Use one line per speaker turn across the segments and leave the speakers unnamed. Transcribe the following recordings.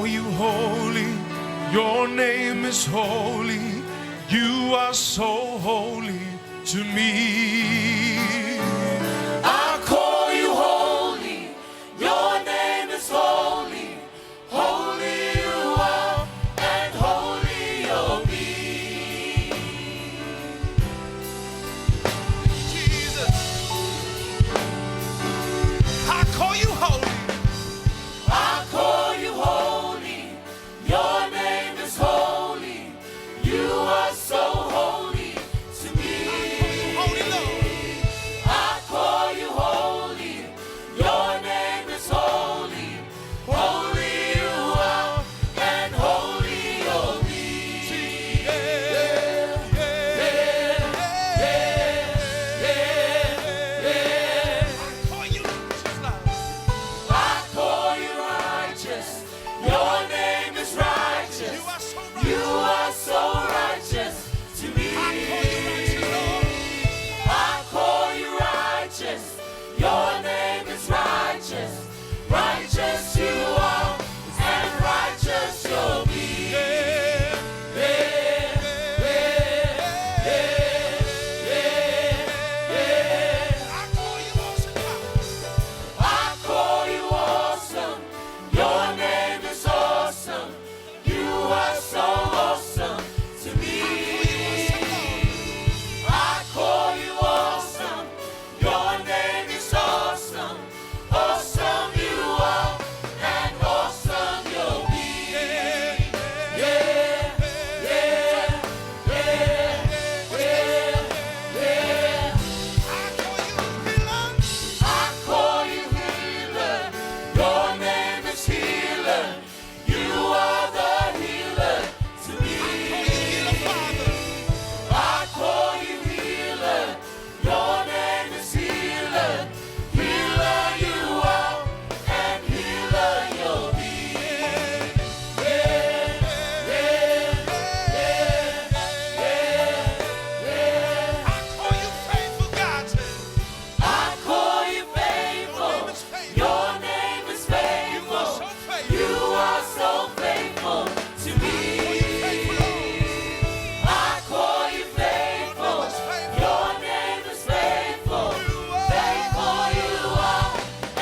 call you holy. Your name is holy. You are so holy to me.
I call you holy. Your name is holy. Holy you are, and holy you'll be.
Jesus. I call you holy.
I call you holy. Your name is holy. You are so holy to me.
Holy Lord.
I call you holy. Your name is holy. Holy you are, and holy you'll be.
Yeah, yeah, yeah. I call you righteous, Lord.
I call you righteous. Your name is righteous.
You are so righteous.
You are so righteous to me.
I call you righteous, Lord.
I call you righteous. Your name is righteous. Righteous you are, and righteous you'll be.
Yeah, I call you awesome, God.
I call you awesome. Your name is awesome. You are so awesome to me. I call you awesome. Your name is awesome. Awesome you are, and awesome you'll be. Yeah, yeah, yeah, yeah.
I call you healer.
I call you healer. Your name is healer. You are the healer to me.
Call you healer, Father.
I call you healer. Your name is healer. Healer you are, and healer you'll be. Yeah, yeah, yeah, yeah.
I call you faithful, God.
I call you
Your
faithful.
name is faithful.
Your name is
You
faithful.
are so faithful.
You are so faithful to me.
Call you faithful, Lord.
I call you faithful.
Your name is faithful.
Your name is faithful.
You are.
Faithful you are,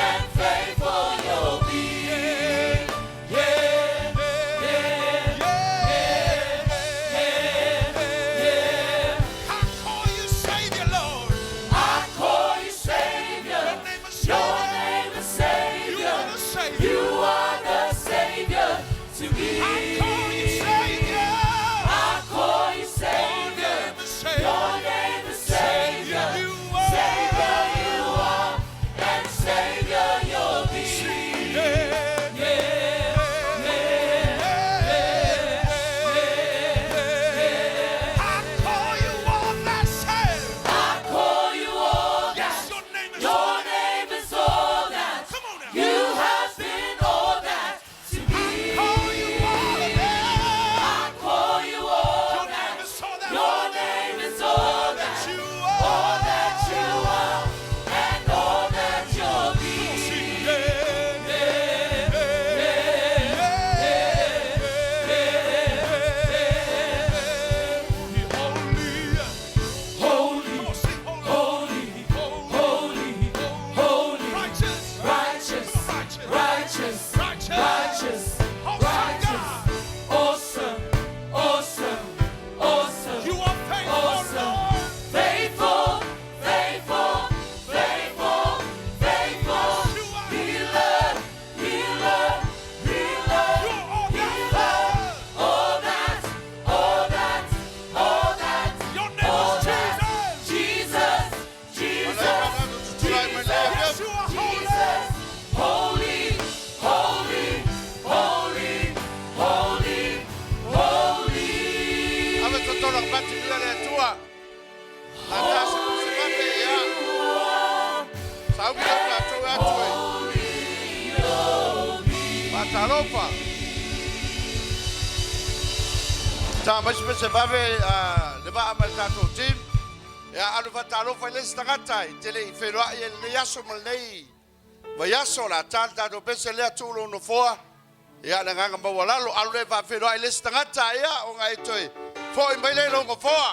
and faithful you'll be. Yeah, yeah, yeah.
I call you Savior, Lord.
I call you Savior.
Your name is
Your
Savior.
name is
You
Savior.
are the Savior.
You are the Savior to me.
I call you Savior.
I call you
Your
Savior.
name is Savior.
Your name is Savior.
You are.
Savior you are, and Savior you'll be.
Yeah,
Yeah, yeah,
I call you all that said.
I call you all
Yes,
that.
your name is
Your
all that.
name is all that.
Come on now.
You have been all that to me.
Call you all that.
I call you all
Your
that.
name is all that.
Your name is all that.
You are.
All that you are, and all that you'll be.
Yeah, yeah, yeah.
Holy,
Come on, sing holy.
holy,
Holy,
holy,
Righteous.
righteous,
Righteous.
righteous,
Righteous.
righteous,
Awesome
righteous,
God.
awesome, awesome, awesome.
You are faithful,
Awesome.
Lord.
Faithful, faithful, faithful, faithful.
You are.
Healer, healer, healer,
You're all that.
healer. All that, all that, all that.
Your name
all
is
that.
Jesus.
Jesus, Jesus, Jesus,
Yes, you are holy.
Jesus. Holy, holy, holy, holy, holy.
Ave totolo bati bila le tua. Ata se se vape ya. Sau bila la tu atu e. Patalofa. Ta mai se vave le va ama le tatou team. Ia alu fatalofa i le isi tagata i tele i feiloai e lenei aso ma lenei vaiaso o le a ta le tatou pese lea tuu lou nofoa. Ia, le agaga maualalo, alu lea e faafeiloai i le isi tagata, ia, ona e toe foi mai lea i lou nofoa.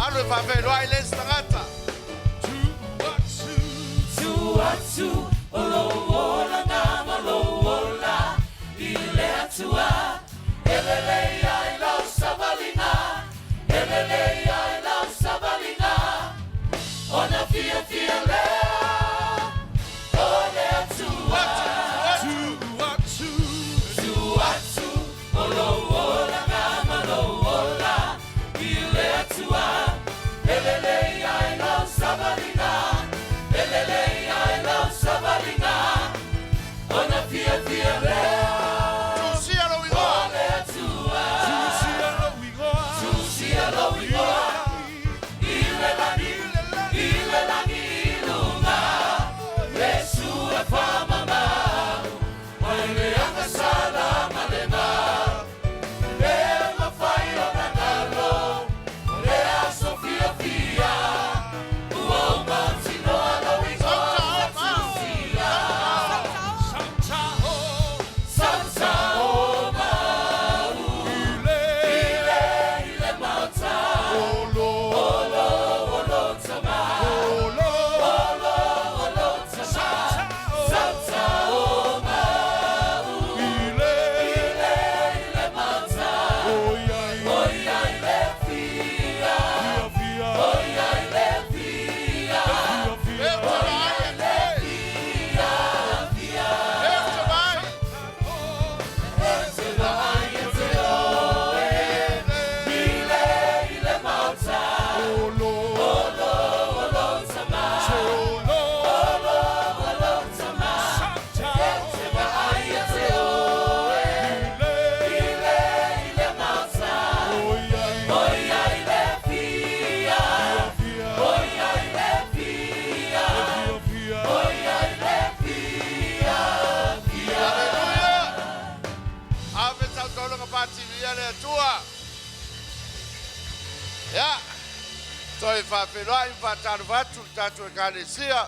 Alu e faafeiloai i le isi tagata.
Tu atu o lou olaga ma lou ola i le Atua, e lelei ai lau savaliga, e lelei ai lau savaliga, ona fiafia lea o le Atua.
Tu atu.
Tu atu o lou olaga ma lou ola i le Atua, e lelei ai lau savaliga, e lelei ai lau savaliga, ona fiafia lea
Tusia lou igoa.
o le Atua.
Tusia lou igoa.
Tusia lou igoa i le lagi, i le lagi i luga. Iesu e faamamau mai le agasala ma le mau. Le mafai ona galo o le aso fiafia, ua ou mautinoa lou igoa ua tusia.
Sauta
Sauta o mau
i le
i le Maota.
Olo.
Olo, olo tama.
Olo.
Olo, olo tama. Sauta o mau
I le
i le Maota.
Oi ai.
Oi ai le fia.
Fia fia.
Oi ai le fia.
Fia
E
fia.
te vai, e te. E te vai.
E te vai e te oe i le Maota.
Olo.
Olo, olo tama.
Olo.
Olo, olo tama.
Sauta
E te vai e te oe
i le
i le Maota.
Oi ai.
Oi ai le fia.
Fia
Oi ai le fia.
fia fia.
Oi ai le fia. Fia.
Aleluia. Ave sautoga faatinoia le Atua. Ia, toe faafeiloai ma faatalofa atu le tatou Ekalesia,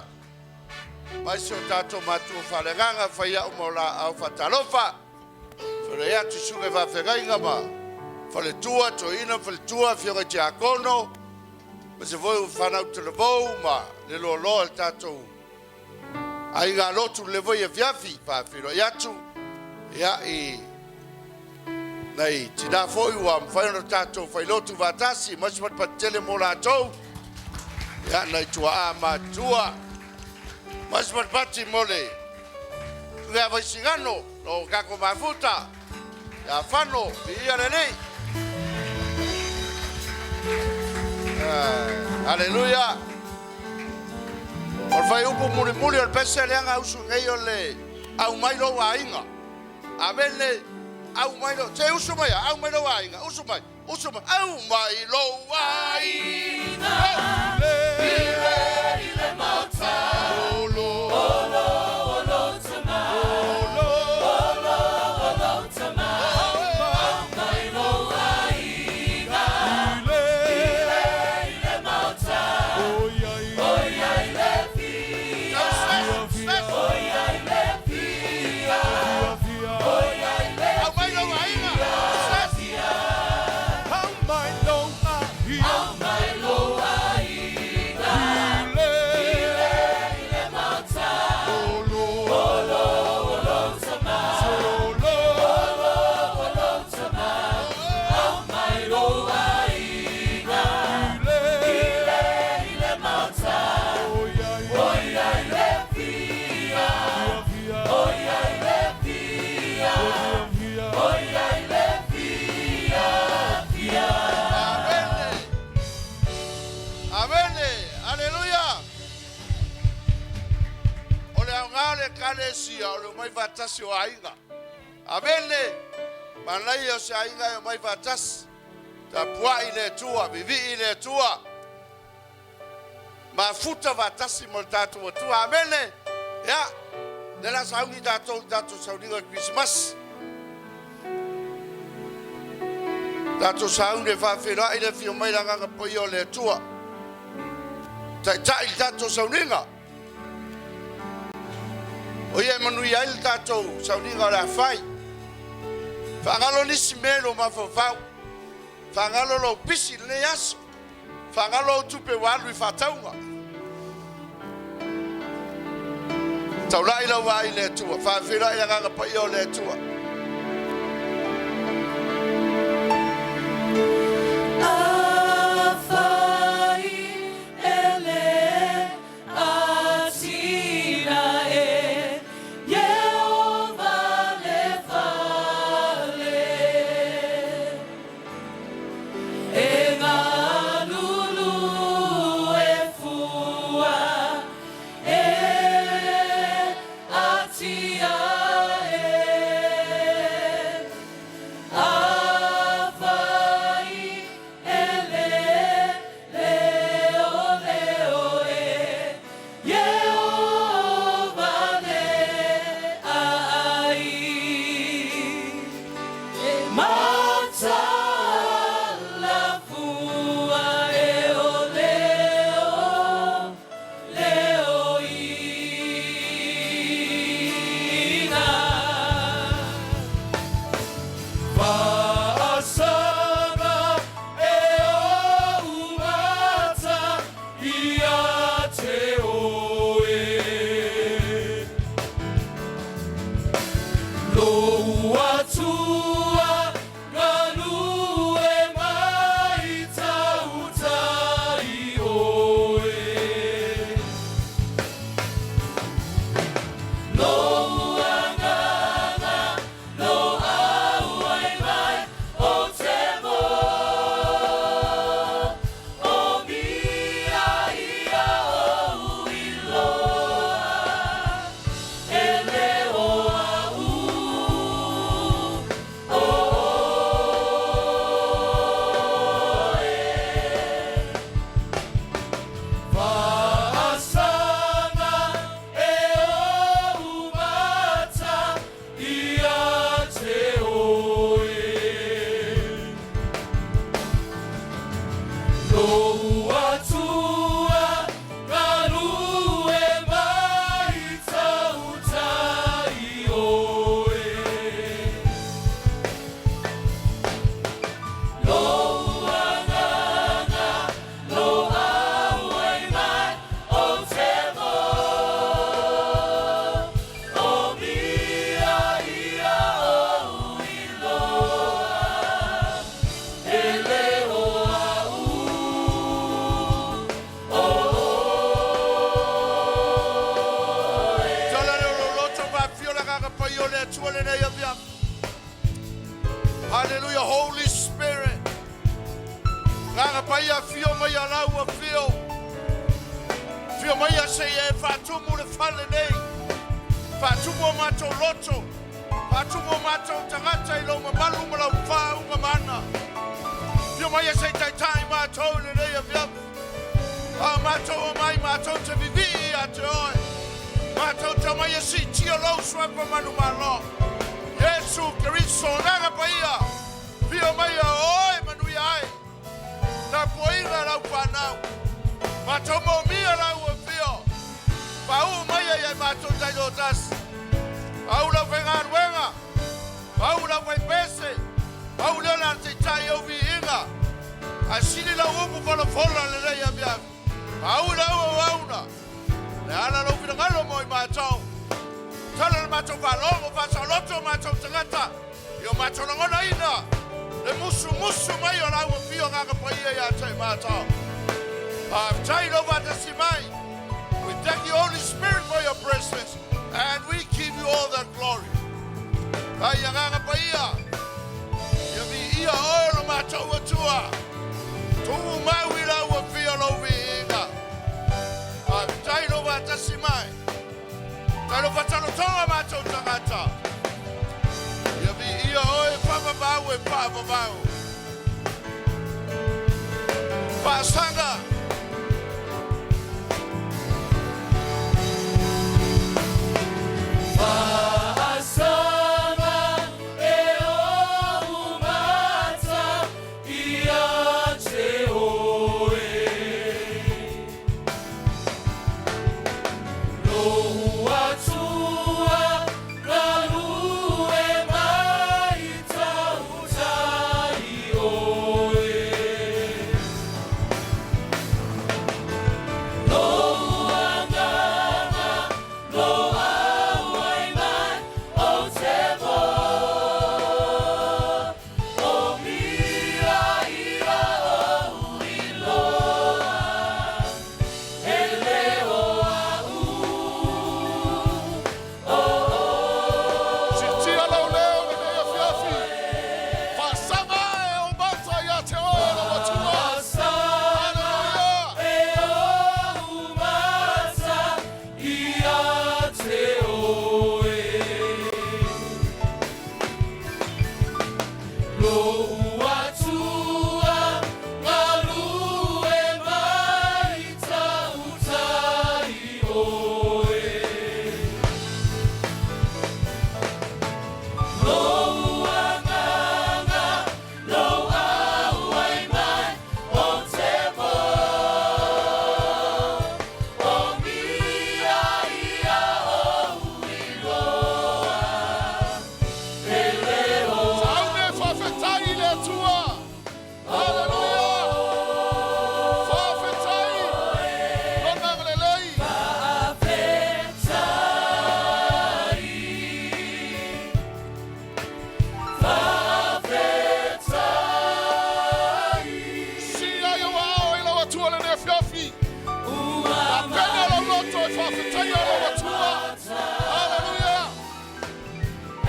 mai si o tatou matua faaleagaga faia'u ma o laau faatalofa. Feiloai atu i susuga i faafeagaiga ma faletua, toeaina ma faletua, afioga i tiakono, aemaise foi o fanau talavou ma le loaloa o le tatou aiga lotu le foi afiafi. Faafeiloai atu ia i nai tinā foi ua mafai ona tatou failotu faatasi, ma se patipati tele mo latou. Ia, nai tuaa matutua, ma se patipati mo le susuga ia Vaisigano lo kako mafuta ia Fano viia le Alii. Aleluia. O le fuaiupu mulimuli o le pese lea usu nei o le aumai lou aiga. Amene. Aumai lou, se usu mai, aumai lou aiga, usu mai, usu mai, aumai lou aiga.
I le Maota.
Olo.
Olo, olo tama.
Olo.
Olo, olo tama. Aumai lou aiga
I le
i le Maota.
Oi ai.
Oi ai le fia. Oi ai le fia.
Fia fia.
Oi ai le
Aumai lou aiga.
fia.
Aumai lou aiga.
Aumai lou aiga
I le
i le Maota.
Olo.
Olo, olo tama.
Olo.
Olo, olo tama. Aumai lou aiga
I le
i le Maota.
Oi ai.
Oi ai le fia.
Fia fia.
Oi ai le fia.
Fia fia.
Oi ai le fia. Fia.
Amene. Amene. Aleluia. O le aoga o le Ekalesia o le omai faatasi o aiga. Amene. Manaia o se aiga e omai faatasi. Tapuai le Atua, vivii le Atua. Mafuta faatasi mo le tatou Atua. Amene. Ia, le la sauni tatou i tatou sauniga o le Kerisimasi. Tatou sauni e faafeiloai le afio mai le Agaga Paia o le Atua. Taitai le tatou sauniga. O ia e manuia ai le tatou sauniga o le a fai. Faagalo nisi mea i lou mafaufau. Faagalo lou pisi i lenei aso. Faagalo au tupe ua alu i faatauga. Taulai lau vaa i le Atua. Faafeiloai le Agaga Paia o le Atua.
Afai e le atinae Ieova le fale, E galulue fua e atiae. Afai e le leoleo e Ieova le aai. E mataala fua e o leo, leoina. Faasaga e ou mata ia te oe. Lou Atua galue mai tautai oe. Lou agaga lo auai mai o te mo o mia ia ou iloa e leo au o oe. Faasaga e ou mata ia te oe. Lou Atua galue mai tautai oe. Lou agaga lo auai mai o te mo o mia ia ou iloa e leo au o oe.
Tala le loloto faafio le Agaga Paia o le Atua lenei afiafi. Hallelujah, Holy Spirit. Agaga Paia afio mai a lau afio. Afio mai a se e faatumu le fale nei. Faatumu o matou loto. Faatumu o matou tagata i lou mamalu ma lau faauga mana. Afio mai a se i taitai matou i lenei afiafi. A matou o mai matou te vivii ia te oe. Matou te omai e siitia lou suafa manumalo. Iesu Keriso Agaga Paia. Afio mai a oe manuia ai. Tapuaiga lau fanau. Matou moomia lau afio. Pauu mai ai ai matou taitoatasi. Pau lau faigaluega. Pau lau faipese. Pau lea o le a taitai au viiga. Ae sili lau upu folafola lenei afiafi. Pau i lau auauna. Le ala lou finagalo mo i matou. Tala le matou faalogo, faasaoloto o matou tagata i o matou lagonaina le musumusu mai o lau afio Agaga Paia ia te i matou. Faafetai lou faatasi mai. We thank you, Holy Spirit, for your presence, and we give you all the glory. Ai Agaga Paia, ia viia oe lo matou Atua. Tuu mau i lau afio lou viiga. Faafetai lou faatasi mai. Faafetai lou faatalotoga matou tagata. Ia viia oe faavavau e faavavau. Faasaga.
Faasaga e ou mata ia te oe. Lou Atua galue mai tautai oe. Lou agaga, lou auai mai ou te mo. O mia ia ou iloa. E leo a'u.
Siitia lou leo i lenei afiafi. Faasaga e ou mata ia te oe lou Atua.
Faasaga
Haleluia!
e ou mata ia te oe. Lou Atua galue mai tautai oe. Lou agaga, lou auai mai ou te mo. O mia ia ou iloa. E leo
Saune faafetai i le Atua. Haleluia! Faafetai Lona agalelei.
Faafetai, faafetai.
Sia i ou aao i lau Atua lenei afiafi.
Ua
Pene lou loto e faafetaia lou Atua. Haleluia!
e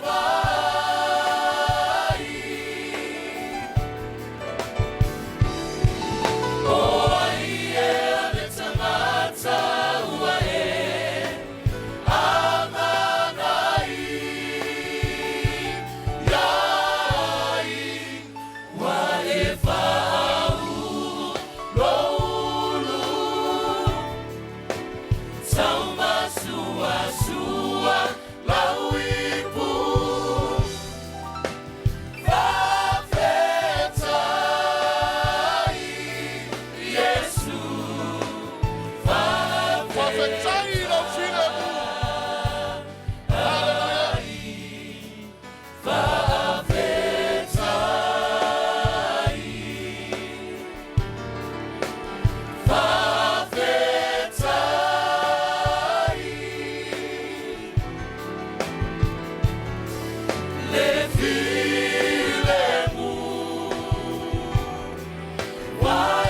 vai. O ai e le tagata ua e agaga i ai, ua e faauluulu. Taumasuasua lau ipu. Faafetai, Iesu.
Faafetai i lou filemu. Haleluia!
Faafetai, faafetai. Le filemu ua e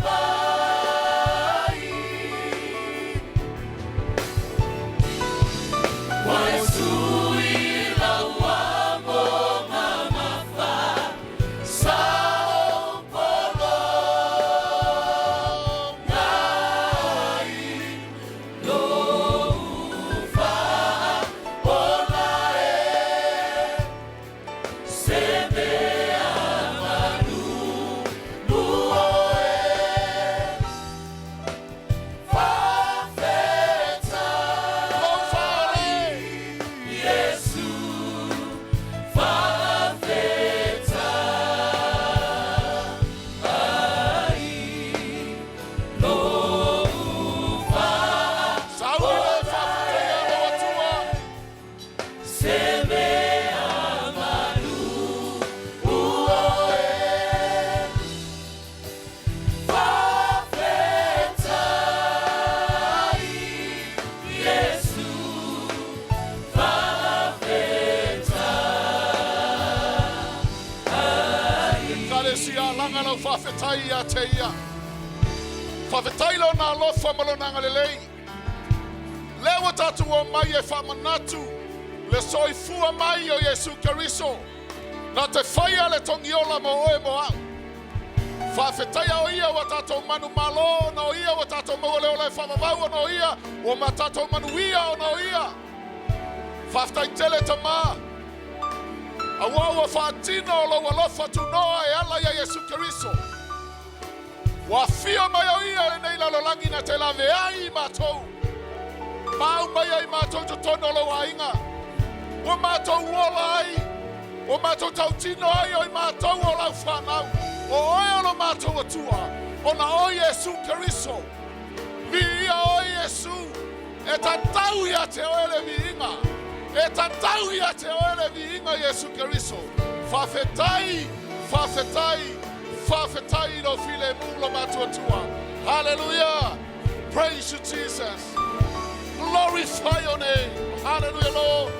aumai. Ua e sui lau amo mamafa sao polo ngai lou faaola e se mea malulu oe. Faafetai.
Lou faaola.
Iesu, faafetai, lou
Sauni le faafetaia lou Atua.
se mea malulu oe. Faafetai, Iesu, faafetai.
Ekalesia laga lau faafetai ia te ia. Faafetai lona alofa ma lona agalelei. Lea ua tatou omai e faamanatu le soifua mai o Iesu Keriso. Na te faia le togiola mo oe mo a'u. Faafetaia o ia ua tatou manumalo ona o ia, ua tatou maua le ola e faavavau ona o ia, ua ma tatou manuia ona o ia. Faafetai tele Tamā. Auā ua faatino lou alofa tunoa e ala iā Iesu Keriso. Ua afio mai o ia i lenei lalolagi na te laveai i matou. Ma aumaia i matou i totonu o lou aiga. Ua matou ola ai, ua matou tautino ai o i matou o lau fanau. O oe o lo matou Atua, ona o Iesu Keriso. Viia te oe le viiga. E tatau ia te oe le viiga Iesu Keriso. Faafetai, faafetai, faafetai i lou filemu lo matuatua. Hallelujah. Praise you Jesus. Glorify your name. Hallelujah Lord.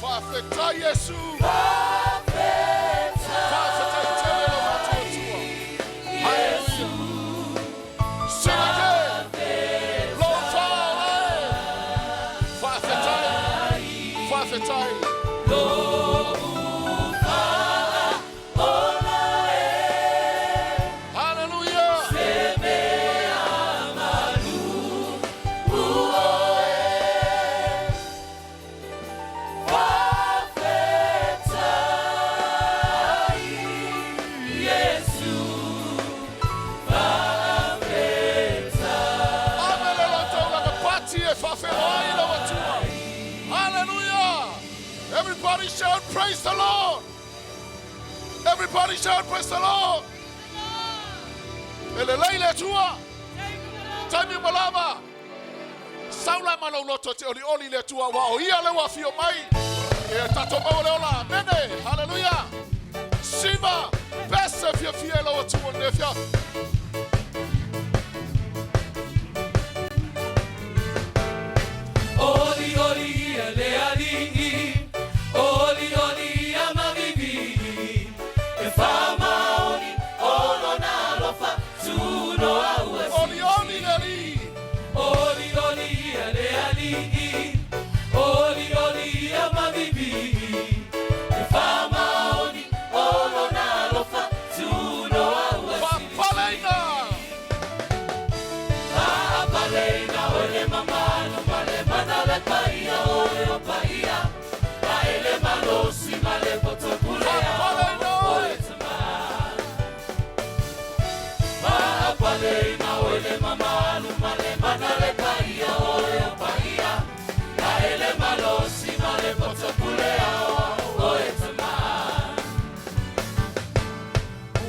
Faafetai Iesu. Faafetai tele lo matuatua. Hallelujah. Sinake. Lo faalae. Faafetai. Faafetai. Hallelujah. Ame le loto la pati e faafeoai lau Atua. Hallelujah. Everybody shout praise the Lord. Everybody shout praise the Lord. E lelei le Atua. Taimi uma lava. Sau la ma lou loto e te olioli i le Atua aua o Ia lea ua afio mai. E tatou maua le ola. Amene. Hallelujah. Siva pese fiafia i lau Atua i lenei afiafi.
Olioli ia le Alii, olioli ia mavivi, e faamaoni o lona alofa tunoa ua
Olioli le Alii.
Olioli ia le Alii, olioli ia mavivi, e faamaoni o lona alofa tunoa ua
Faapaleina.
Faapaleina oe le mamalu ma le mana o le paia oe o paia, ae le malosi ma le poto pule
Faapaleina oe.
oe tama. Faapaleina oe le mamalu ma le mana o le paia oe o paia, ae le malosi ma le poto pule oe tama.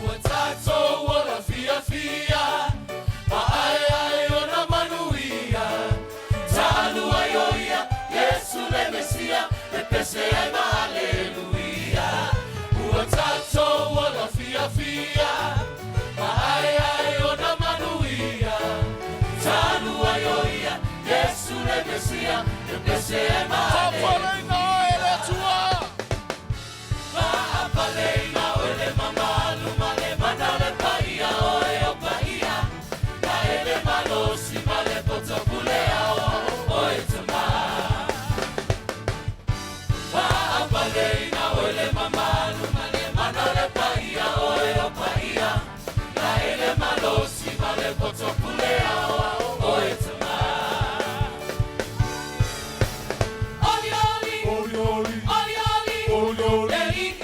Ua tatou ola fiafia, maaeae ona manuia. Talu ai o ia, Iesu le Mesia, e pese ai ma aleluia. Ua tatou ola fiafia, maaeae ona manuia. Talu ai o ia, Iesu le Mesia, e pese ai ma aleluia.
Faapaleina oe le Atua.
Faapaleina oe le mamalu ma le mana o le paia oe o paia, ae le malosi ma le poto pule oe tama. Faapaleina oe le mamalu ma le mana o le paia oe o paia, ae le malosi ma le poto pule oe tama. Oli oli,
Oli oli,
oli oli,
oli oli,
le Alii.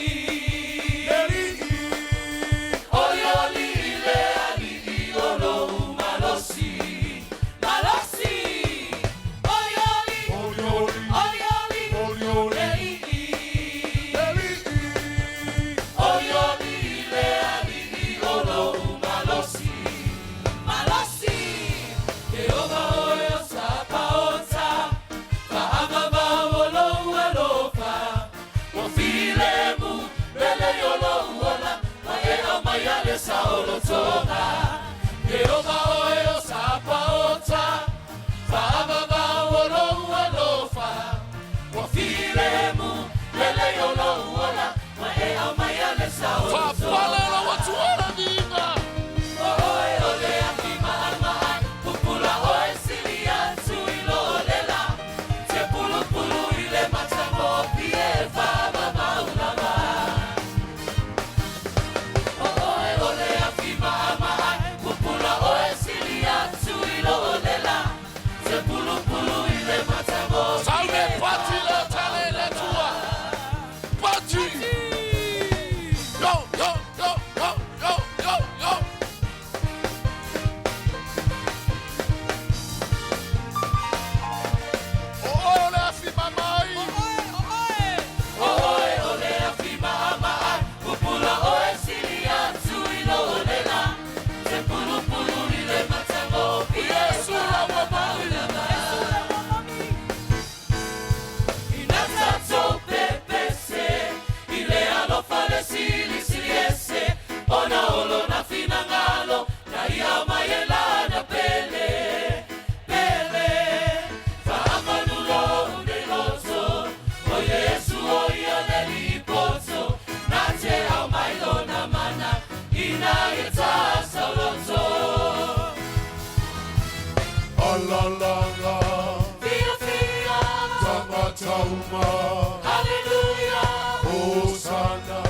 Alii.
Oli oli le Alii o lou malosi, malosi. Oli oli,
Oli oli,
oli oli,
oli oli,
le Alii.
Alii.
Oli oli le Alii o lou malosi, malosi. Ieova oe o Sapaota, faavavau o lou alofa. Ua filemu lele o lou ola, ma e aumai le saolotoga. Ieova oe o Sapaota, faavavau o lou alofa. Ua filemu lele o lou
Faapale lau Atua le viiga. Saune pati le tele le Atua. Pati. Yo, yo, yo, yo, yo, yo, yo. O oe o le afi maamaai. Iesu la ua moni.
Alalanga, Tagatauma, Hosanna,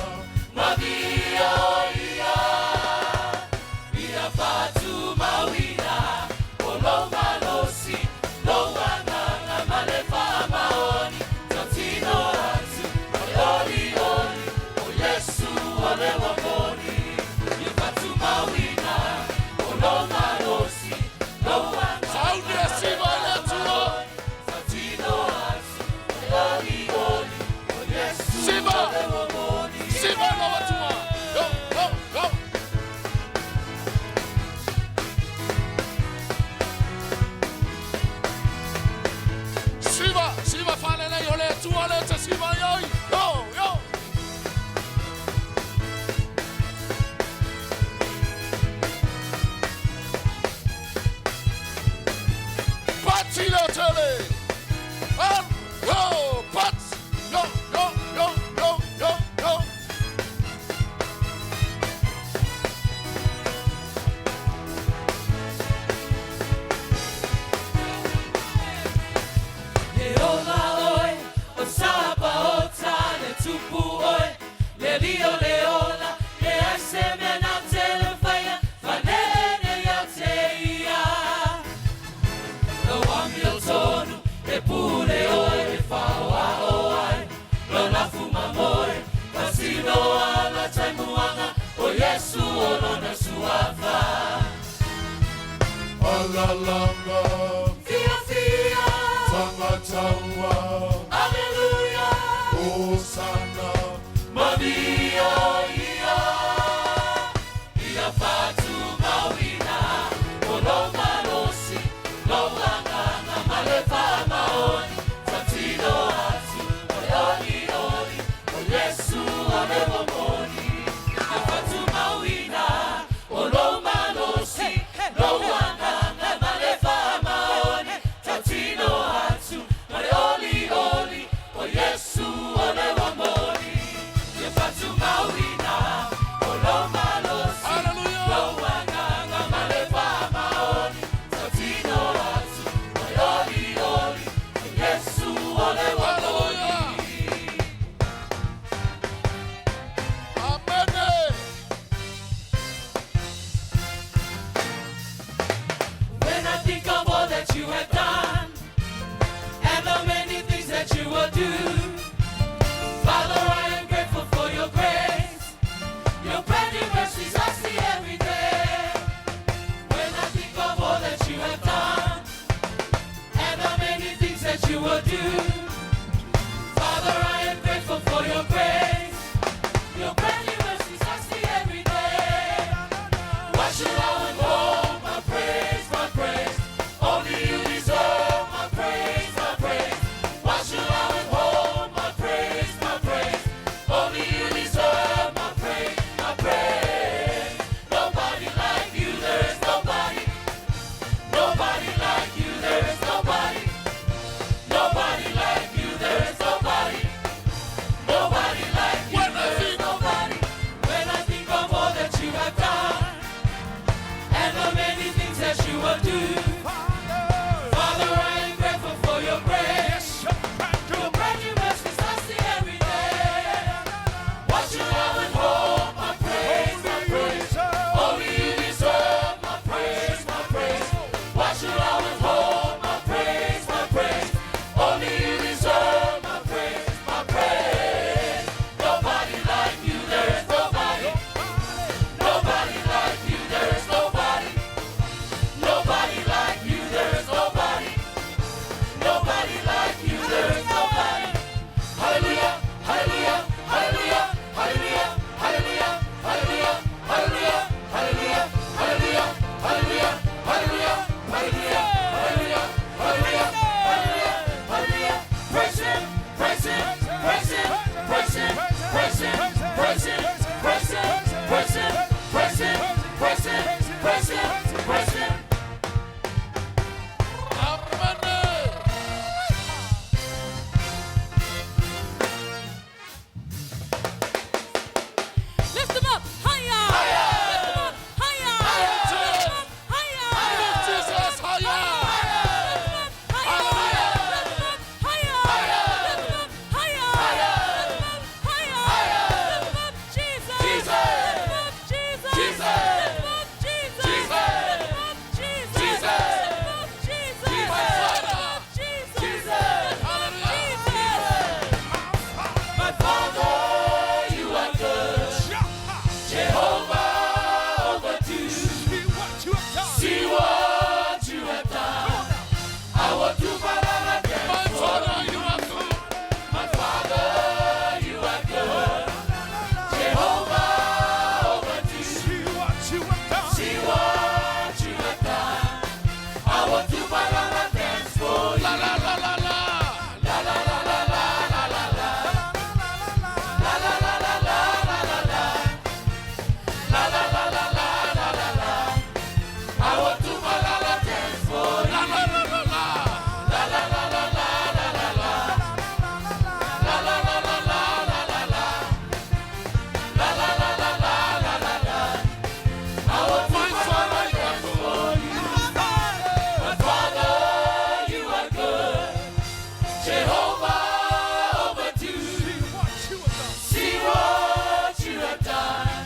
Saune siva le Atua. Siva. Siva lau Atua. Yo, yo, yo. Siva, siva faalelei o le Atua le te siva i ai. Yo, yo. Pati le tele. Al, yo, pat. Yo, yo, yo, yo, yo, yo.
E ola oe, o sapa o tane tupu oe, le lio le ola, le ai se mea na te le whaia, whanene ia te ia. Lo wami o tonu, e pule oe, e whaoa o ai, lo lafu mamoe, pasino ala taimuanga, o Yesu o lona suafa.
Alalanga,
Fia fia,
Tagatauma,
Alleluia.
Hosanna,
Mabia ia, ia fatu mawina, o lo malosi, lo anganga, malefa maoni, tatino atu, o oli oli, o Yesu o le momoni. Ia fatu mawina, o lo malosi, lo anganga, malefa maoni, tatino atu, o oli. do. Father, I am grateful for your grace. Your brand new mercies I see every day. What should I withhold? My praise, my praise. Only you deserve my praise, my praise. Why should I withhold my praise, my praise? Only you deserve my praise, my praise. Nobody like you, there is nobody. Nobody like you, there is nobody. Nobody like you, there is nobody. Nobody like you, there is nobody. Hallelujah, hallelujah, hallelujah, hallelujah, hallelujah, hallelujah, hallelujah, hallelujah, hallelujah, hallelujah, hallelujah, hallelujah, hallelujah, hallelujah, hallelujah, hallelujah. Praise him, praise him, praise him, praise him, praise him, praise him, praise him, praise him, praise him, praise him, praise him, praise him.
Amene.
Lift them up higher. Lift them up higher. Lift them up higher.
Lift Jesus higher.
Lift them up higher. Lift them up higher. Lift them up higher. Lift them up higher. Lift them up, Jesus. Lift them up, Jesus. Lift them up, Jesus. Lift them up, Jesus. Lift them up, Jesus. Lift them up, Jesus. Lift them up, Jesus.
My Father, you are good. Jehovah, overdue.
See what you have done.
See what you have done. I will do my dance.
My Father, you are good.
My Father, you are good. Jehovah, overdue.
See what you have done.
See what you have done. I will do my dance for you.
La la la la la.
La la la la la la la la. La la la la la la la la. La la la la la la la la. I will do my la la dance for you.
La la la la la.
La la la la la la la la. La la la la la la la la. La la la la la la la la. I will do
My
my
Father, you are
dance
good.
for you. My Father, you are good. Jehovah, overdue.
See what you have done.
See what you have done.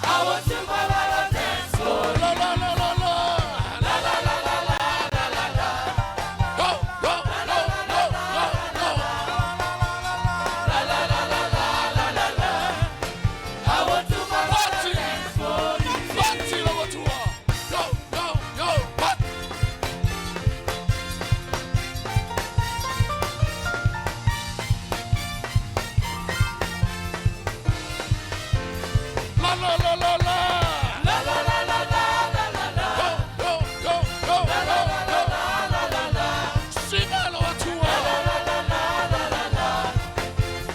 I will do my la la dance for you.
La la la la la.
La la la la la la la la.
Go, go, go, go, go, go.
La la la la la la la la. I will do my la la
Party.
dance for you.
Party number two. Go, go, go. Party. La la la la la.
La la la la la la la la.
Go, go, go, go,
La la
go,
la
go.
la la la la.
Sima number two.
La la la la la la la.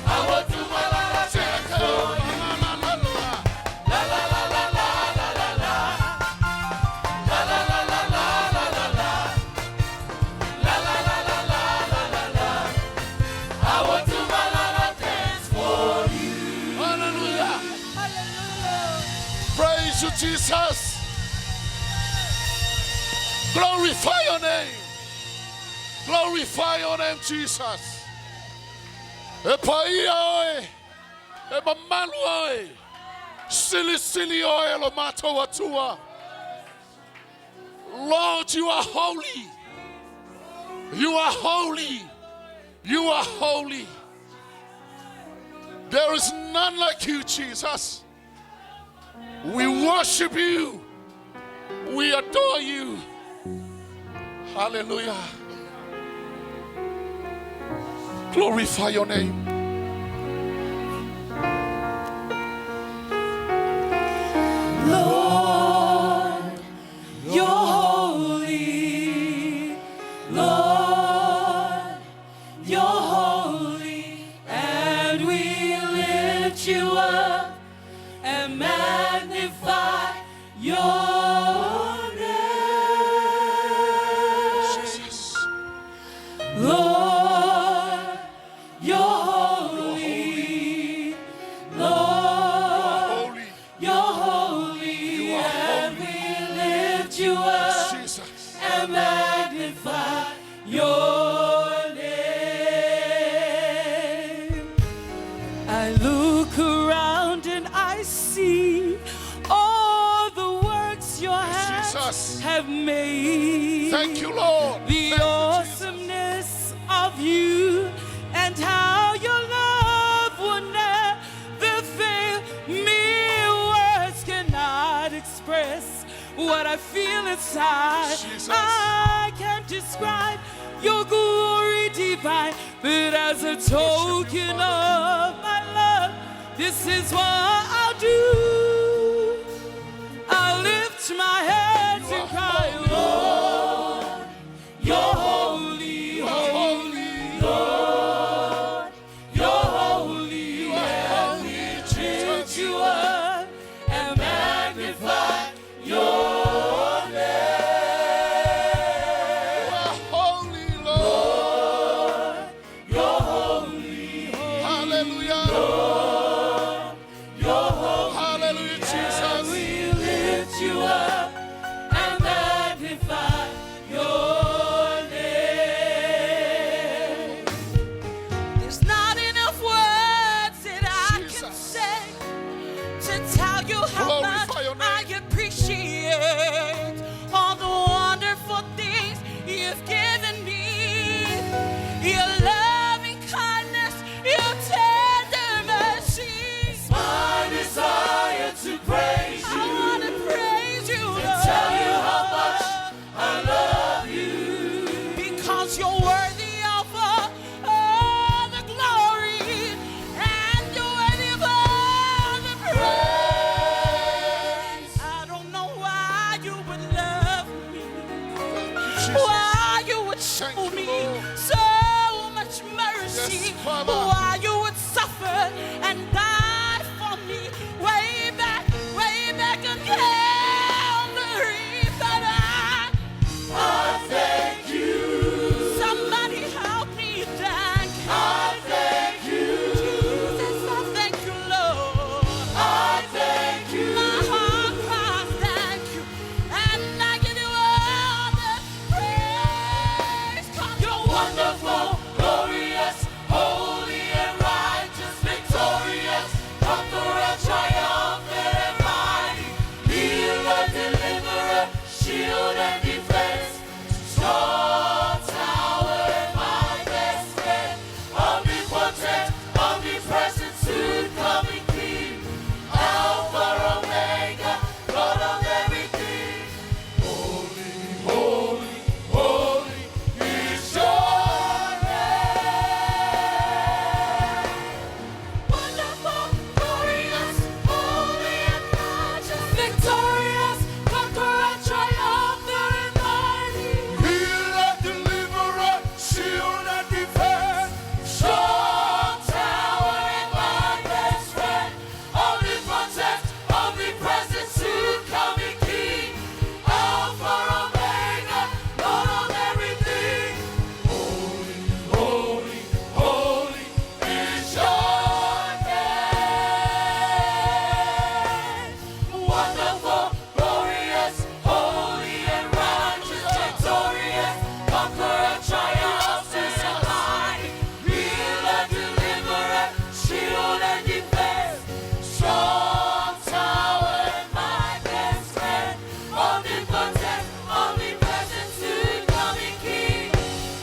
I will do my la la dance for you.
La la la la.
La la la la la la la la. La la la la la la la la. La la la la la la la la. I will do my la la dance for you.
Hallelujah. Praise you, Jesus. Glorify your name. Glorify your name, Jesus. E paia oe. E mamalu oe. Silisili oe lo matou Atua. Lord, you are holy. You are holy. You are holy. There is none like you, Jesus. We worship you. We adore you. Hallelujah. Glorify your name.
Lord, you're holy. Lord, you're holy. And we lift you up and magnify your name.
Jesus.
Lord, you're holy.
Jesus.
Have made.
Thank you, Lord.
The
Thank you, Jesus.
awesomeness of you and how your love will never fail me. Words cannot express what I feel inside.
Jesus.
I can't describe your glory divine, but as a token of my love, this is what I'll do. I lift my hands and cry, Lord, you're holy, holy, Lord. You're holy, and we lift you up and magnify your name.
You are holy, Lord.
You're holy,
Hallelujah.
you're holy.
Hallelujah, Jesus.
We lift you up and magnify your name. There's not enough words that I can
Jesus.
say to tell you how
Glorify
much
your name.
I appreciate all the wonderful things you've given me. Your loving kindness, your tender mercy.
My desire to praise
I
you
want to praise you,
and tell you how much I love you.
because you're worthy of all the glory and you're worthy of all the praise. I don't know why you would love me,
Jesus.
why you would show
Thank you,
me
Lord.
so much mercy,
Yes, Father.
why you would suffer and die for me way back, way back on Calvary. But
I thank you.
Somebody help me thank you.
I thank you.
Jesus, I thank you, Lord.
I thank you.
My heart cries, thank you. And I give you all the praise. 'Cause
You're wonderful, glorious, holy and righteous, victorious, conqueror, triumphant and mighty, healer, deliverer, shield and defense, strong tower, and my best friend, omnipotent, omnipresent, soon coming King, Alpha, Omega, God of everything. Holy, holy, holy is your name.
Wonderful, glorious, holy and righteous, victorious, conqueror, triumphant and mighty.
Healer, deliverer, shield and defense.
Strong tower and my best friend, omnipotent, omnipresent, soon coming King, Alpha, Omega, Lord of everything.
Holy, holy, holy is your
name. Wonderful, glorious, holy and righteous, victorious, conqueror, triumphant and mighty, healer, deliverer, shield and defense, strong tower and my best friend, omnipotent, omnipresent, soon coming King,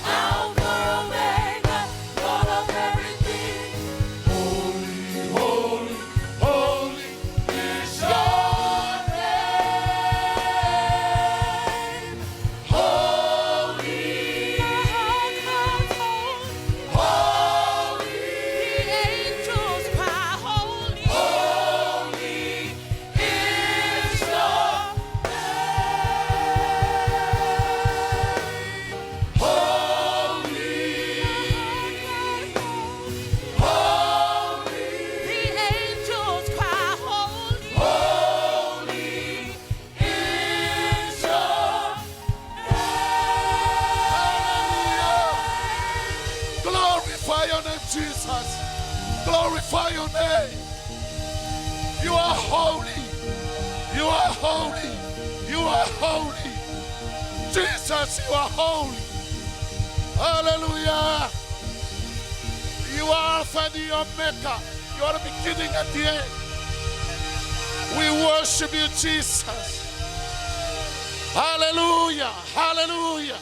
Alpha, Omega, Lord of everything.
Holy, holy, holy is your name. Holy, holy,
The angels cry, holy.
holy is your name. Holy, holy,
The angels cry, holy.
holy is your
Hallelujah. Glorify your name, Jesus. Glorify your name. You are holy. You are holy. You are holy. Jesus, you are holy. Hallelujah. You are Alpha and the Omega. You are the beginning and the end. We worship you, Jesus. Hallelujah. Hallelujah.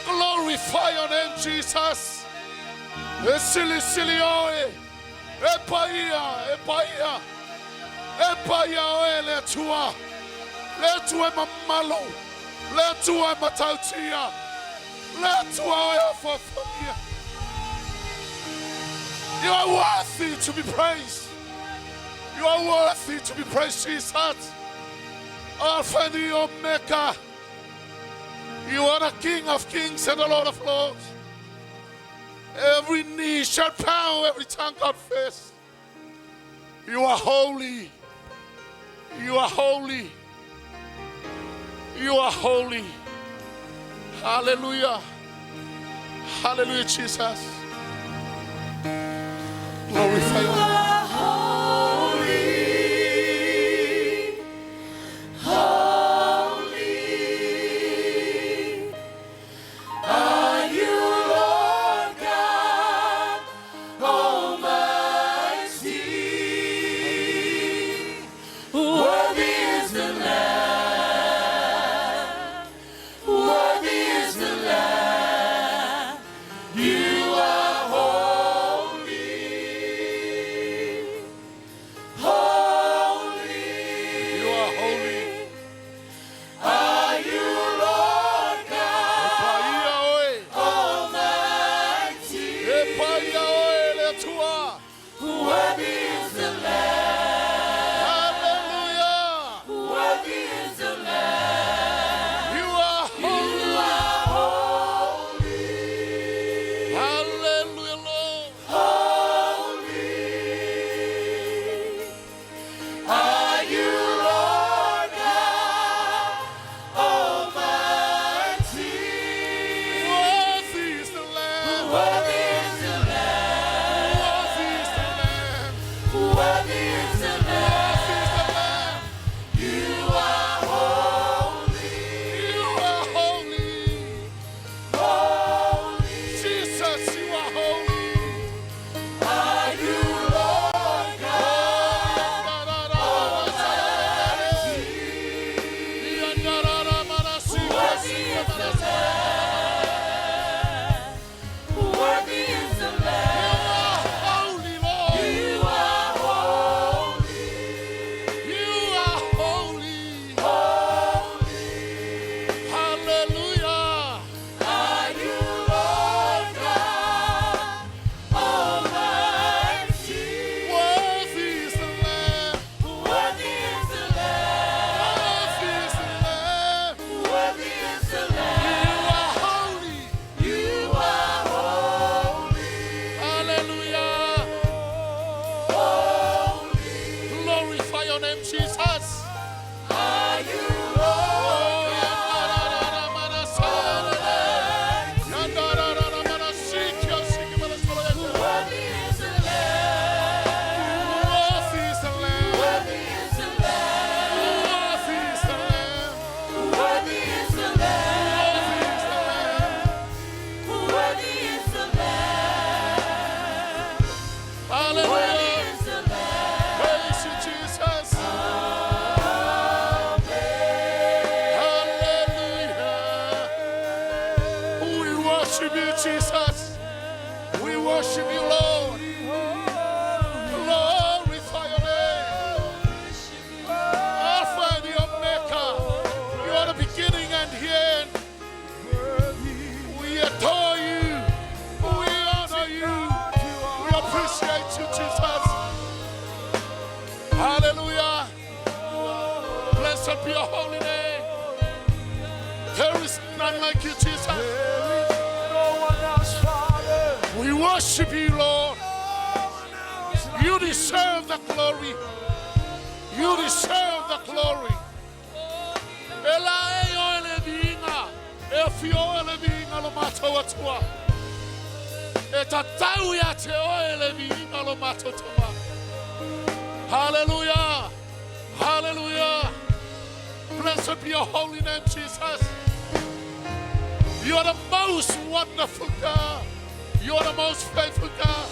Glorify your name, Jesus. E sili sili oe. E paia, e paia. E paia oe le Atua. Le Atua e mamalu. Le Atua e matautia. Le Atua oe afoafogia. You are worthy to be praised. You are worthy to be praised, Jesus. Alpha and the Omega. You are the King of kings and the Lord of lords. Every knee shall bow, every tongue confess. You are holy. You are holy. You are holy. Hallelujah. Hallelujah, Jesus. Glorify your name. You are holy. Are you Lord God? E paia oe. Almighty. E paia oe le Atua.
Worthy is the Lamb.
Hallelujah.
Worthy is the Lamb.
You are holy.
You are holy.
Hallelujah, Lord.
Holy. Are you Lord God Almighty?
Worthy is the Lamb.
Worthy is the Lamb.
Worthy is the Lamb.
Worthy is the Lamb.
Worthy is the Lamb.
You are holy.
You are holy.
Holy.
Jesus, you are holy.
Are you Lord God Almighty? Worthy is the Lamb. Worthy is the Lamb.
Holy Lord.
You are holy.
You are holy.
Holy.
Hallelujah.
Are you Lord God Almighty?
Worthy is the Lamb.
Worthy is the Lamb.
Worthy is the Lamb.
Worthy is the Lamb.
You are holy.
You are holy.
Hallelujah.
Holy.
Glorify your name, Jesus.
Are you Lord Almighty? Worthy is the Lamb.
Worthy is the Lamb.
Worthy is the Lamb.
Worthy is the Lamb.
Worthy is the Lamb.
Worthy is the Lamb.
Worthy is the Lamb. Worthy
Hallelujah.
is the Lamb.
Praise you, Jesus. Hallelujah. We worship you, Jesus. We worship you, Lord. Glorify your name. Alpha and the Omega. You are the beginning and the end. We adore you. We honor you. We appreciate you, Jesus. Hallelujah. Blessed be your holy name. There is none like you, Jesus. We worship you, Lord. You deserve the glory. You deserve the glory. E laei oe le viiga, e afio oe le viiga lo matou Atua. E tatau ia te oe le viiga lo matou Tama. Hallelujah. Hallelujah. Blessed be your holy name, Jesus. You are the most wonderful God. You are the most faithful God.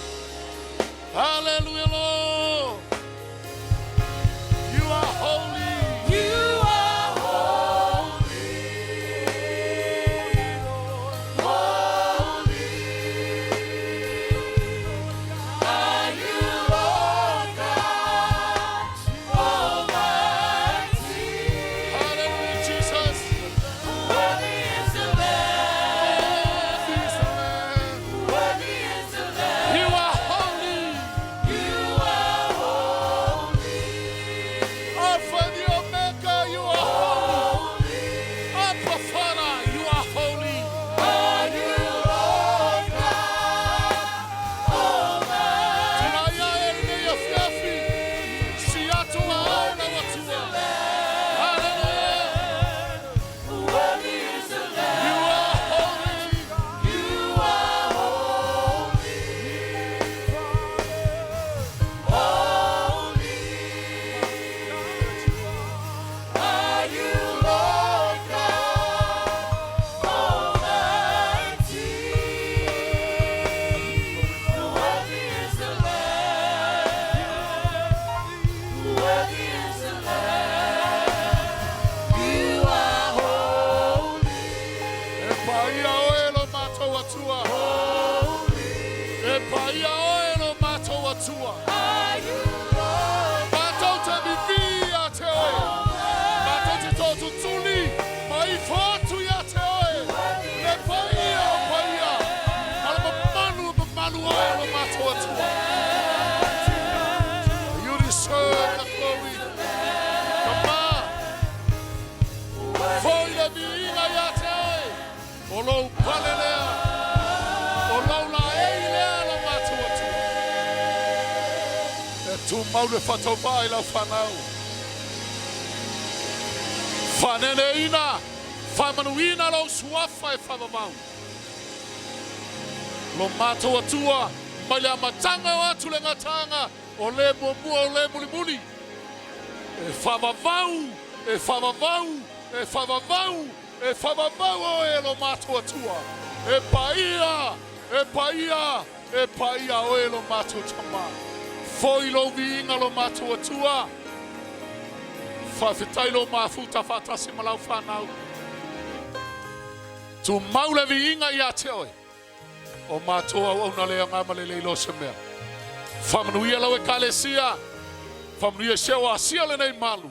Hallelujah, Lord. You are holy.
You are holy.
Atua. Matou te vivī ia te Oe. Matou te tootutuli ma ifo atu ia te Oe, le paia o paia, ma le mamalu o mamalu oe o lo matou Atua. You deserve the glory. Tama, foi le viiga ia te Oe. O lou pale lea, o lou laei lea lo matou Atua. E tumau le faatauvaa i lau fanau. Faaneneina, faamanuina lou suafa e faavavau. Lo matou Atua, mai le amataga o atu le gataaga, o le muamua o le mulimuli. E faavavau, e faavavau, e faavavau, E faavavau oe e lo matou Atua, e paia, e paia, e paia oe e lo matou Tama. Foi lou viiga lo matou Atua. Faafetai lou mafuta faatasi ma lau fanau. Tumau le viiga ia te oe. O matou auauna le aoga ma le le iloa se mea. Faamanuia lau Ekalesia, faamanuia i se o Asia lenei malu.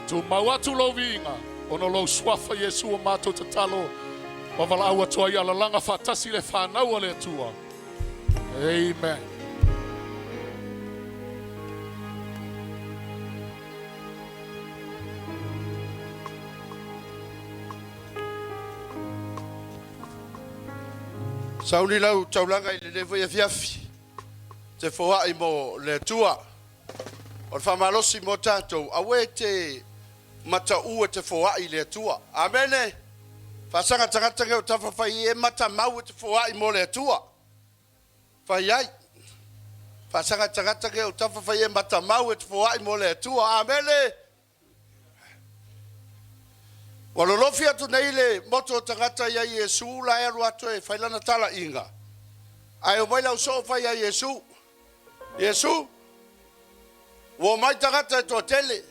Tumau atu lou viiga, ona o lou suafa Iesu o matou tatalo ma valaau atu ai alalaga faatasi le fanau a le Atua. Amen.
Sauni lau taulaga i lenei foi afiafi, te foai mo le Atua. O le faamalosi mo tatou, aua e te mataʻu e te foai i le Atua. Amene! Faasaga tagata nei o tafa fai e matamau e te foai mo le Atua. Fai ai. Faasaga tagata nei o tafa fai e matamau e te foai mo le Atua. Amene! Ua lolofi atu nei le motu o tagata ia Iesu la e alu atu e fai lana talaiga. Ae omai lau soo fai ia Iesu. Iesu, ua omai tagata e toatele.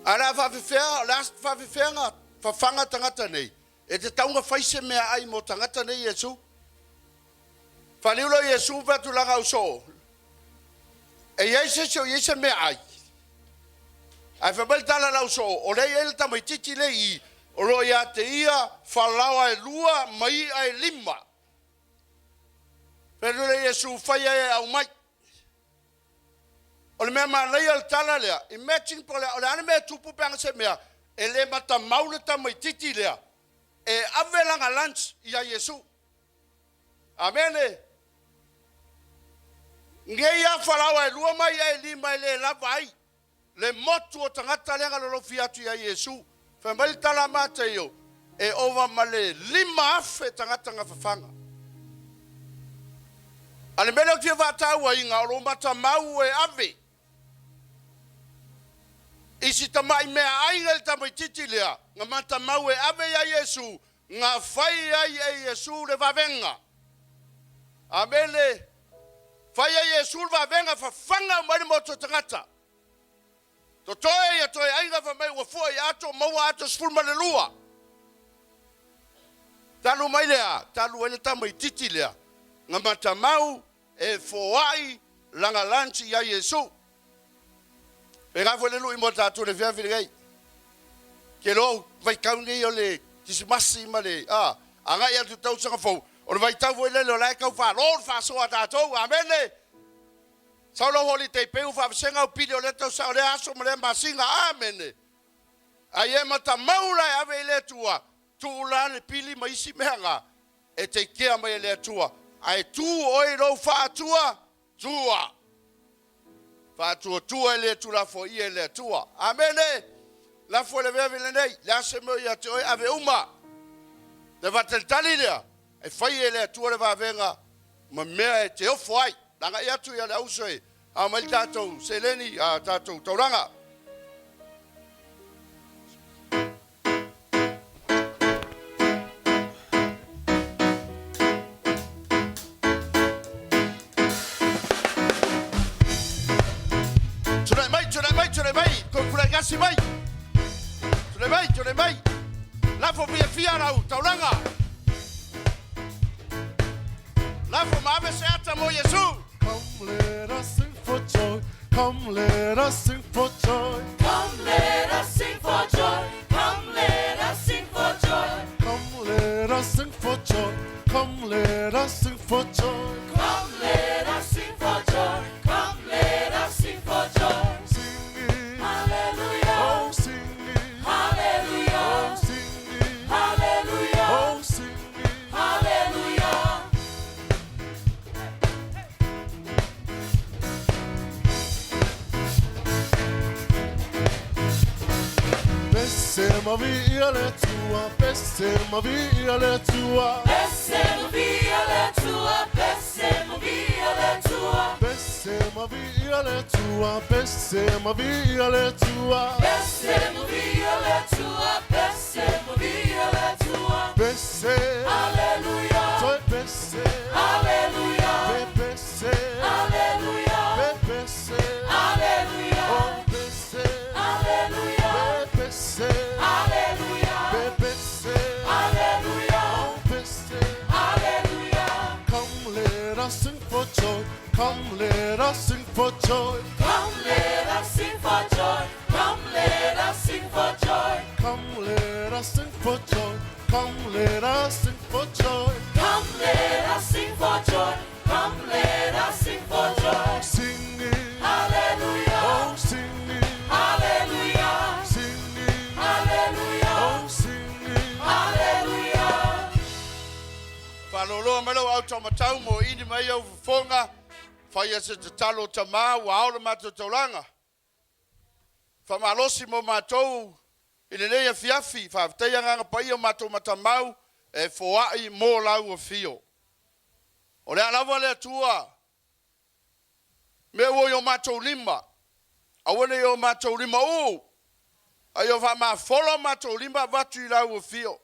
Ae o le a faafefea, o le a faafefea fafaga tagata nei? E tatau ona fai se meaai mo tagata nei Iesu. Faliu lea o Iesu ma fai atu lana au soo, E i ai se isi o i ai se meaai? Ae fai mai le tala a le au soo, O lea e i ai le tamaitiiti lea i i, o lo o ia te ia falaoa e lua ma i'a e lima. Fai atu lea Iesu, Fai ai e aumai. O le mea manaia o le tala lea, imagine po o le a le mea e tupu pe ana se mea, e le matamau le tamaitiiti lea e ave lana lunch ia Iesu. Amene. Nei a falaoa e lua ma i'a e lima e le lava ai le motu o tagata lea na lolofi atu ia Iesu. Fai mai le tala a Mataio, e ova ma le 5,000 tagata na fafaga. A le mea lea ou te fia faatauaina, o lou matamau e ave i si tamai meaai na i le tamaitiiti lea, na matamau e ave ia Iesu, na fai ai e Iesu le vavega. Amene. Fai e Iesu le vavega, fafaga uma ai le motu o tagata. Totoe ia toe aiga fai mai ua fua i ato, maua ato 12. Talu mai lea, talu ai le tamaitiiti lea, na matamau e foai lana lunch ia Iesu. Pena foi le lui mo tatou le afiafi lenei. Ke loa vaitau nei o le Kisimasi ma le a agai atu tausaga fou, o le vaitau foi lele o la e tau faalo le faasoa a tatou. Amene. Sau lau holiday pay ua faavasega au pili o lea tausaga, o lea aso ma lea masina. Amene. Ai e matamau la e ave i le Atua, tuu la le pili ma isi mea na e take care mai e le Atua. Ae tu oe i lou faatua, tua. Faatuatua e le tulafoaia e le Atua. Amene! Lafo i le aveave lenei, le a se mea o ia te oe, ave uma. Le faatalitali lea, e fai e le Atua le vavega ma mea e te ofo ai. Lagai atu ia le auso e ao mai le tatou seleni, a tatou taulaga. Tulai mai, tulai mai, tulai mai, kou tulai gasi mai. Tulai mai, tulai mai. Lafo fiafia lau taulaga. Lafo ma ave se ata mo Iesu.
Come let us sing for joy. Come let us sing for joy.
Come let us sing for joy. Come let us sing for joy.
Come let us sing for joy. Come let us sing for joy.
Come let us sing for joy. Come let us sing for joy.
Sing it.
Hallelujah.
Oh, sing it.
Hallelujah.
Oh, sing it.
Hallelujah.
Oh, sing it.
Hallelujah.
Pese ma via le tua, pese ma via le tua,
Pese mo via le tua, pese mo via le tua.
pese ma via le tua, pese ma via le tua,
Pese mo via le tua, pese mo via le tua.
pese,
Hallelujah.
toi pese,
Hallelujah.
pe pese,
Hallelujah.
pe pese,
Hallelujah.
oh pese,
Hallelujah.
pe pese,
Hallelujah.
pe pese,
Hallelujah.
oh pese.
Hallelujah.
Come let us sing for joy, come let us sing for joy.
Come let us sing for joy. Come let us sing for joy.
Come let us sing for joy. Come let us sing for joy.
Come let us sing for joy. Come let us sing for joy.
Sing it.
Hallelujah.
Oh, sing it.
Hallelujah.
Sing it.
Hallelujah.
Oh, sing it.
Hallelujah.
Faalōloa mai lau au taumatau mo ini mai au fofoga, faia se tatalo tamā ua ao le matou taulaga. Faamalosi mo matou i lenei afiafi, faafetai Agaga Paia o matou matamau e foai mo lau afio. O le a lava le Atua mea ua i o matou lima, aua ne i o matou lima uu, a ia faamafola o matou lima avatu i lau afio.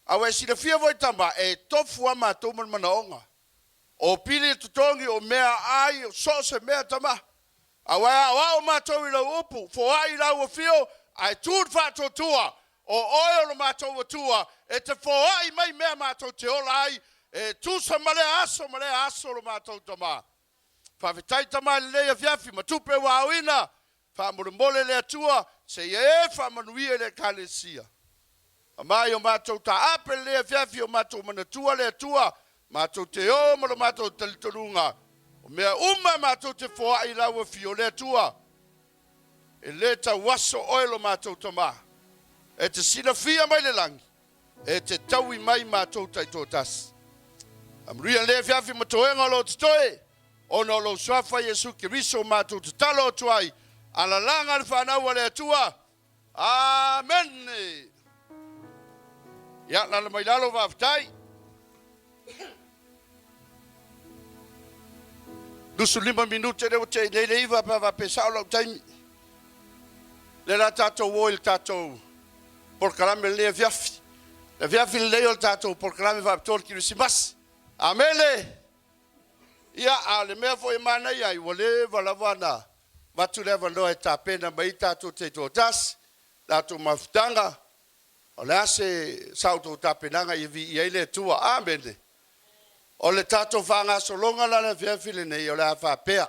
A ua e silafia foi tama, e tofu lava matou ma le manaoga. O pili e totogi, o meaai, o so o se mea tama. A ua e aoao matou i lau upu, foai i lau afio, ae tu le faatuatua, o oe o lo matou Atua, e te foai mai mea matou te ola ai, e tusa ma lea aso ma lea aso lo matou Tama. Faafetai tama i lenei afiafi ma tupe ua aoina, faamolemole le Atua, se ia e faamanuia i le Ekalesia. Aumai o matou taape lenei afiafi o matou manatua le Atua, matou te o ma lo matou talitonuga, o mea uma matou te foai i lau afio le Atua, e le tauaso oe lo matou Tama. E te silafia mai le lagi, e te taui mai matou taitoatasi. Amuria lenei afiafi ma toega o lo o totoe, ona o lou Suafa Iesu Keriso matou tatalo atu ai, alalaga le fanau a le Atua. Amene. Ia, lala mai lalo, faafetai. 25 minute lea ua tea nei le 9 pe a faapea sao lau taimi. Lea la tatou o i le tatou polokalame lenei afiafi. Le afiafi lenei o le tatou polokalame faapitoa o le Kerisimasi. Amene! Ia, a o le mea foi e manaia ai, ua leva lava ona avatu le avanoa e tapena mai ai tatou taitoatasi, latou mafutaga, o le a se sa outou tapenaga ia viia ai le Atua. Amene! O le tatou faagasologa la i le afiafi lenei, o le a faapea.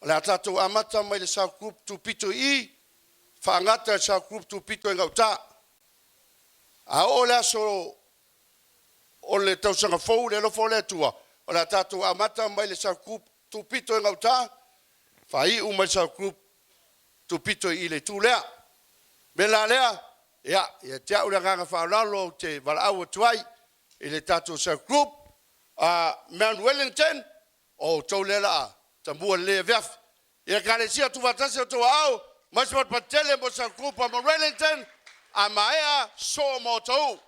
O le a tatou amata mai le South Group tupito i i, faagata i le South Group tupito i gauta. A oo le aso o le tausaga fou i le alofa o le Atua, o le a tatou amata mai le South Group tupito i gauta, faaiu mai le South Group tupito i i le itu lea. O le mea la lea, ia, ia te au le agaga faaaloalo ou te valaau atu ai i le tatou South Group a Mount Wellington, O outou lea la a tamua lelei afiafi. Ia Ekalesia tuufaatasi outou aao mai se patupatu tele mo South Group a Wellington a maea soo ma Otahuhu.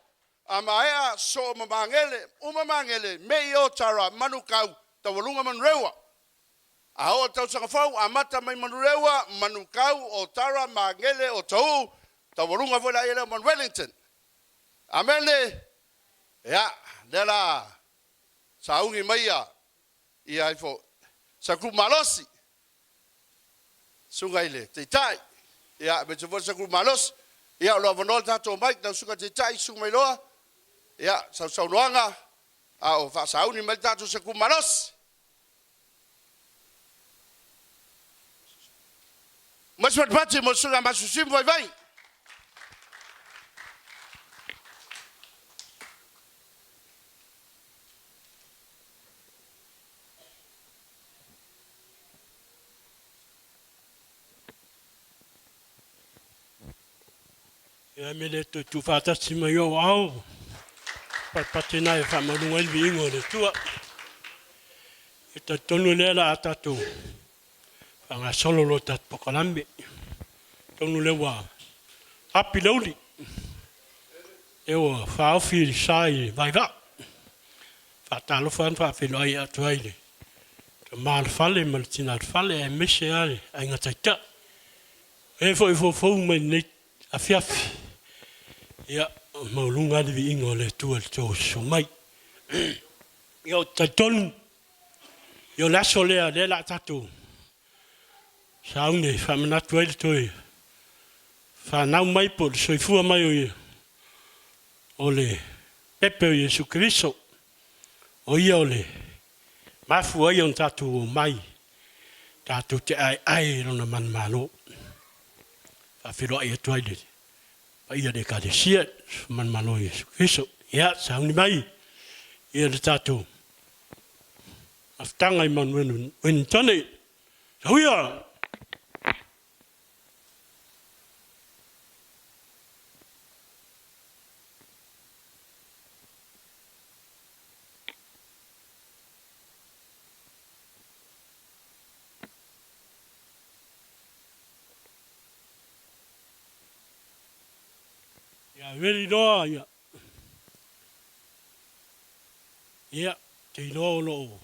A maea soo ma Magele, uma Magele, mei Otara, Manukau, Taualuga Manurewa. A oo tausaga fou, amata mai Manurewa, Manukau, Otara, Magele, Otahuhu, Taualuga foi laia lea o Mount Wellington. Amene! Ia, lea la Sauni mai ia ia ifo sa group malosi suga i le taitai ia aemaise foi sa group malosi ia o lo avanoa le tatou mic lau suga taitai suga mai loa ia sausaunoaga. A o faasauni mai le tatou seku malosi. Ma se patipati mo le susuga Masusimu Vaivai.
Ia me le toe tuufaatasi mai ou aao, patipati na e faamaualuga ai le viiga o le Atua. E talitonu lea la a tatou faagasolo lo tatou polokalame. Tonu lea ua api le uli, lea ua faaofi le sa i le vaivaa. Faatalofa ma faafeiloai atu ai le tama o le fale ma le tina o le fale, aemaise lava le aiga taitai. E foi foufou mai lenei afiafi, ia maualuga le viiga o le Atua i le tou susu mai. Ia ou te talitonu, ia o le aso lea lea o le a tatou sauni e faamanatu ai le toe fanau mai po o le soifua mai o le pepe o Iesu Keriso. O ia o le mafua ai ona tatou omai tatou te aeae i lona manumalo. Faafeiloai atu ai le paia o le Ekalesia manumalo o Iesu Keriso. Ia sauni mai ia le tatou mafutaga i Mount Wellington. Tauia! Ia veli loa ia. Ia, te iloa o lo o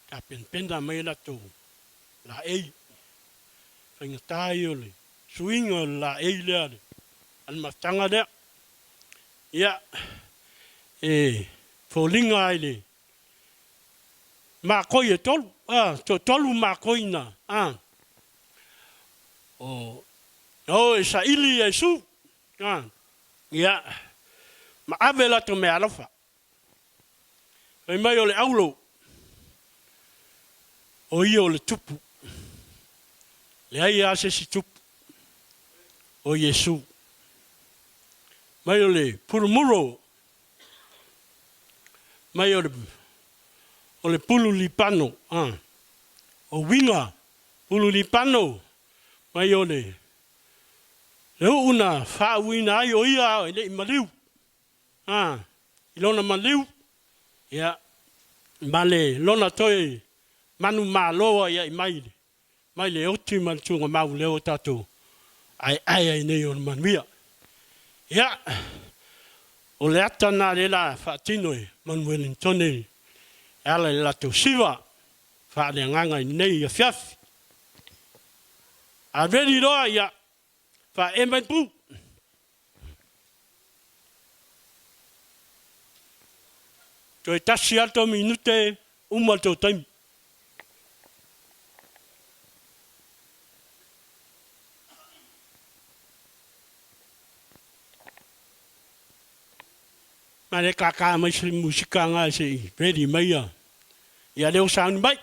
tapenapena mai latou laei. Faigata ia o le suiga o le laei lea a le mafutaga lea. Ia, e foliga ai le makoi e tolu, toatolu makoi na, o na o e saili Iesu, ia, ma ave latou meaalofa. Fai mai o le aulo, o ia o le tupu. Leai lava se isi tupu, o Iesu. Mai o le pulumulo, mai o le pulu lipano, o uiga pulu lipano, mai o le uu na faauuina ai o ia e le i maliu, i lona maliu, ia, ma le lona toe manumalo ai ai mai, mai le oti ma le tuugamau lea ua tatou aeae ai nei o le manuia. Ia, o le ata lena lea la faatino e Manu Wellington e ala i le latou siva faaleagaga i lenei afiafi. A veli loa, ia, faaee mai le pu. Toe tasi lava le tou minute, uma le tou taimi. Ma le kaka mai se musika nga se i ready mai ia. Ia leo sauni mai.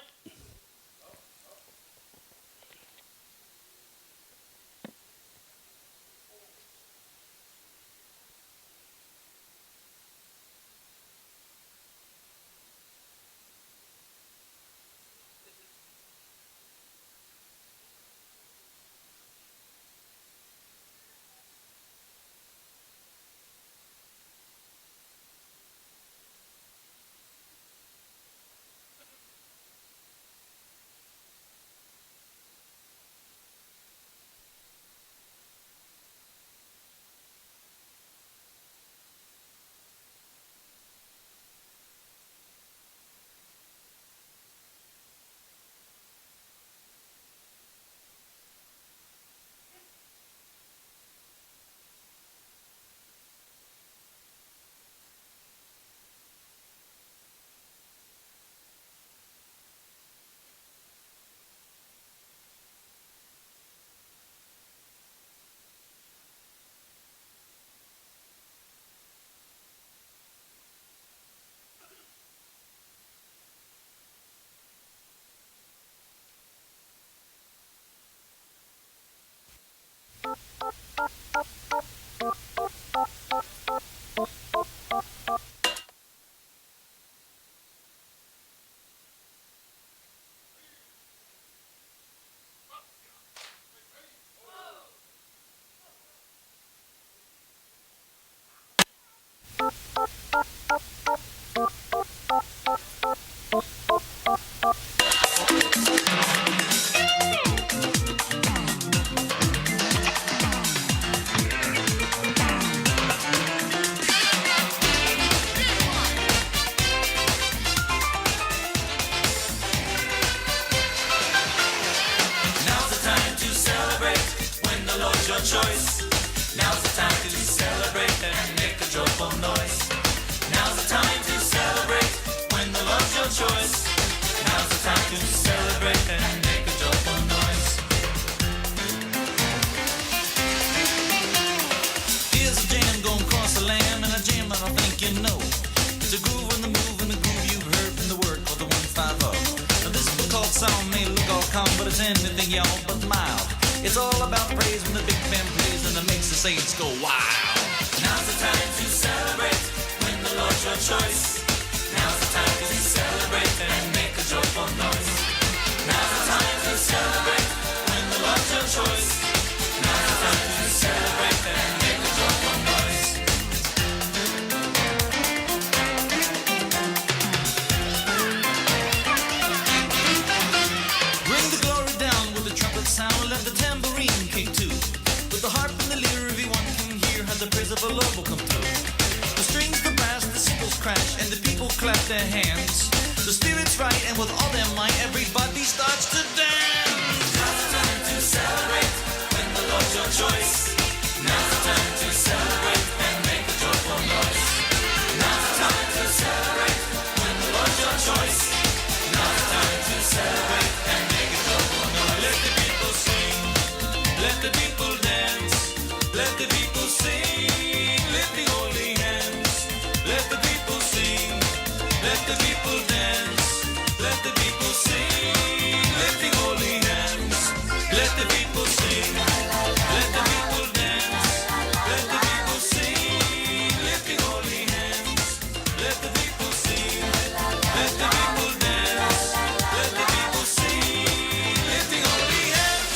anything, y'all, but mild. It's all about praise when the big band plays and it makes the saints go wild. Now's the time to celebrate when the Lord's your choice. Now's the time to celebrate and make a joyful noise. Now's the time to celebrate when the Lord's your choice. Now's the time to celebrate and make a joyful noise. Bring the glory down with the trumpet sound, let the tambourine kick too. With the harp and the lyre, everyone can hear how the praise of the Lord will come through. The strings, the brass, the cymbals crash, and the people clap their hands. The spirit's right, and with all their might, everybody starts to dance. Now's the time to celebrate when the Lord's your choice. Now's the time to celebrate and make a joyful noise. Now's the time to celebrate when the Lord's your choice. Now's the time to celebrate and make a joyful noise. Let the people sing, let the people dance, let the people sing, lift the holy hands. Let the people sing, let the people dance, let the people sing, lift the holy hands. Let the people sing, let the people dance, let the people sing, lift the holy hands. Let the people sing, let the people dance, let the people sing, lift the holy hands.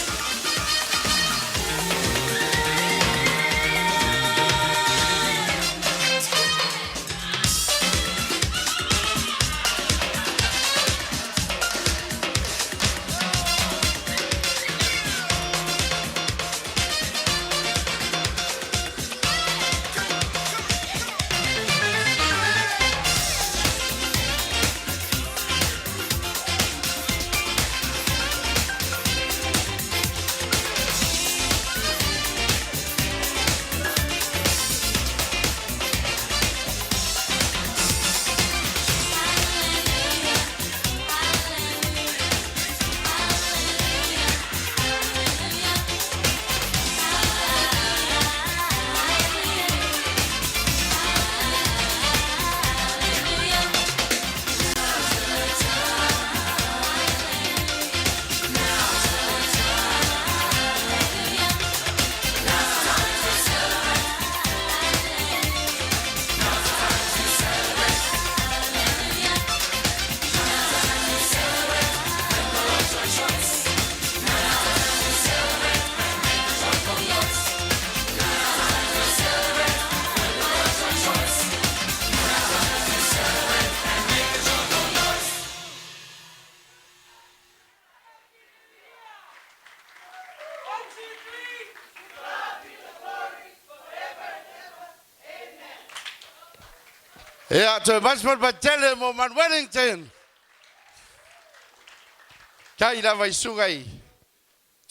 Ia, toe mai se patele mo Man Wellington. Tai lava i suga i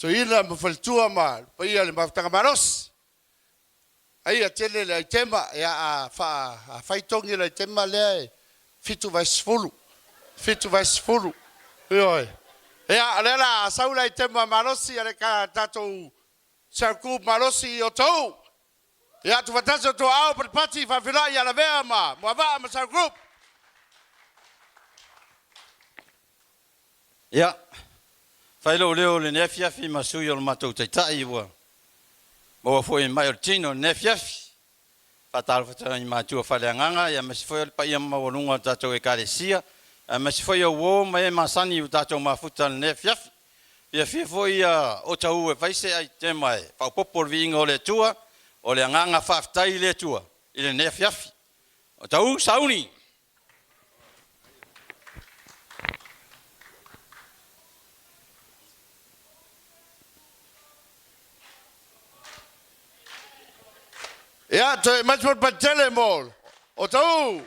toeaina ma faletua ma le paia o le mafutaga malosi. Ai a tele le aitema, ia a fa a fai togi le aitema lea e 70. 70. Ioe. Ia, o lea la a sau le aitema malosi a le tatou cell group malosi i outou. Ia tuufaatasi outou aao patipati faafeiloai ia Lavea ma Moavaa ma cell group.
Ia, fai lou leo i lenei afiafi ma sui o le matou Taitai ua maua foi e mai o le tino i lenei afiafi. Faatalofa atu i matua faaleagaga aemaise foi o le paia maualuga o le tatou Ekalesia, aemaise foi o uo ma e masani ua tatou mafuta i lenei afiafi. Fiafia foi o taua e fai se aitema e faaopoopo le viiga o le Atua, o le agaga faafetai i le Atua i lenei afiafi. O taua sauni!
Ia, toe aumai se patipati tele mo o tau.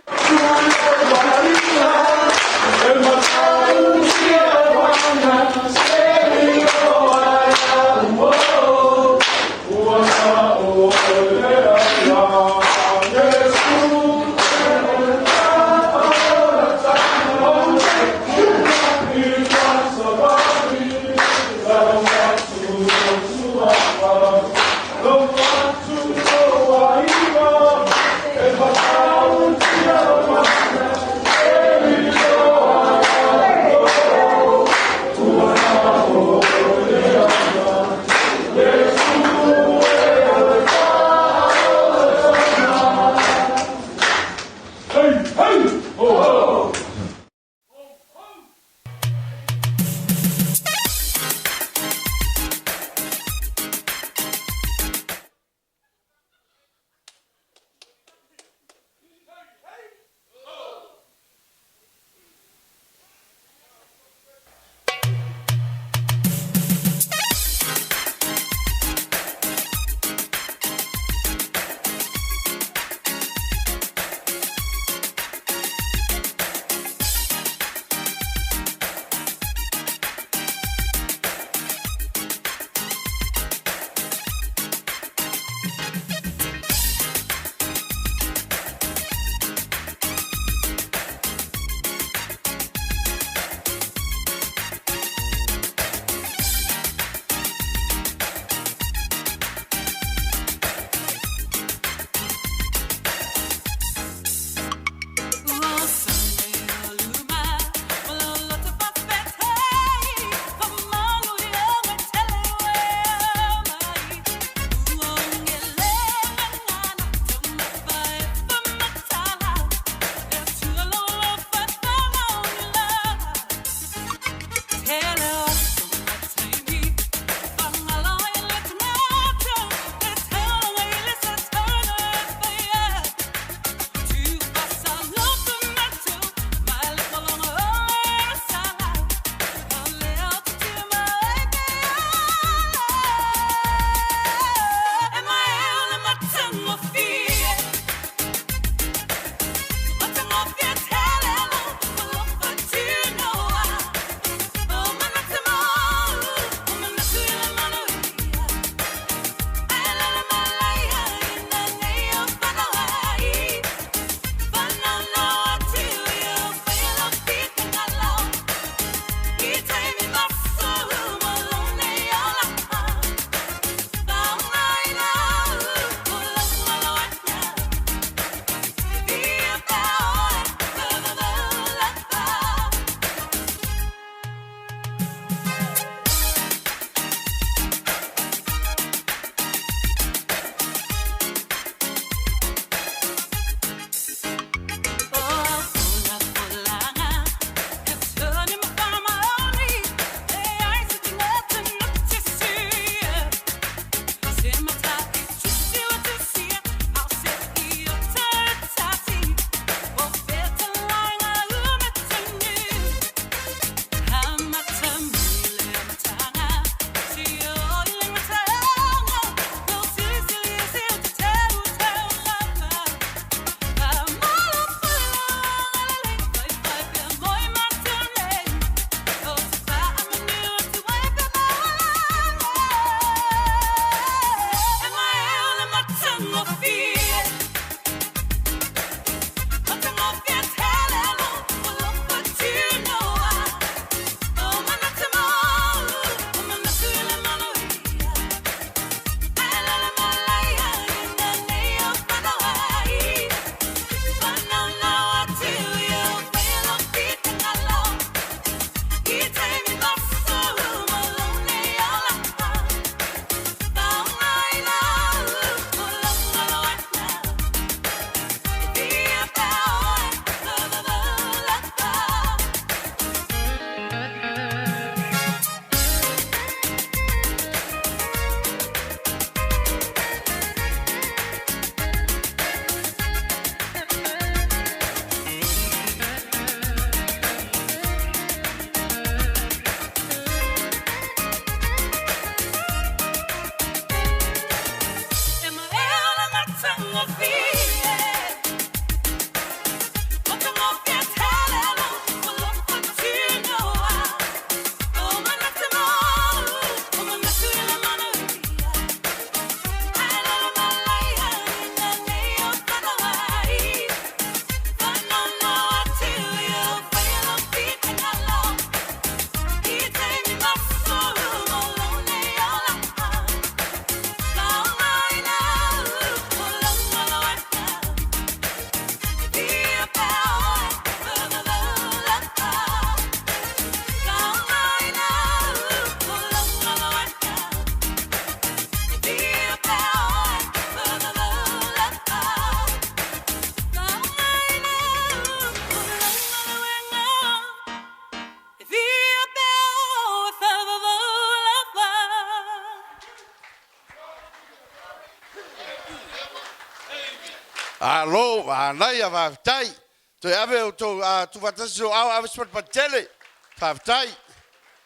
Malo, manaia, faafetai. Toe ave outou a tuufaatasi sou aao, ave se patipati tele. Faafetai.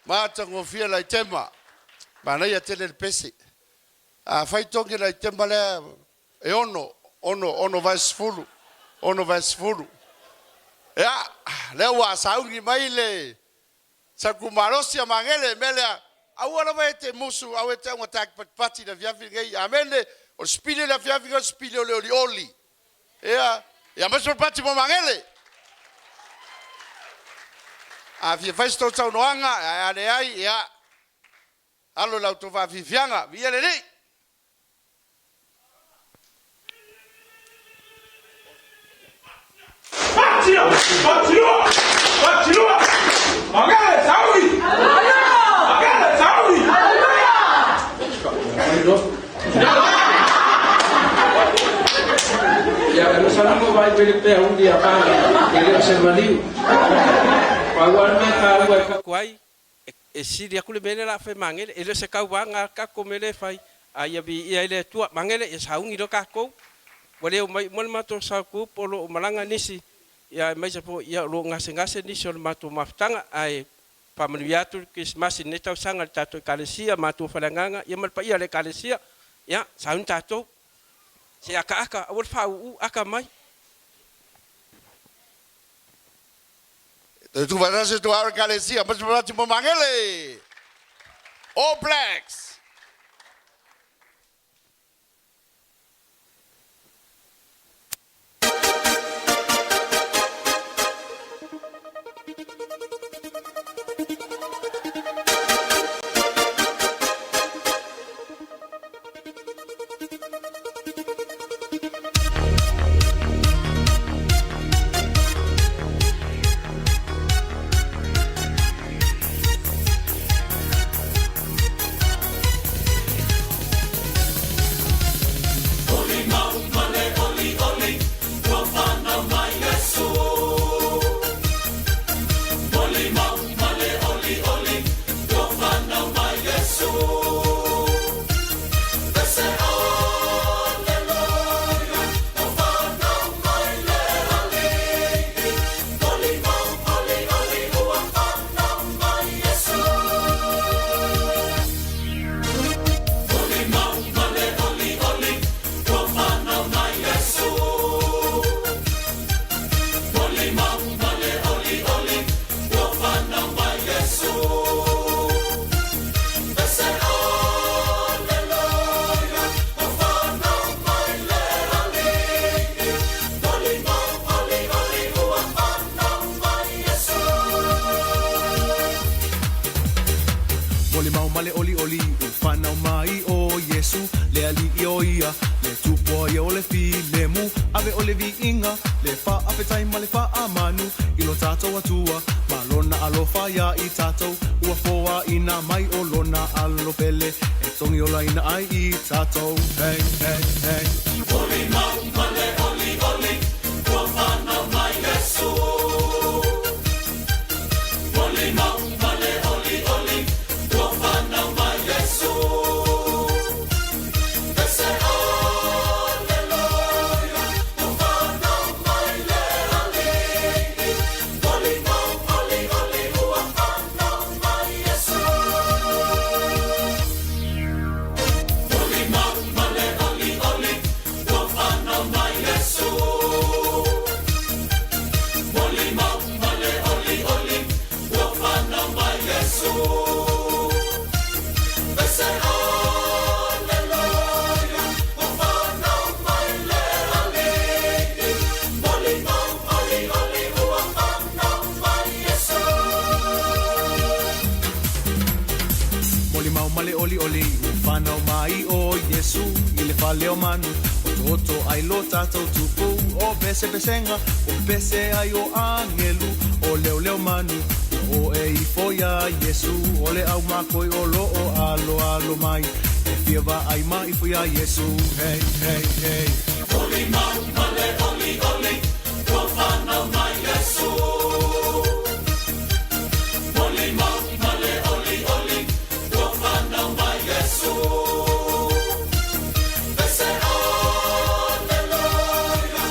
Matagofie le aitema. Manaia tele le pese. Afai togi le aitema lea e ono, ono, ono vaesefulu, ono vaesefulu. Ia, lea ua sauni mai le Saukumalosi a Magele, le mea lea, aua lava e te musu, aua e te augata e patipati i le afiafi lenei. Amene. O le sipili o le afiafi lenei, o le sipili o le olioli. Ia, ia aumai se patipati mo Magele. A fia fai se tou saunoaga, ae a leai, ia, alo i la outou faafiafiaga. Viia le Alii.
Ia, e masalo ua vaai mai le peauli a Male, e le o se maliu. Pau lava le mea taua e
Atu ai, e sili atu le mea lea o le a fai e Magele. E le o se tauvaga a le tatou mea lea e fai, a ia viia ai le Atua. Magele, ia sauni loa tatou. Ua le omai uma le matou South Group, o lo o malaga nisi, ia aemaise foi ia o lo o gasegase nisi o le matou mafutaga, ae faamanuia atu le Kerisimasi i lenei tausaga i le tatou Ekalesia, matou Faleagaga, ia ma le paia o le Ekalesia. Ia, sauni tatou. Se akaaka, aua le faauu, aka mai.
Toe tuufaatasi atu au Ekalesia, Matimati mo Magele! All Blacks!
Molimau ma le olioli ua fanau mai ʻo Iesū le Alii o ia le Tupua ia o le filemu ave ʻoe le viiga le faafetai ma le faamanu i lo tatou Atua ma lona alofa iā i tatou ua foaina mai ʻo lona alo pele e togi olaina ai i tatou hey hey hey.
Molimau ma le olioli ua fanau mai Iesu. Molimau ma le olioli ua fanau mai Iesu. Pese Aleluia ua fanau mai le Alii. Molimau olioli ua fanau mai Iesu. Molimau ma le olioli ua fanau mai Iesu. Molimau ma le olioli ua fanau mai Iesu. Pese Aleluia ua fanau mai le Alii. Molimau olioli ua fanau mai Iesu.
Molimau ma le olioli ua fanau mai ʻo Iesū i le fale o manu otooto ai lo tatou Tupu o pesepesega ua pepese ai o agelu o leoleo manu ua oe ifo iā Iesū o le ʻaumakua o loo aloalo mai e fia vaai ma ifo iā Iesū hey hey hey.
Molimau ma le olioli ua fanau mai Iesu. Molimau ma le olioli ua fanau mai Iesu. Pese Aleluia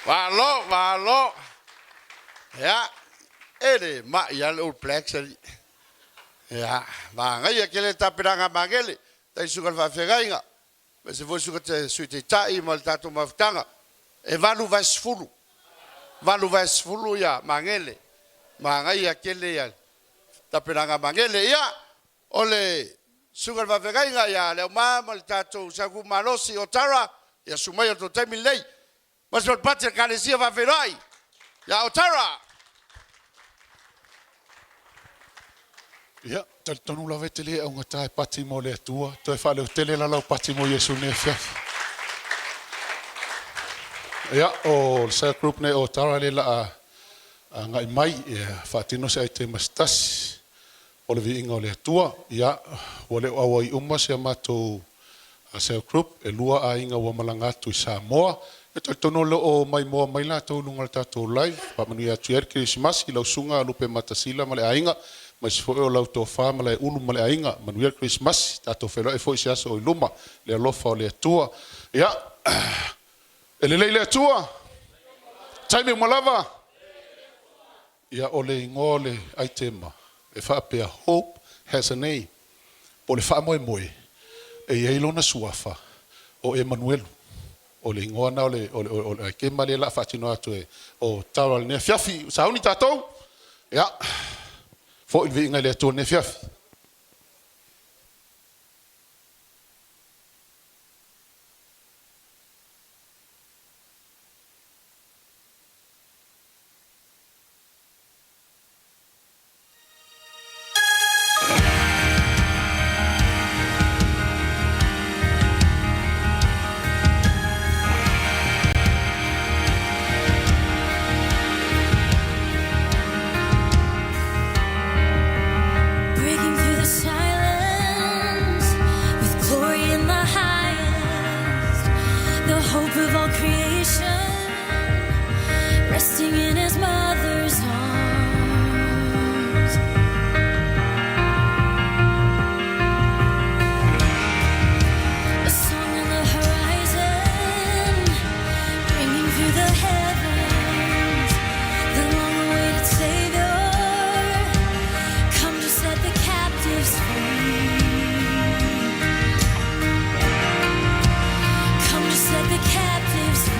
Malo, malo. Ia, e le ma'i lava le All Blacks alii. Ia, manaia tele le tapenaga a Magele, tai susuga i le faafeagaiga, aemaise foi susuga te Sui Taitai ma le tatou mafutaga. E 8:20, 8:20 ia Magele. Manaia tele ia tapenaga a Magele. Ia, o le susuga i le faafeagaiga ia Leauma ma le tatou Sauku Malosi o Tara, ia susu mai o le tou taimi lenei. Ma se pati a le Ekalesia Faafeiloai ia Otara.
Ia, talitonu lava e te le augata e pati mo le Atua. Toe faaleo tele la lau pati mo Iesu i lenei afiafi. Ia, o le cell group nei o Tara lea la a agai mai e faatino se aitema se tasi o le viiga o le Atua. Ia, ua le o auai uma si a matou cell group, e lua aiga ua malaga atu i Samoa. E talitonu o lo o maimoa mai latou i luga o le tatou live. Faamanuia atu i ai le Kerisimasi i lau susuga Lupeamatasila ma le aiga, aemaise foi o lau tofa Malaeulu ma le aiga. Manuia le Kerisimasi. Tatou feiloai foi i se aso o i luma i le alofa o le Atua. Ia, e lelei le Atua? Taimi uma lava? Ia, o le igoa o le aitema e faapea, Hope has a name. Po o le faamoemoe e i ai lona suafa o Emanuelu. O le igoa lena o le o le o le aitema lea o le a faatino atu e o Tara i lenei afiafi. Sauni tatou? Ia, foi le viiga i le Atua i lenei afiafi.
Breaking through the silence with glory in the highest, the hope of all creation, resting in his mother's arms. A song on the horizon, ringing through the heavens, the long-awaited Savior, come to set the captives free. Come to set the captives free.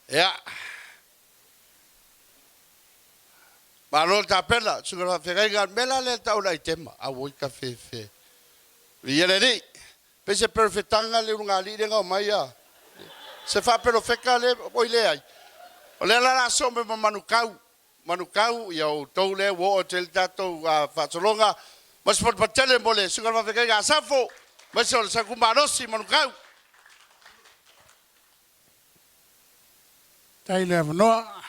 Ia. Malo le tapena, susuga i le faafeagaiga, o le mea la lea e tau o le aitema, auoi tafefe. Viia le Alii. Pei se perofetaga le ulugalii lea na omai a se faaperofeta le oi leai. O lea la o le a soo mai ma Manukau. Manukau, ia o outou lea ua oo atu i ai le tatou faasologa ma se patupatele mo le susuga i le faafeagaiga a Safo, aemaise o le Saku Malosi Manukau.
Faafetai le avanoa.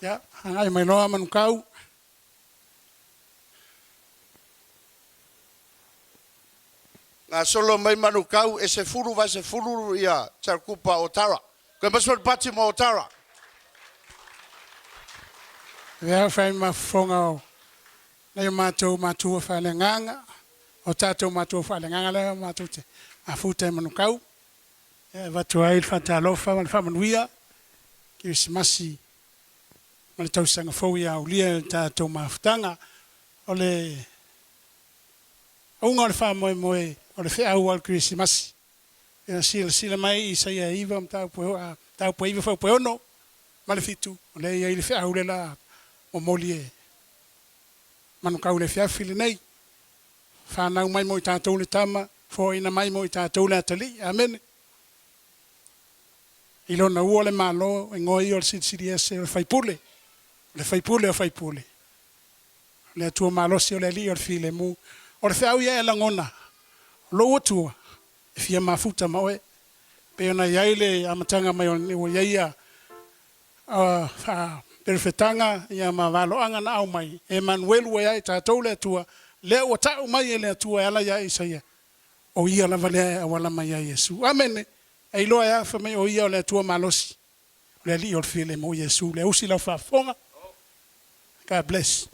Ia, agai mai loa Manukau.
Gasolo mai Manukau e 10-10 ia Tiakopa o Otara. Toe maua se pati mo Otara.
Lea fai ma fofoga o nai o matou matua faaleagaga, o tatou matua faaleagaga lea matou te mafuta i Manukau. E avatu ai le faatalofa ma le faamanuia, Kerisimasi ma le tausaga fou ia aulia e le tatou mafutaga. O le auga o le faamoemoe o le feau a le Kerisimasi. Ia silasila mai i Isaia 9 mataupu e 9 fuaiupu e 6 ma le 7, o lea e i ai le feau lea la momoli e Manukau i le afiafi lenei. Fanau mai mo i tatou le Tama, foaina mai mo i tatou le Atalii. Amene. I lona ua le Malo, igoa ia o le Silisili Ese, o le Faipule, o le Faipule o Faipule, o le Atua Malosi, o le Alii o le Filemu. O le feau ia e lagona, o lou Atua e fia mafuta ma oe. Pei ona i ai le amataga mai o ua i ai ia perofetaga ia ma valoaga na aumai, e manuelu ai ia i tatou le Atua, lea ua ta'u mai e le Atua e ala ia Isaia, o Ia lava lea e auala mai ia Iesu. Amene! E iloa e a fai mai o Ia o le Atua malosi, o le Alii o le filemu Iesu lea usi lau faafofoga. God bless.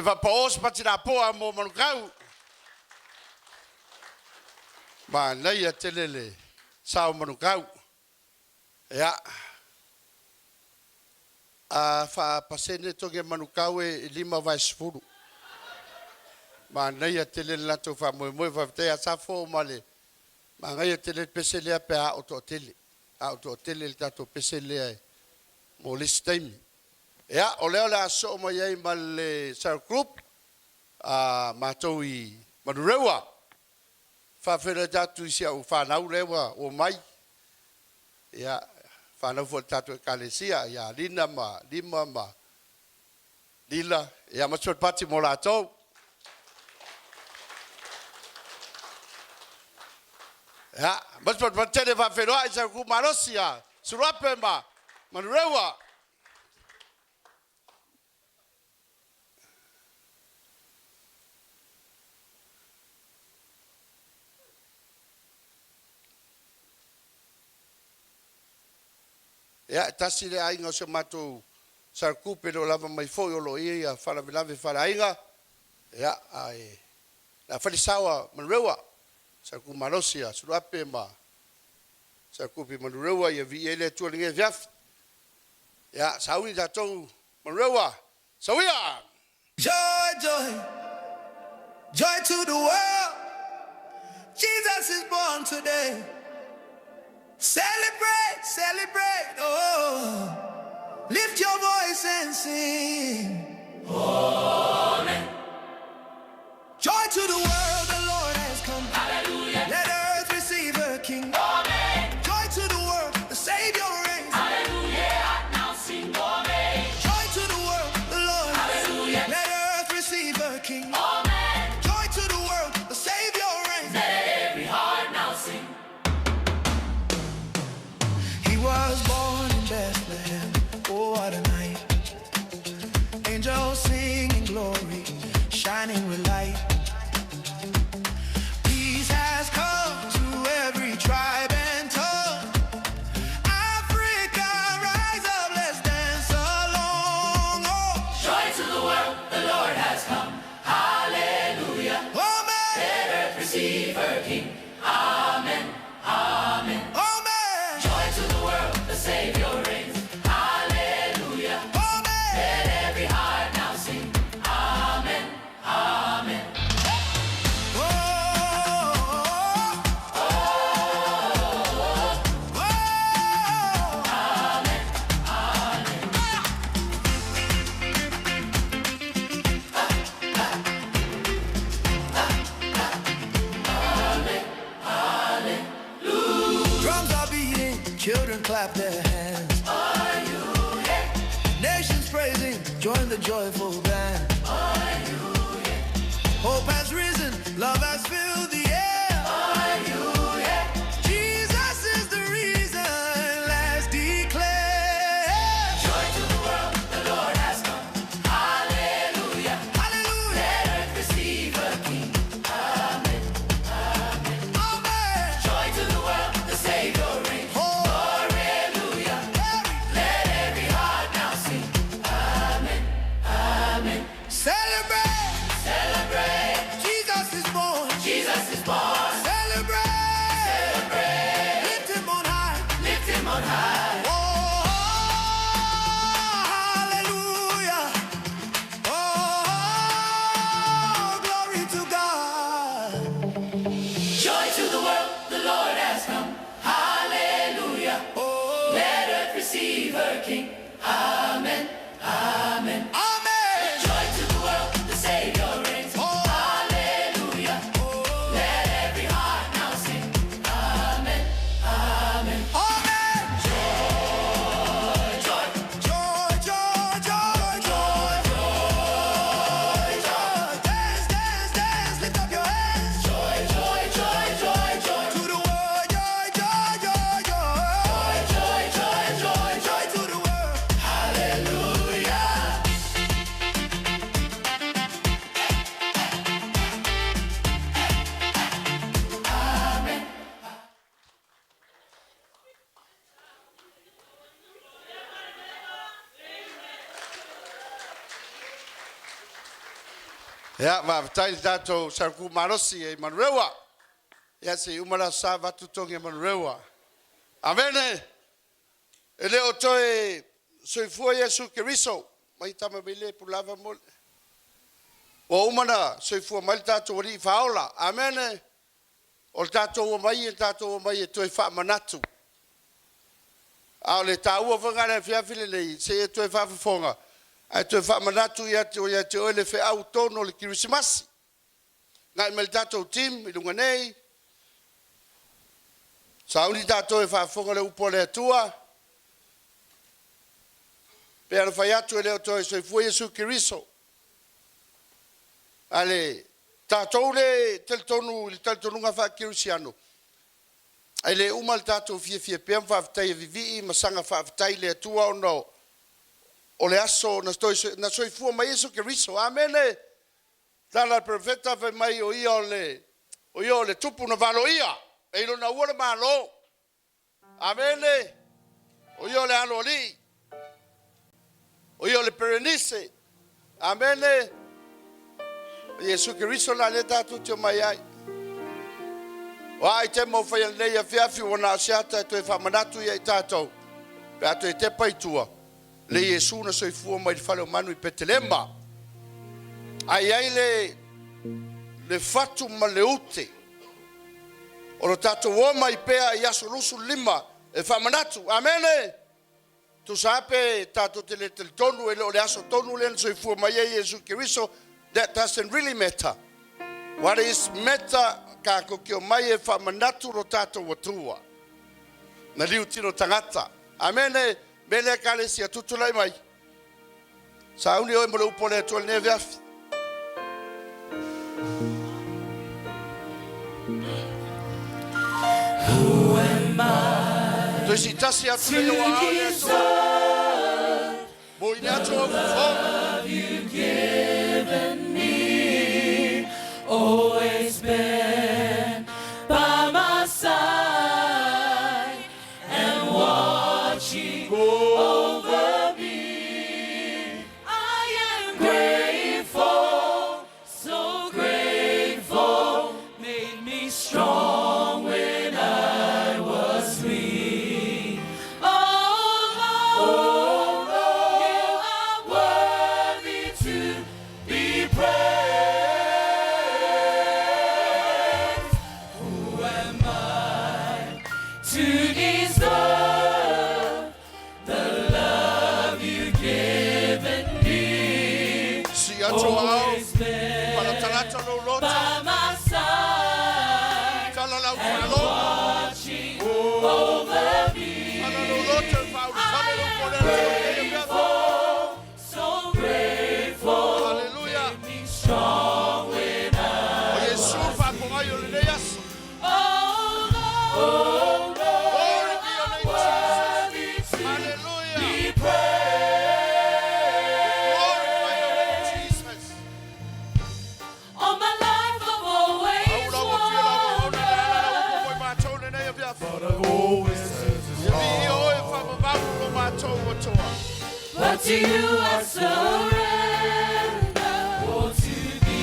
Se faapao se patinapoa mo Manukau. Manaia tele le sao Manukau. Ia. A faapasene togi Manukau e 50. Manaia tele le latou faamoemoe faafetai a Safo ma le magaia tele le pese lea pe a o toatele. A o toatele le tatou pese lea mo le isi taimi. Ia, o lea o le a soo mai ai ma le Cell Group, a matou i Manurewa. Faafeiloai atu i si au fanau lea ua omai. Ia, fanau foi o le tatou ekalesia, ia Lina ma Lima ma Lila, ia ma se pati mo latou. Ia, ma se pati tele faafeiloai i Cell Group malosi a Suluape ma Manurewa. Ia, e tasi le aiga o si o matou Cell Group e le o lava mai foi o lo o i ai ia faalavelave faaleaiga. Ia, ae le a fai le sao a Manurewa, Cell Group malosi a Suluape ma Cell Group i Manurewa ia viia ai le Atua i lenei afiafi. Ia, sauni tatou Manurewa, sauia!
Joy, joy, joy to the world. Jesus is born today. Celebrate, celebrate, oh. Lift your voice and sing. Amen. Joy to the world, the Lord has come. Hallelujah. Let earth receive her King. Amen. Joy to the world, the Savior reigns. Hallelujah. Now sing amen. Joy to the world, the Lord. Hallelujah. Let earth receive her King. Amen. Joy to the world, the Savior reigns. Let every heart now sing. He was born in Bethlehem. Oh, what a night. Angels singing glory, shining with light. Peace has come to every tribe and tongue. Africa, rise up, let's dance along. Oh,
Joy to the world, the Lord has come. Hallelujah.
Amen.
Let earth receive her King. Amen. Amen.
Amen.
Joy to the world, the Savior reigns. Hallelujah.
Amen.
Let every heart now sing. Amen. Amen.
Oh, oh, oh, oh.
Amen. Amen. Amen. Hallelujah.
Drums are beating, children clap their hands.
Hallelujah.
Nations praising, join the joyful band.
Hallelujah.
Hope has risen, love has filled the air.
Hallelujah.
Jesus is the reason, let's declare.
Joy to the world, the Lord has come. Hallelujah.
Hallelujah.
Let earth receive her King. Amen. Amen.
Amen.
Joy to the world, the Savior reigns.
Oh.
Hallelujah. Let every heart now sing. Amen. Amen.
Celebrate.
Celebrate.
Jesus is born.
Ia, faafetai i le tatou Saluku malosi e Manurewa. Ia, se i uma le Aso Sa avatu togi e Manurewa. Amene! E le o toe soifua Iesu Keriso, mai tama mai le pulava mo le. Ua uma na soifua mai le tatou Alii Faaola. Amene! O le tatou omai e tatou omai e toe faamanatu. A o le taua foi lena i le afiafi lenei, se i e toe faafofoga, ae toe faamanatu ia te ia te oe le feau tonu o le Kerisimasi. Agai mai le tatou team i luga nei, sauni tatou e faafofoga le upu a le Atua. Pei ona fai atu e le o toe soifua Iesu Keriso. A le tatou le talitonu i le talitonuga faa-kerisiano, e le uma le tatou fiafia pea ma faafetai e vivii ma saga faafetai i le Atua ona o le aso na, toe, na soifua mai Iesu Keriso. Amene! Tala le profeta fai mai o ia o le o ia o le tupu na valoia e i lona ua le Malo. Amene! O ia o le aloalii. O ia o le Perenise. Amene! O Iesu Keriso la lea tatou te omai ai. O a ai te mau whai nei afiafi ua na o se ata e toe faamanatu ia i tatou. Pe a toe tepa i tua, le Iesu na soifua mai le fale o manu i Petelema. Ai ai le le fatu ma le ute. O lo tatou o mai pea i aso 25 e faamanatu. Amene! Tusa ape tatou te le talitonu e le o le aso tonu lea na soifua mai ai Iesu Keriso, that doesn't really matter. What is matter, tatou te omai e faamanatu lo tatou Atua. Na liu tino tagata. Amene, me le ekalesia tutulai mai. Sauni oe mo le upu a le Atua i lenei afiafi.
Who am I
Toe siitasi atu
to
le ua ao le Atua.
deserve
Mo i le
the
atu au fofoga.
love you've given me? Always been by my side and watching over me. I am grateful, so grateful, made me strong when I was weak. Oh Lord, you are worthy to be praised. Who am I to deserve the love you've given me?
Si atu ao,
Always been
palatalata lou loto,
by my side
tala lau
and
faalogo.
watching over me.
Tala lou loto e faaulufale
I
le upu a
am
le Atua i lenei afiafi.
grateful, so grateful.
Hallelujah.
Made me strong when I
O Iesu
was
faafogai o lenei aso.
Oh Lord,
Glory be
you
your
are
name,
worthy
Jesus.
to
Hallelujah.
be praised.
Glorify your name, Jesus.
All my life I've always
Au lau afio lau aona le ala lau upu
wanted
mo i matou lenei afiafi. Ia viia oe faamamalu lo matou Atua.
But to you I surrender.
Oh, to be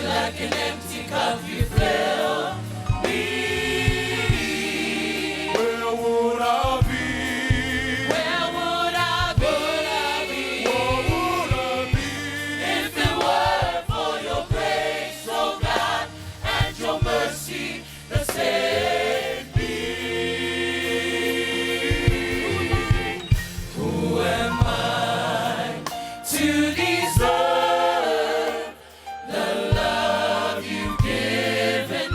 like an empty cup you fill me.
Where would I be?
Where would I be?
Where would I be?
If it weren't for your grace, oh God, and your mercy that saved me? Who am I to deserve the love you've given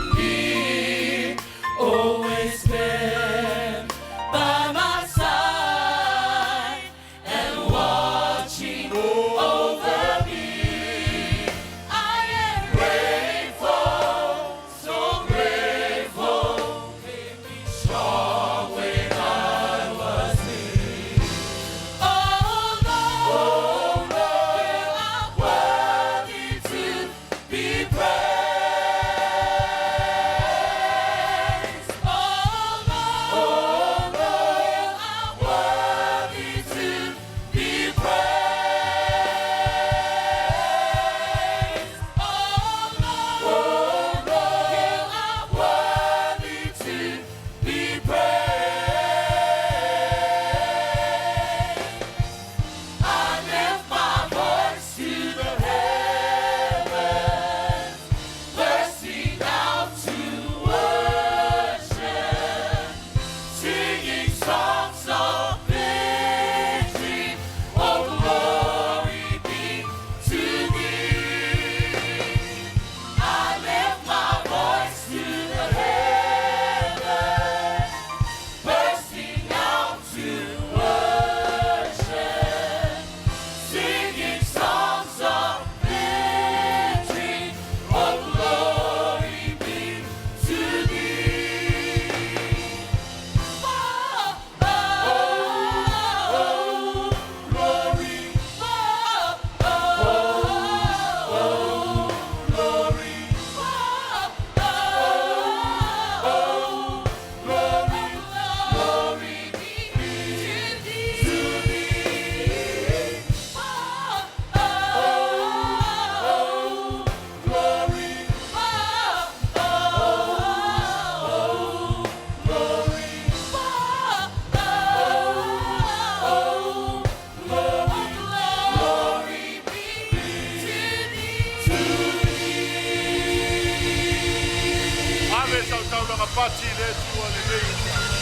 pati i le Atua lenei afiafi.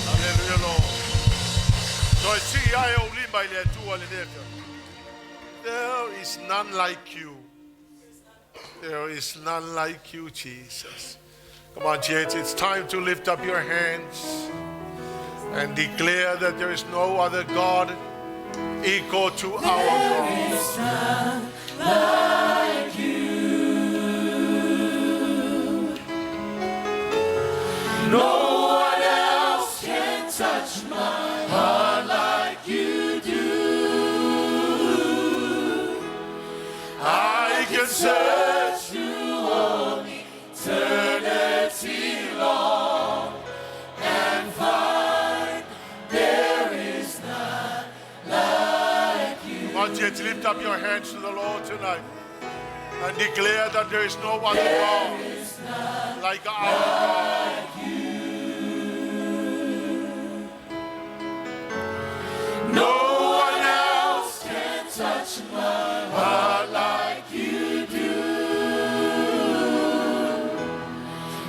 Hallelujah, Lord. Toe sii ae ou lima i le Atua lenei afiafi. There is none like you. There is none like you, Jesus. Come on, church, it's time to lift up your hands and declare that there is no other God equal to our God.
There is none like you. No one else can touch my heart like you do.
I can search
through all eternity long and find there is none like you.
Come on, church, lift up your hands to the Lord tonight and declare that there is no other
There
God
is none
like our God.
like you. No one else can touch my heart like you do.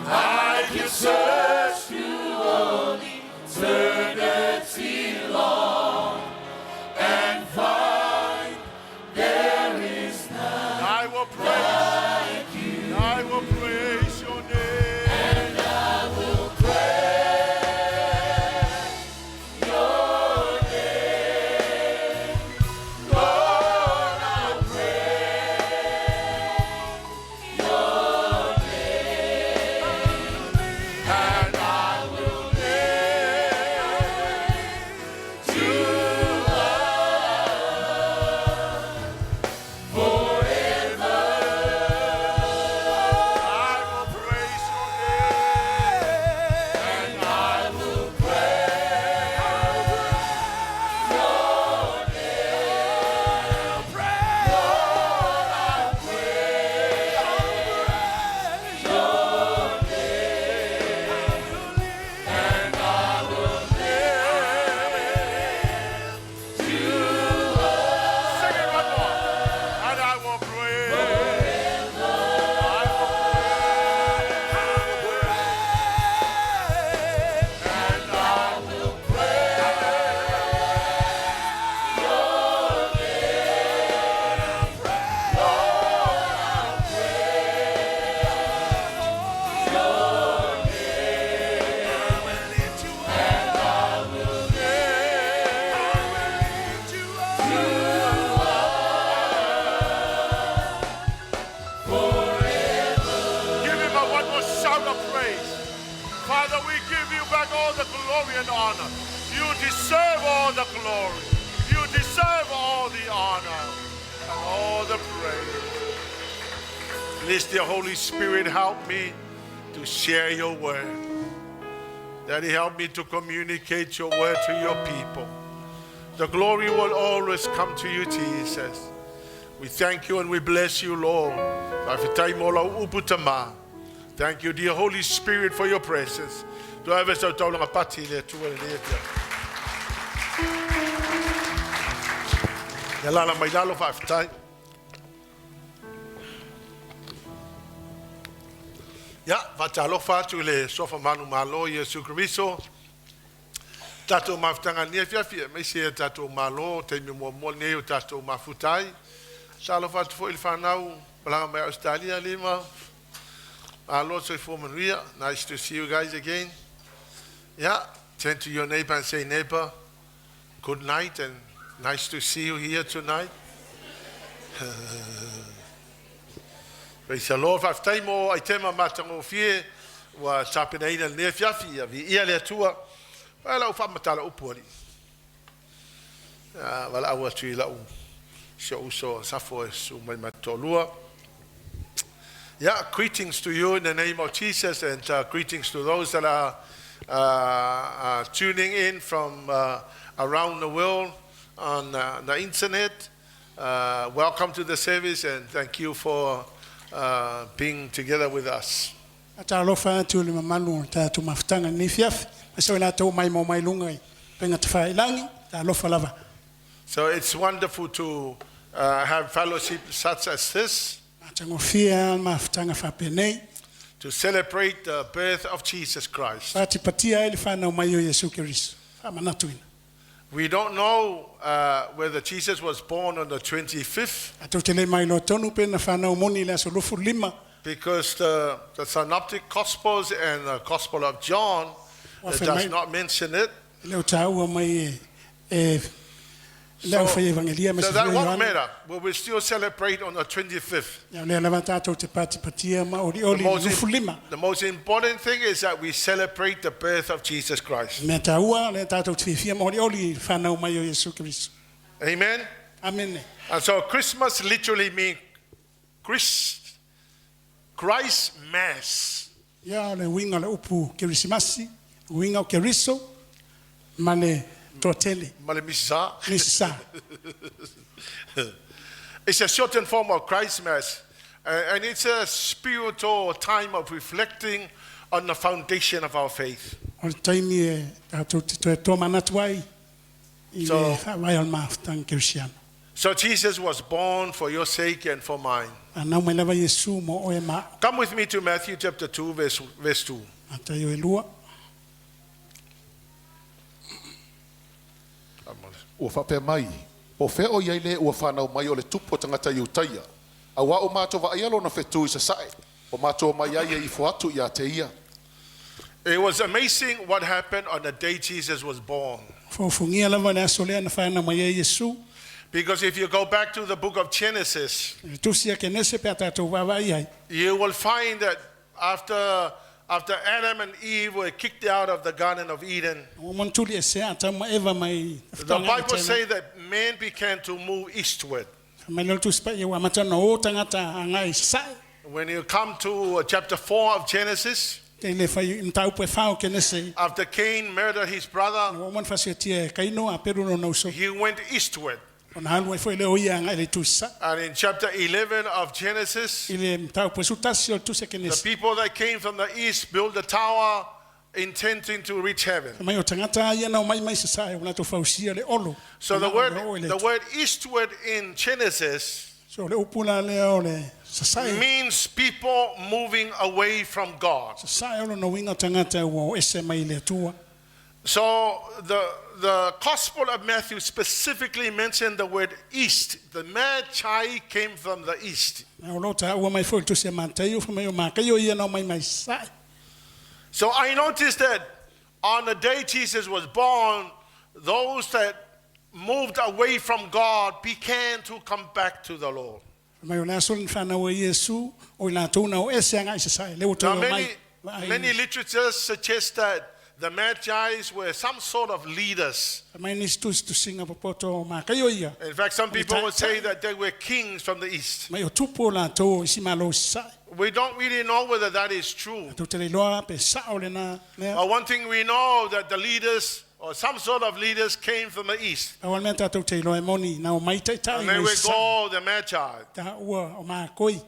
I can search through all eternity long and find there is none
I will praise
like you.
I will praise your name.
And I will praise your name. Lord, I'll praise your name.
And I will lift you
up forever.
I will praise your name.
And I will praise your name. Lord, I'll praise your name. And I will lift you up.
Sing it one more. And I will praise. I will praise.
And I will praise your name. Lord, I'll praise your name. And I will lift you up forever.
Give him a one more shout of praise. Father, we give you back all the glory and honor. You deserve all the glory. You deserve all the honor and all the praise. Please, dear Holy Spirit, help me to share your word. Daddy, help me to communicate your word to your people. The glory will always come to you, Jesus. We thank you and we bless you, Lord. Faafetai mo lau upu tama. Thank you, dear Holy Spirit, for your presence. Toe ave sau taulaga pati i le Atua lenei afiafi. Ia lala mai lalo, faafetai. Ia, faatalofa atu i le Suafa manumalo Iesu Keriso. Tatou mafutaga i lenei afiafi, aemaise a tatou malo, taimi muamua lenei o tatou mafuta ai. Talofa atu foi i le fanau malaga mai Ausetalia lima. Malo soifua manuia. Nice to see you guys again. Yeah, turn to your neighbor and say, neighbor, good night and nice to see you here tonight. Praise the Lord. Faafetai mo aitema matagofie ua tapenaina i lenei afiafi. Ia viia le Atua. Faia lau faamatala upu alii. Valaau atu i lau si ou uso Safo e susu mai ma toalua. Yeah, greetings to you in the name of Jesus and greetings to those that are tuning in from around the world on the internet. Welcome to the service and thank you for being together with us.
Faatalofa atu i le mamalu o le tatou mafutaga i lenei afiafi, aemaise o i latou ua maimoa mai luga i upega tafailagi, talofa lava.
So it's wonderful to have fellowship such as this.
Matagofie lava le mafutaga faapenei.
To celebrate the birth of Jesus Christ.
Patipatia ai le whanau mai o Iesu Keriso. Whamanatuina.
We don't know whether Jesus was born on the 25th
A tau te le mai loa tonu pe na whanau moni le aso lufu lima.
because the Synoptic Gospels and the Gospel of John
Wa
it
whai
does
mai-
not mention it.
Le o tāua mai e, e le au whai evangelia me
So
se
that
fia
won't
Ioane.
matter. We will still celebrate on the 25th.
Ia lea lava tātou te patipatia ma ori
The
ori
most,
lufu lima.
the most important thing is that we celebrate the birth of Jesus Christ.
Mea tāua, lea tātou te whiwhia ma ori ori whanau mai o Iesu Keriso.
Amen.
Amen.
And so Christmas literally means Christ, Christ Mass.
Ia le winga le upu Kerisimasi, winga o Keriso, ma le toatele.
Male misa.
Misisa.
It's a certain form of Christ Mass. And it's a spiritual time of reflecting on the foundation of our faith.
O le taimi e tātou te toe tō manatu ai i
So-
le whaawai o le mafutanga Kerisiano.
So Jesus was born for your sake and for mine.
A nau mai lava Iesu mo oe ma
Come with me to Matthew chapter 2, verse 2.
Mataio e lua.
Ua whapea mai, o whea o iai le ua whanau mai o le tupu o tangata i utaia. A wā o mātou wa aialo na whetū i sasae, o mātou mai ai e ifo atu i a te ia.
It was amazing what happened on the day Jesus was born.
Faufungia lava le aso lea na whanau mai ai Iesu.
Because if you go back to the book of Genesis,
Le tusi a kenese pe a tātou wawai ai.
you will find that after Adam and Eve were kicked out of the Garden of Eden,
O montuli e se ata ma eva mai.
the Bible says that man began to move eastward.
Mai le tusi pa ia wa matana o tangata a ngai sae.
When you come to chapter 4 of Genesis,
Te le whai mtaupu e whao kenese.
after Cain murdered his brother,
O mon whasi tia e kaino a peru no nauso.
he went eastward.
O na halu e fo le o ia ngai le tusi sae.
And in chapter 11 of Genesis,
I le mtaupu e sutasi o le tusi a
the
kenese.
people that came from the east built a tower intending to reach heaven.
Mai o tangata ia nau mai mai sa sae o lato fausia le olo.
So
O na o le
the word eastward in Genesis
So le upula lea o le sasae.
means people moving away from God.
Sasae o lo no winga tangata ua o ese mai le atua.
So the Gospel of Matthew specifically mentioned the word east. The Magi came from the east.
Na o lo ta ua mai fo le tusi a Mataio, fa mai o Makaio ia nau mai mai sae.
So I noticed that on the day Jesus was born, those that moved away from God began to come back to the Lord.
Mai o le aso le whanau e Iesu, o i lātou na o ese anga i sasae. Le o
Now,
tau
many,
mai. Vaai.
many literatures suggest that the Magi were some sort of leaders.
Mai nisi tusi tusinga popoto o Makaio ia.
In fact, some people
ta-
would say that they were kings from the east.
Mai o tupu o lātou o isi malo sasae.
We don't really know whether that is true.
Tau te leiloa pe sao le na mea.
But one thing we know that the leaders or some sort of leaders came from the east.
Au al mea tātou te iloa e moni, na o mai taitai
And they
mai
were
sasae.
called the Magi.
Ta ua o mākoi.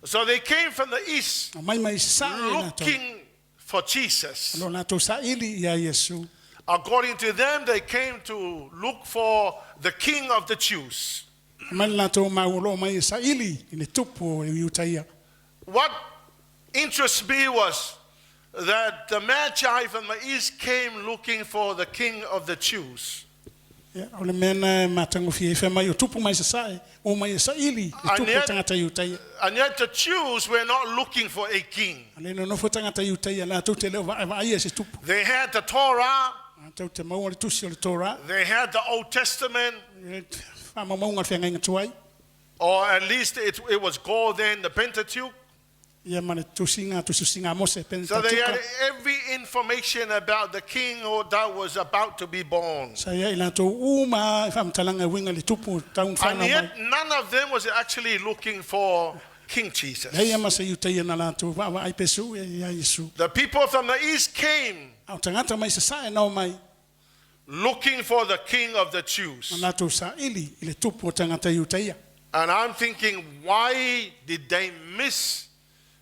So they came from the east
O mai mai sasae lātou.
looking for Jesus.
Lo lātou saili ia Iesu.
According to them, they came to look for the king of the Jews.
Mai lātou mau mai e saili i le tupu o e Iutaia.
What interests me was that the Magi from the east came looking for the king of the Jews.
Ia, o le mea na e mātangofia i whea mai o tupu mai sasae, o mai e saili i
And
tupu
yet-
tangata Iutaia.
And yet the Jews were not looking for a king.
A le nonofo tangata Iutaia, lātou te leo vae vaai e se tupu.
They had the Torah,
Lātou te maua le tusi o le Torah,
they had the Old Testament,
le whamamaunga le whangainga tuai.
or at least it was called then the Pentateuch.
Ia ma le tusinga, tususinga Mose,
So they had
Pentateuch.
every information about the king or that was about to be born.
Sa ia i lātou uma e whamtalanga e winga le tupu taun
And
whanau mai.
yet none of them was actually looking for King Jesus.
Lei ama se Iutaia na lātou waa ai pesu e ia Iesu.
The people from the east came
Au tangata mai sasae nau mai,
looking for the king of the Jews.
na lātou saili i le tupu o tangata Iutaia.
And I'm thinking, why did they miss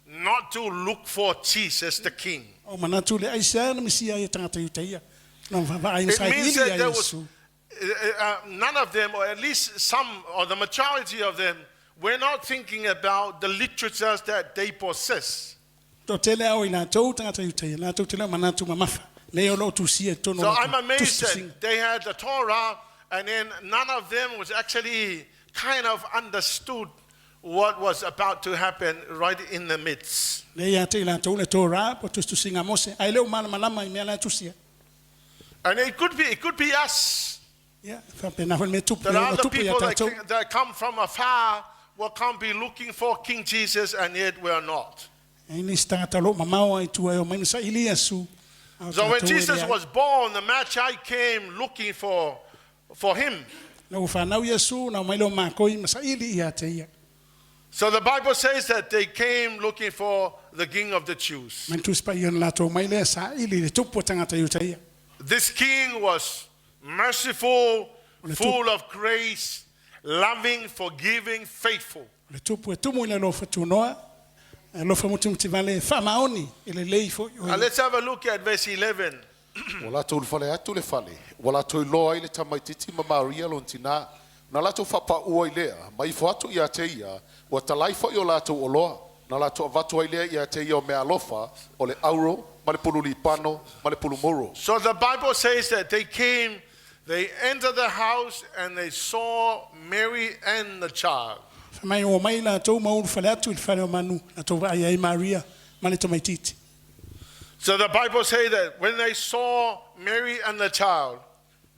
not to look for Jesus the king?
O manatu le aisa na misia ia tangata Iutaia. Na whaai
It
saili
means that
ia
there was
Iesu.
none of them, or at least some, or the majority of them, were not thinking about the literatures that they possess.
Toatele a o i latou tagata Iutaia, latou te le o manatu mamafa, mea ia o lo o tusia i totonu o
So I'm
latou
amazed
tusitusiga.
that they had the Torah and then none of them was actually kind of understood what was about to happen right in the midst.
Lea ia te i latou le Torah po o tusitusiga a Mose, ae le o malamalama i mea la e tusia.
And it could be, it could be us.
Ia, e faapena foi le mea tupu,
That
e ono
other
tupu ia
people that,
tatou.
that come from afar will come be looking for King Jesus and yet we are not.
E i ai nisi tagata o lo o mamao ai i tua e omai ma saili Iesu, a o
So when
tatou e
Jesus
leai.
was born, the Magi came looking for, for him.
Ina ua fanau Iesu, na omai lea o makoi ma saili ia te ia.
So the Bible says that they came looking for the King of the Jews.
Mai le Tusi Paia ona latou omai lea saili i le tupu o tagata Iutaia.
This king was merciful, full of grace, loving, forgiving, faithful.
O le tupu e tumu i le alofa tunoa, e alofa mutimutivale, e faamaoni, e lelei foi o
Now
ia.
let's have a look at verse 11.
Ua latou ulufale atu i le fale, ua latou iloa ai le tamaitiiti ma Maria lona tinā. Na latou faapaua ai lea, ma ifo atu ia te ia, ua talai foi o latou oloa. Na latou avatu ai lea ia te ia o meaalofa, o le auro, ma le pulu lipano, ma le pulu muro.
So the Bible says that they came, they entered the house and they saw Mary and the child.
Fai mai ua omai latou ma ulufale atu i le fale o manu, latou vaai ai Maria ma le tamaitiiti.
So the Bible says that when they saw Mary and the child,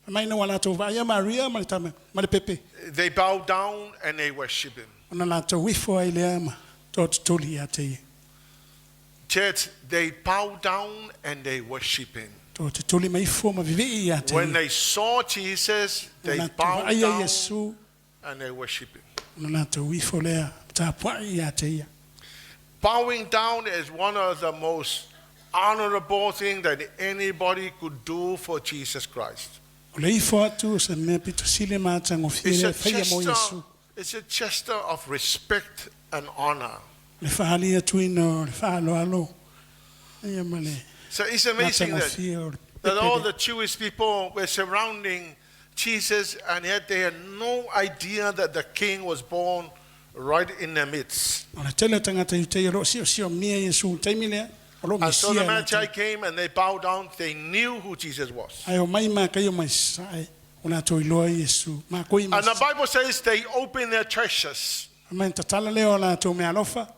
Fai mai ina ua latou vaaia Maria ma le tama, ma le pepe,
they bowed down and they worshiped him.
ona latou ifo ai lea ma tootutuli ia te ia.
Church, they bowed down and they worship him.
Tootutuli ma ifo ma vivii ia te
When
ia.
they saw Jesus, they
Ona latou
bowed
vaaia
down
Iesu,
and they worship him.
ona latou ifo lea ma tapuai ia te ia.
Bowing down is one of the most honorable things that anybody could do for Jesus Christ.
O le ifo atu o se mea pito sili ma atagofie
It's
lea
a
e faia mo
gesture,
Iesu.
it's a gesture of respect and honor.
Le faaalia atuina o le faaaloalo ia ma le
So it's amazing that,
matagofie o le
that all
pepe
the Jewish people were surrounding Jesus and yet they had no idea that the king was born right in their midst.
O le tele o tagata Iutaia o lo o siosiomia Iesu i le taimi lea, o lo o
And so the
Mesia i
Magi
latou.
came and they bowed down. They knew who Jesus was.
Ae omai makai o mai sasae, o latou iloa Iesu. Makoi ma
And the
sasae.
Bible says they opened their treasures.
Fai mai na tatala lea o latou meaalofa,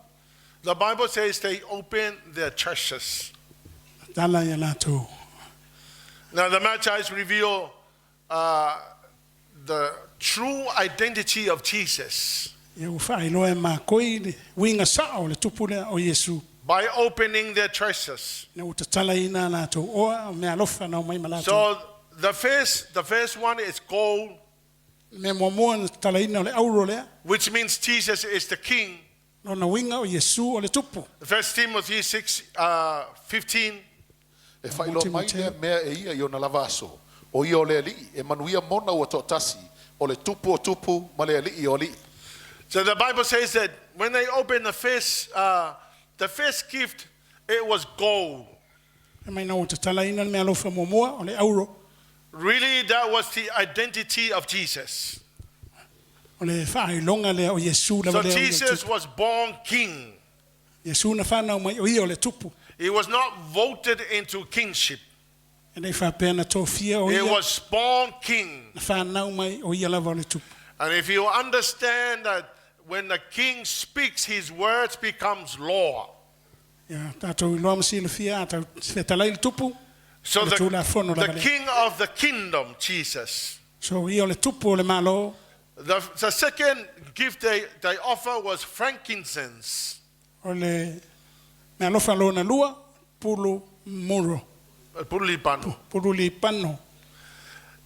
The Bible says they opened their treasures.
tatala ia latou.
Now the Magi reveal uh, the true identity of Jesus
Ia ua faailoa e makoi le uiga sao o le tupu lea o Iesu.
by opening their treasures.
Ina ua tatalaina a latou oa, o meaalofa na omai ma latou.
So the first, the first one is gold,
Le mea muamua na tatalaina o le auro lea,
which means Jesus is the king.
lona uiga o Iesu o le tupu.
First Timothy 6, uh, 15.
E faailoa mai lea mea e ia i ona lava aso, o ia o le alii, e manuia mona ua toatasi, o le tupu o tupu ma le alii o alii.
So the Bible says that when they opened the first, uh, the first gift, it was gold.
Fai mai ina ua tatalaina le meaalofa muamua o le auro.
Really, that was the identity of Jesus.
O le faailoga lea o Iesu
So
lava lea o ia le
Jesus
tupu.
was born king.
Iesu na fanau mai o ia o le tupu.
He was not voted into kingship.
E le i faapea na tofia o
He
ia,
was born king.
na fanau mai o ia lava o le tupu.
And if you understand that when the king speaks, his words becomes law.
Ia tatou iloa ma silafia, a tau fetalai le tupu,
So
o le
the,
tulafono
the
lava lea.
king of the kingdom, Jesus.
So ia o le tupu o le Malo,
The, the second gift they, they offer was frankincense.
o le meaalofa lona lua, pulu muro,
Pulipano,
pulu lipano.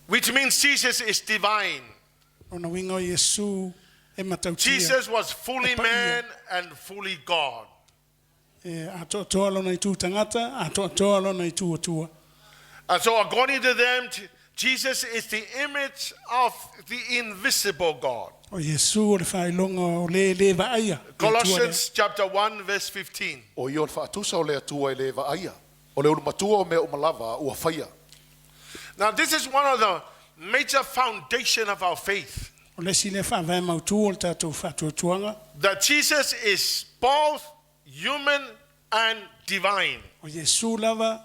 Which means Jesus is divine.
Lona uiga o Iesu e matautia.
Jesus was fully
E paia.
man and fully God.
E atoatoa lona itu tagata, atoatoa lona itu atua.
And so, according to them, Jesus is the image of the invisible God.
O Iesu o le faailoga o le le vaaia. i le Atua lea.
Colossians chapter 1, verse 15.
O ia o le faatusa o le Atua e le vaaia, o le ulumatua o mea uma lava ua faia.
Now, this is one of the major foundation of our faith.
O le isi lea faavae mautu o le tatou faatuatuaga,
That Jesus is both human
and divine.
O Iesu lava,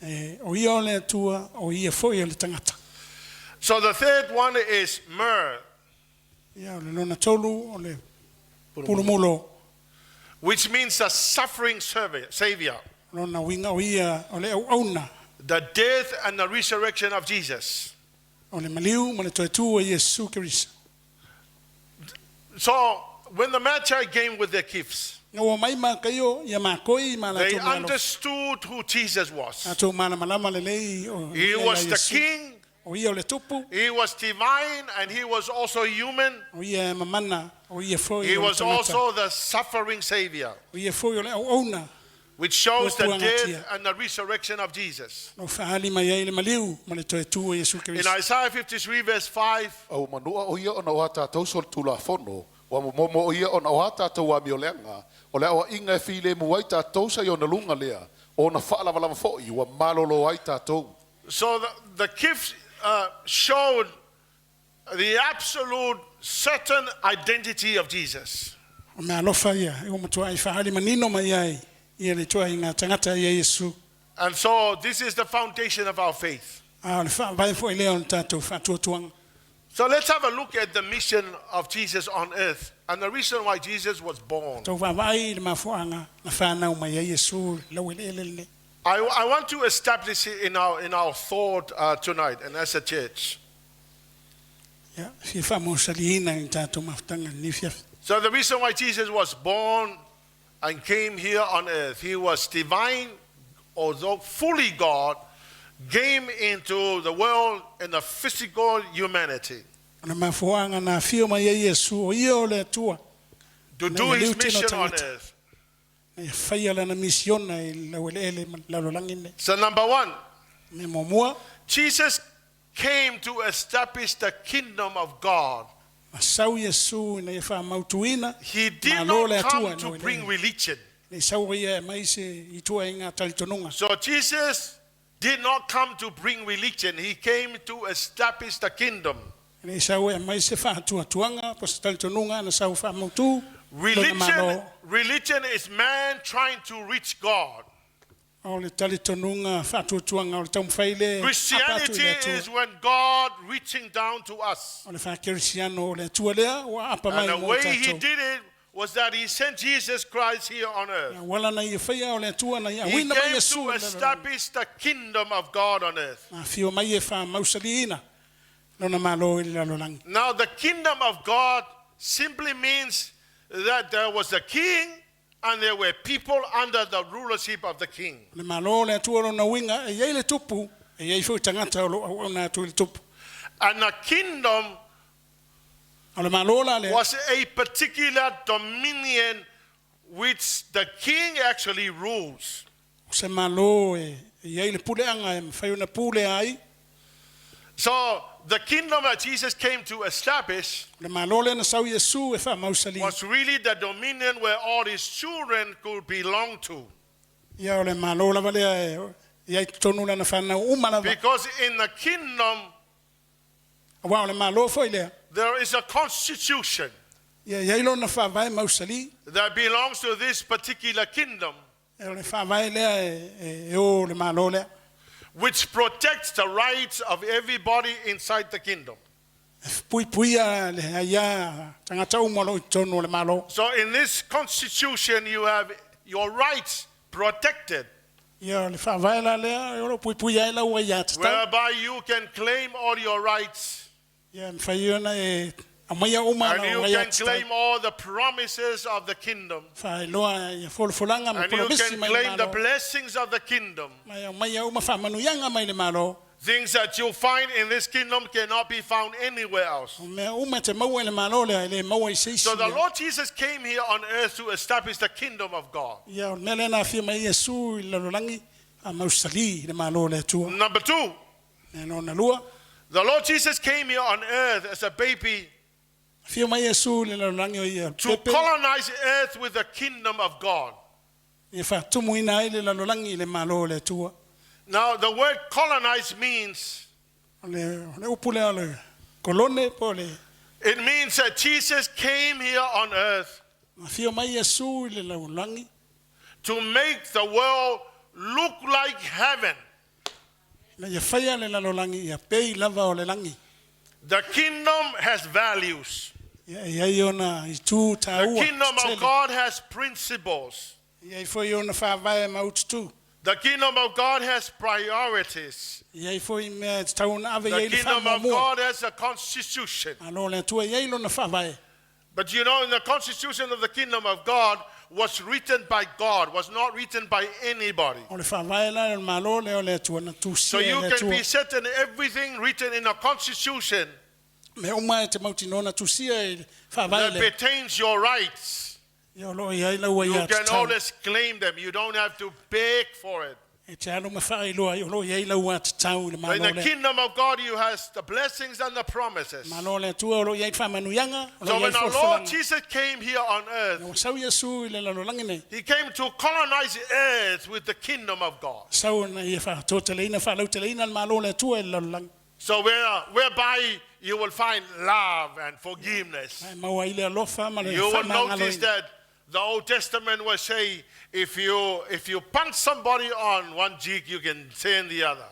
e, o ia o le Atua, o ia foi o le tagata.
So the third one is myrrh,
Ia, o le lona tolu, o le pulumulo,
which means the suffering savior,
lona uiga o ia o le auauna,
the death and the resurrection of Jesus.
o le maliu ma le toe tū o Iesu Keriso.
So when the Magi came with their gifts,
Na ua mai makaio ia makoi ma
they
latou malo.
understood who Jesus was.
Latou malamalama lelei o
He
ia
was
ia
the
Iesu.
king,
O ia o le tupu,
he was divine, and he was also human.
o ia e mamana, o ia foi
He
o le
was
tagata.
also the suffering savior,
O ia foi o le auauna,
which shows the
Ua
death
tuangatia.
and the resurrection of Jesus.
no faali mai ai le maliu ma le toe tū o Iesu
In
Keriso.
Isaiah 53, verse 5,
A ua manua o ia ona o a tātou solitulafono, ua momomo o ia ona o a tātou amioleaga, o le aoaʻiga e filemu ai tātou sa i ona luga lea, o ona faalavalava foʻi ua malōlō ai tātou.
So the gift showed the absolute certain identity of Jesus.
O mea alofa ia, e ua matua ai faali manino mai ai, ia le toa i ngā tangata ia Iesu.
And so this is the foundation of our faith.
A o le faavae foi lea o le tātou faatuatuaga.
So let's have a look at the mission of Jesus on earth and the reason why Jesus was born.
Tau vaavaai i le mafuaaga na fanau mai ai Iesu laueleele lenei.
I want to establish it in our thought tonight and as a church.
Ia, fia faamausaliina i le tātou mafutaga lenei fiafi.
So the reason why Jesus was born and came here on earth, he was divine, although fully God, came into the world in the physical humanity
O le mafuaaga na afio mai ai Iesu o ia o le Atua.
to
Na
do
ia
his
liu tino
mission on
tagata.
earth.
Na ia faia lana misiona i le laueleele ma le lalolagi lenei.
So number one,
Me muamua,
Jesus came to establish the kingdom of God.
na sau Iesu ina ia faamautuina
He did
malo
not
le Atua
come
i
to
laueleele.
bring religion.
Nei sau ia e mai se i tua i ngā talitonuga.
So Jesus did not come to bring religion. He came to establish the kingdom.
Nei sau e mai se faatuatuaga po se talitonuga na sau faamautu lona
Religion,
malo.
religion is man trying to reach God.
O le talitonuga faatuatuaga o le taumafai le apa atu i
Christianity
le Atua.
is when God reaching down to us.
O le faakerisiano o le Atua lea ua apa mai
And the
mo
way he
tātou.
did it was that he sent Jesus Christ here on earth.
Wala na ia faia o le Atua na ia
He
uina mai
came
Iesu
to
i le lalolagi.
establish the kingdom of God on earth.
Na afio mai e faamausaliina lona malo i le lalolagi.
Now, the kingdom of God simply means that there was a king and there were people under the rulership of the king.
O le malo o le Atua lona uiga e iai le tupu, e iai foi tagata o loo auauna atu i le tupu.
And the kingdom
O le malo la lea,
was a particular dominion which the king actually rules.
o se malo e e iai le puleaga e mafai ona pule ai.
So, the kingdom that Jesus came to establish
O le malo lea na sau Iesu e faamausali.
was really the dominion where all his children could belong to.
Ia o le malo lava lea e iai totonu lana fanau uma lava.
Because in the kingdom,
Auā o le malo foi lea.
there is a constitution
Ia iai lona faavae mausali.
that belongs to this particular kingdom,
E o le faavae lea e, e, e o le malo lea.
which protects the rights of everybody inside the kingdom.
E puipuia le aia tagata uma o loo i totonu o le malo.
So, in this constitution, you have your rights protected,
Ia o le faavae la lea e o loo puipuia ai lau aiā tatau.
whereby you can claim all your rights
Ia mafai ona e aumaia uma
and
lau
you
aiā
can
tatau.
claim all the promises of the kingdom
Faailoa ia folafolaga ma
and you
polomisi
can
mai le
claim the
malo.
blessings of the kingdom.
Ma e aumaia uma faamanuiaga mai le malo.
Things that you find in this kingdom cannot be found anywhere else.
O mea uma e te maua i le malo lea e le maua i se isi
So the
mea.
Lord Jesus came here on earth to establish the kingdom of God.
Ia o le mea lea na afia mai Iesu i le lalolagi faamausali i le malo o le Atua.
Number two,
E lona lua,
the Lord Jesus came here on earth as a baby
afio mai Iesu i le lalolagi o ia
to
pepe.
colonize earth with the kingdom of God.
Ia faatumuina ai le lalolagi i le malo o le Atua.
Now, the word colonize means
O le, o le upu lea o le kolone po o le
it means that Jesus came here on earth
afio mai Iesu i le lalolagi.
to make the world look like heaven.
Ina ia faia le lalolagi ia pei lava o le lagi.
The kingdom has values.
Ia e iai ona itu
The
tāua
kingdom of
tetele.
God has principles.
E iai foi ona faavae ma ututu.
The kingdom of God has priorities.
E iai foi mea e tatau ona ave
The
i ai le
kingdom of
faamuamua.
God has a constitution.
Malo o le Atua e iai lona faavae.
But you know, in the constitution of the kingdom of God was written by God, was not written by anybody.
O le faavae la o le malo lea o le Atua na
So
tusia e
you
le
can be
Atua.
certain everything written in the constitution
Mea uma e te mautinoa na tusia i le faavae
that
lea.
pertains your rights.
Ia o loo iai lau
You
ia
can
tatau.
always claim them. You don't have to beg for it.
E te alo ma whaailoa ai o loo iai lau tatau i le
In
malo
the
lea.
kingdom of God, you has the blessings and the promises.
Malo o le Atua o loo iai faamanuiaga, o
So
loo
when
iai
our Lord
folafolaga.
Jesus came here on earth,
Ua sau Iesu i le lalolagi nei.
he came to colonize earth with the kingdom of God.
Sau na ia whaatoteleina, whaalauteleina le malo o le Atua i le lalolagi.
So whereby you will find love and forgiveness.
E maua ai le alofa ma le
You will notice
faamagaloina.
that the Old Testament will say if you punch somebody on one cheek, you can turn the other.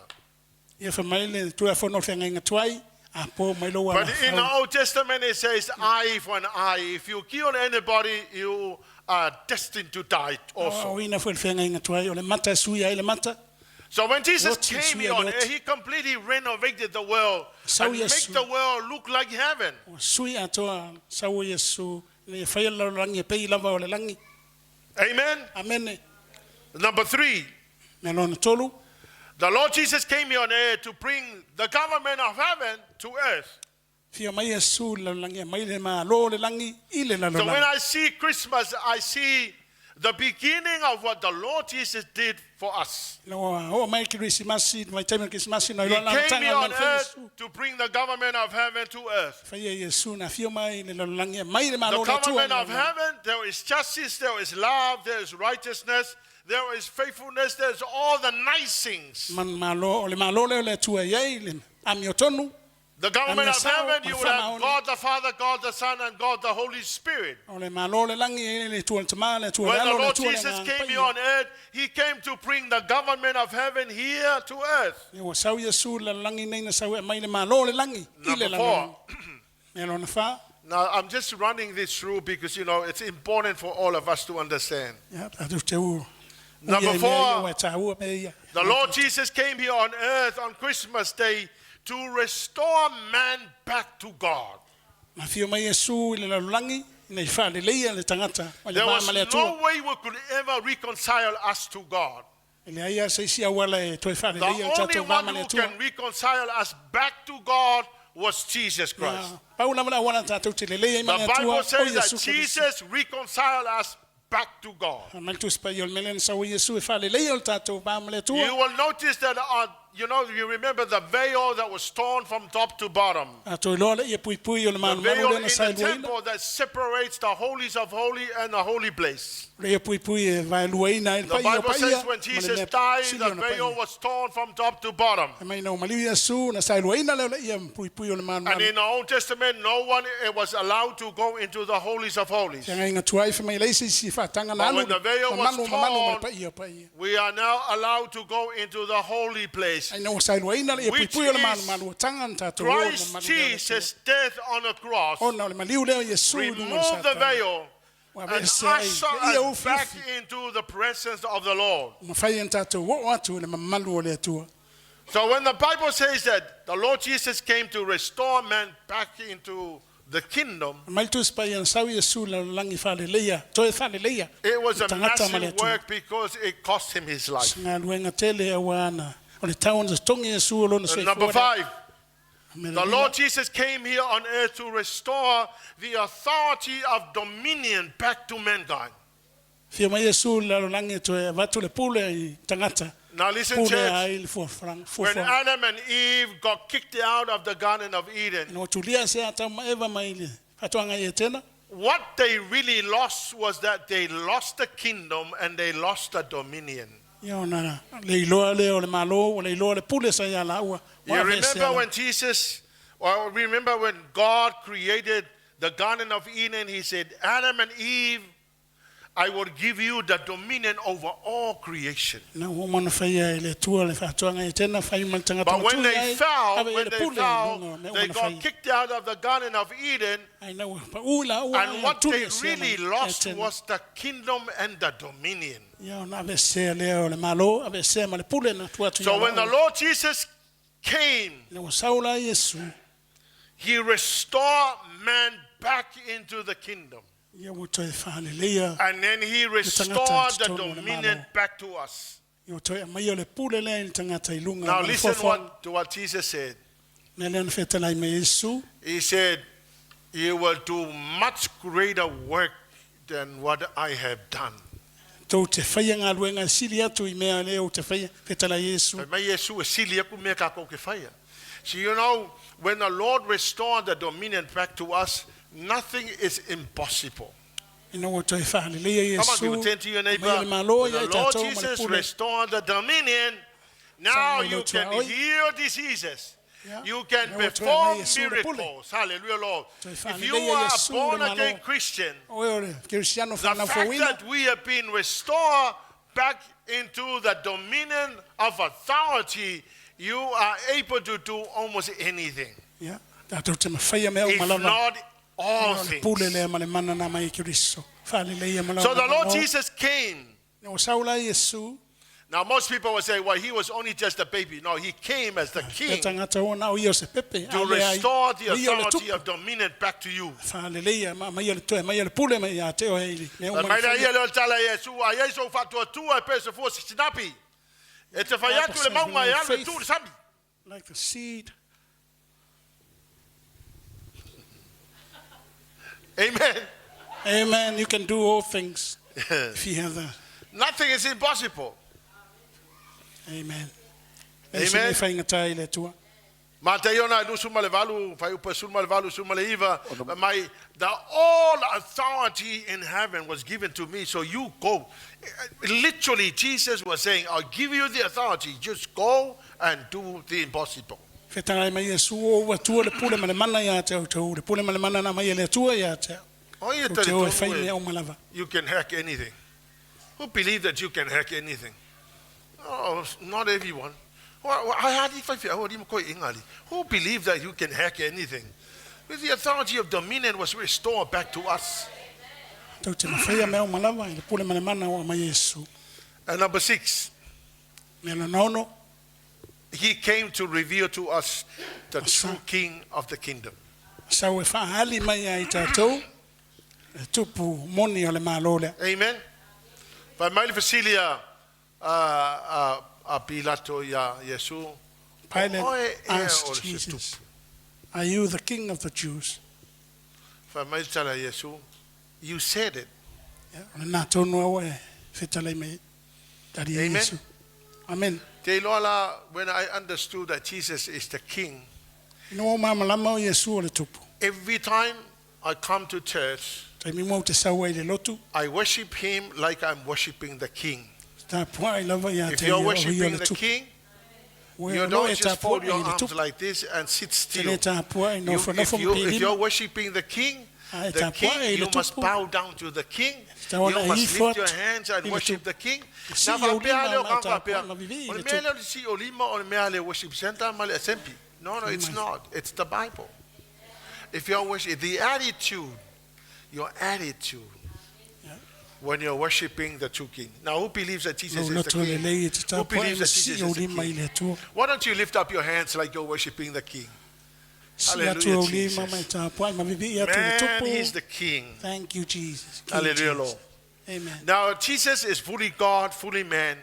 Ia whamai le tulafono o le feagaiga tuai, a pō mai lou
But in the
alafau.
Old Testament it says eye for an eye. If you kill anybody, you are destined to die also.
O ina foi le feagaiga tuai, o le mata e sui ai le mata.
So when Jesus
Oti
came
sui
here
ai
on
le
earth,
oti.
he completely renovated the world
Sau
and make
Iesu.
the world look like heaven.
Ua sui atoa sau o Iesu, le whaia le lalolagi e pei lava o le lagi.
Amen.
Amene.
Number 3,
Mea lona tolu,
the Lord Jesus came here on earth to bring the government of heaven to earth.
fia mai Iesu i le lalolagi, e mai le malo o le lagi i le
So when
lalolagi.
I see Christmas, I see the beginning of what the Lord Jesus did for us.
La ua oo mai Kerisimasi, mai taimi o le Kerisimasi, na
He
iloa la
came
amataga
here
o
on
le mana
earth
Iesu.
to bring the government of heaven to earth.
Whaia Iesu na fia mai le lalolagi, e mai le
The
malo o le Atua i
government
le
of
lalolagi.
heaven, there is justice, there is love, there is righteousness, there is faithfulness, there's all the nice things.
Man malo, o le malo lea o le Atua i ai, le amiotonu,
The government of
Amia sao,
heaven, you will have
ma whamaoni.
God the Father, God the Son, and God the Holy Spirit.
o le malo o le lagi e ai le Atua le Tama, le Atua le
When the
Alo, le
Lord
Atua le
Jesus
Agaga
came here
Paia.
on earth, he came to bring the government of heaven here to earth.
Ia ua sau Iesu i le lalolagi nei na sau e mai le malo o le lagi i le
Number 4.
lalolagi. Mea lona whā,
Now, I'm just running this through because, you know, it's important for all of us to understand.
ia, tātou te u.
Number
Uia i mea
4.
ia, ua e tāua mea ia.
The Lord Jesus came here on earth on Christmas Day to restore man back to God.
Na whio mai Iesu i le lalolagi, ina i whaaleleia le tangata, ma le
There
vā
was
ma le Atua.
no way we could ever reconcile us to God.
E le aia se isi awala e toe
The
whaaleleia le
only
tātou vā
one
ma le
who
Atua.
can reconcile us back to God was Jesus Christ.
Na, pau lava le awala tātou te leleia i ma
The
le Atua,
Bible
o
says that
Iesu Keriso.
Jesus reconciled us back to God.
Mai le tusi pai o le mele na sau Iesu e whaaleleia le tātou vā ma le Atua.
You will notice that, you know, you remember the veil that was torn from top to bottom.
A toi loa le ia pui pui o le
The
manu manu
veil
lea
in
na sa
the
i luaina.
temple that separates the holies of holy and the holy place.
Le ia pui pui e vai luaina ai le
The
paia o
Bible
paia.
says when
ma le
Jesus
mea
died,
sili
the
ona paia.
veil was torn from top to bottom.
E mai na o maliu Iesu na sa i luaina lea o le ia pui pui o le manu
And
manu.
in the Old Testament, no one eh, was allowed to go into the holies of holies.
Te ngai ngā tuai wha mai leisi si whaatanga na
But
alu.
when the veil
Ma
was
manu, ma manu ma le
torn,
paia o paia.
We are now allowed to go into the holy place.
Ai na o sa i luaina le ia pui
Which
pui o le manu
is
manu o tanga na tātou o le
Christ
manu lea o le Atua.
Jesus' death on the cross
Ona o le maliu lea o Iesu i lunga o le
removed the
Satana.
veil
Ua
and
vese ai,
usher
ia
us back
ufiufi.
into the presence of the Lord.
Ma whai an tātou o atu i le mamalu o le Atua.
So when the Bible says that the Lord Jesus came to restore man back into the kingdom,
Mai le tusi pai ana sau Iesu i le lalolagi whaaleleia, toe whaaleleia.
it was a
Tangata ma le
massive
Atua.
work because it cost him his life.
Ngā luenga tele a wana. O le tau ona tongi Iesu o lona
And
soifua
number
lea.
5,
Me le
the
lima.
Lord Jesus came here on earth to restore the authority of dominion back to mankind.
Fia mai Iesu i le lalolagi toe avatu le pule i tangata.
Now listen,
Pule
church.
ai le fuafuaga.
When
fuafuaga.
Adam and Eve got kicked out of the Garden of Eden,
Na o tulia se atau ma Eva mai le whatoanga i e tena.
what they really lost was that they lost the kingdom and they lost the dominion.
Ia ona le iloa lea o le malo, o le iloa le pule sa ia la ua.
You remember when Jesus, or remember when God created the Garden of Eden, he said, Adam and Eve, I will give you the dominion over all creation.
Na ua mana whaia e le tua le whaatuanga e tēnā whai ma le tangata
But when
matui
they
ai,
fell,
ave e
when
le
they
pule i
fell,
luga o mea
they
uma na
got
whai.
kicked out of the Garden of Eden.
Ai na ua pa ula ua
And
ai
what
tuli
they
e sea
really
mai e
lost
tēnā.
was the kingdom and the dominion.
Ia ona ave sea lea o le malo, ave sea ma le pule na tua atu
So
ia
when the
lau.
Lord Jesus came,
Ina ua saula Iesu,
he restored man back into the kingdom.
ia ua toe whahaleleia,
And then he
le tangata
restored the
totonu o le
dominion
malo.
back to us.
Ia ua toe amaia le pule lea i le tangata i lunga.
Now
ma le
listen
foafoaga.
what, to what Jesus said.
Mea lea na whetalai mai Iesu,
He said, You will do much greater work than what I have done.
tō te whaia ngā luenga e sili atu i mea lea o te whaia, whetalai Iesu.
Fai mai Iesu e sili aku mea kākou ke whaia. So you know, when the Lord restored the dominion back to us, nothing is impossible.
Ina ua toe whahaleleia
Come on, people,
Iesu,
turn to your neighbor.
mai le malo
When
ia
the
i
Lord
tātou ma le
Jesus
pule.
restored the dominion, now
Sa
you
mai
can
lotua oi.
heal diseases.
Yeah.
You can
Ina ua toe
perform
mai Iesu le pule.
miracles. Hallelujah, Lord.
Toe
If you
whahaleleia
are a
Iesu le
born
malo.
again Christian,
Oe o le Kristiano
the
whanau
fact
fauina,
that we have been restored back into the dominion of authority, you are able to do almost anything,
ia, tātou te mawhaia mea o
if
malava.
not all
O le
things.
pule lea ma le mana nā mai Kristo. Whahaleleia ma lau
So the Lord
malo.
Jesus came.
Ina ua saula Iesu,
Now, most people will say, well, he was only just a baby. No, he came as the
e
king
tangata o nā o ia o se pepe.
to
a lea ai,
restore the
o ia o le
authority
tupu.
of dominion back to you.
Whahaleleia ma mai o le toe, mai o le pule mai ia te o hei. Mea
Mai
uma na
na ia
whaia.
le o tala Iesu, a Iesu whatua e pese fua se sinapi. E te whai atu le maunga e alu e tū le sami.
Like the seed.
Amen.
Amen. You can do all things if you have the
Nothing is impossible.
Amen.
Amen.
E whainga tai le tua.
Ma te iona e lusu ma le valu, whai upa sul ma le valu, sul ma le iwa. My, the all authority in heaven was given to me, so you go. Literally, Jesus was saying, I'll give you the authority. Just go and do the impossible.
Whetanga mai Iesu o ua tua le pule ma le mana ia te au tau. Le pule ma le mana nā mai e le tua ia te au.
Oh, ia
O
te
te o e
tonu
whai
e.
mea o malava.
You can hack anything. Who believe that you can hack anything? Oh, not everyone. Well, I hardly find it. Who believe that you can hack anything? With the authority of dominion was restored back to us.
Tau te mawhaia mea o malava i le pule ma le mana o mai Iesu.
And number six,
Mea lona ono,
he came to reveal to us the true king of the kingdom.
sau e whaahali mai ai tātou, e tupu moni o le malo lea.
Amen. Fa mai le fesilia a a Pilato ia Iesu.
Pilate
Oe ea o
asked
le se
Jesus,
tupu.
Are you the king of the Jews?
Fa mai le tala Iesu, you said it.
Ia, o le nā tonu au e whetalai mai tari e
Amen.
Iesu. Amen.
Te iloa la, when I understood that Jesus is the king,
Ina o mamalama o Iesu o le tupu.
every time I come to church,
Taimi mua o te sau ai le lotu,
I worship him like I'm worshiping the king.
tā pua i lava ia
If
te
you're
ia o ia o
worshiping
le
the
tupu.
king,
Ue
you
o lo
don't
e
just
tā
fold
pua
your
i le
arms
tupu.
like this and sit
Te
still.
le tā pua i
You,
nofo
if,
nofo
you, if
mpilima.
you're worshiping the king,
A e
the
tā pua
king,
i le
you must
tupu.
bow down to the king.
Tā
You
wana
must
i
lift
fotu
your hands and
i le
worship
tupu.
the king.
Si
Na
o
faapea
lima
leo
ma
ka
tā
faapea.
pua na vivi i
O le
le
mea
tupu.
lea o le si o lima o le mea le worship center ma le assembly. No, no, it's
Mai.
not. It's the Bible. If you're worship, the attitude, your attitude when you're worshiping the true king. Now, who believes that Jesus
Lo
is the
lotu le
king?
lei e te tā
Who
pua i
believes
le
that
si
Jesus
o
is the
lima i
king?
le atua.
Why don't you lift up your hands like you're worshiping the king?
Si
Hallelujah,
atu o lima
Jesus.
ma i tā pua i ma vivi i atu le
Man,
tupu.
he's the king.
Thank you, Jesus. King
Hallelujah,
Jesus.
Lord.
Amen.
Now, Jesus is fully God, fully man.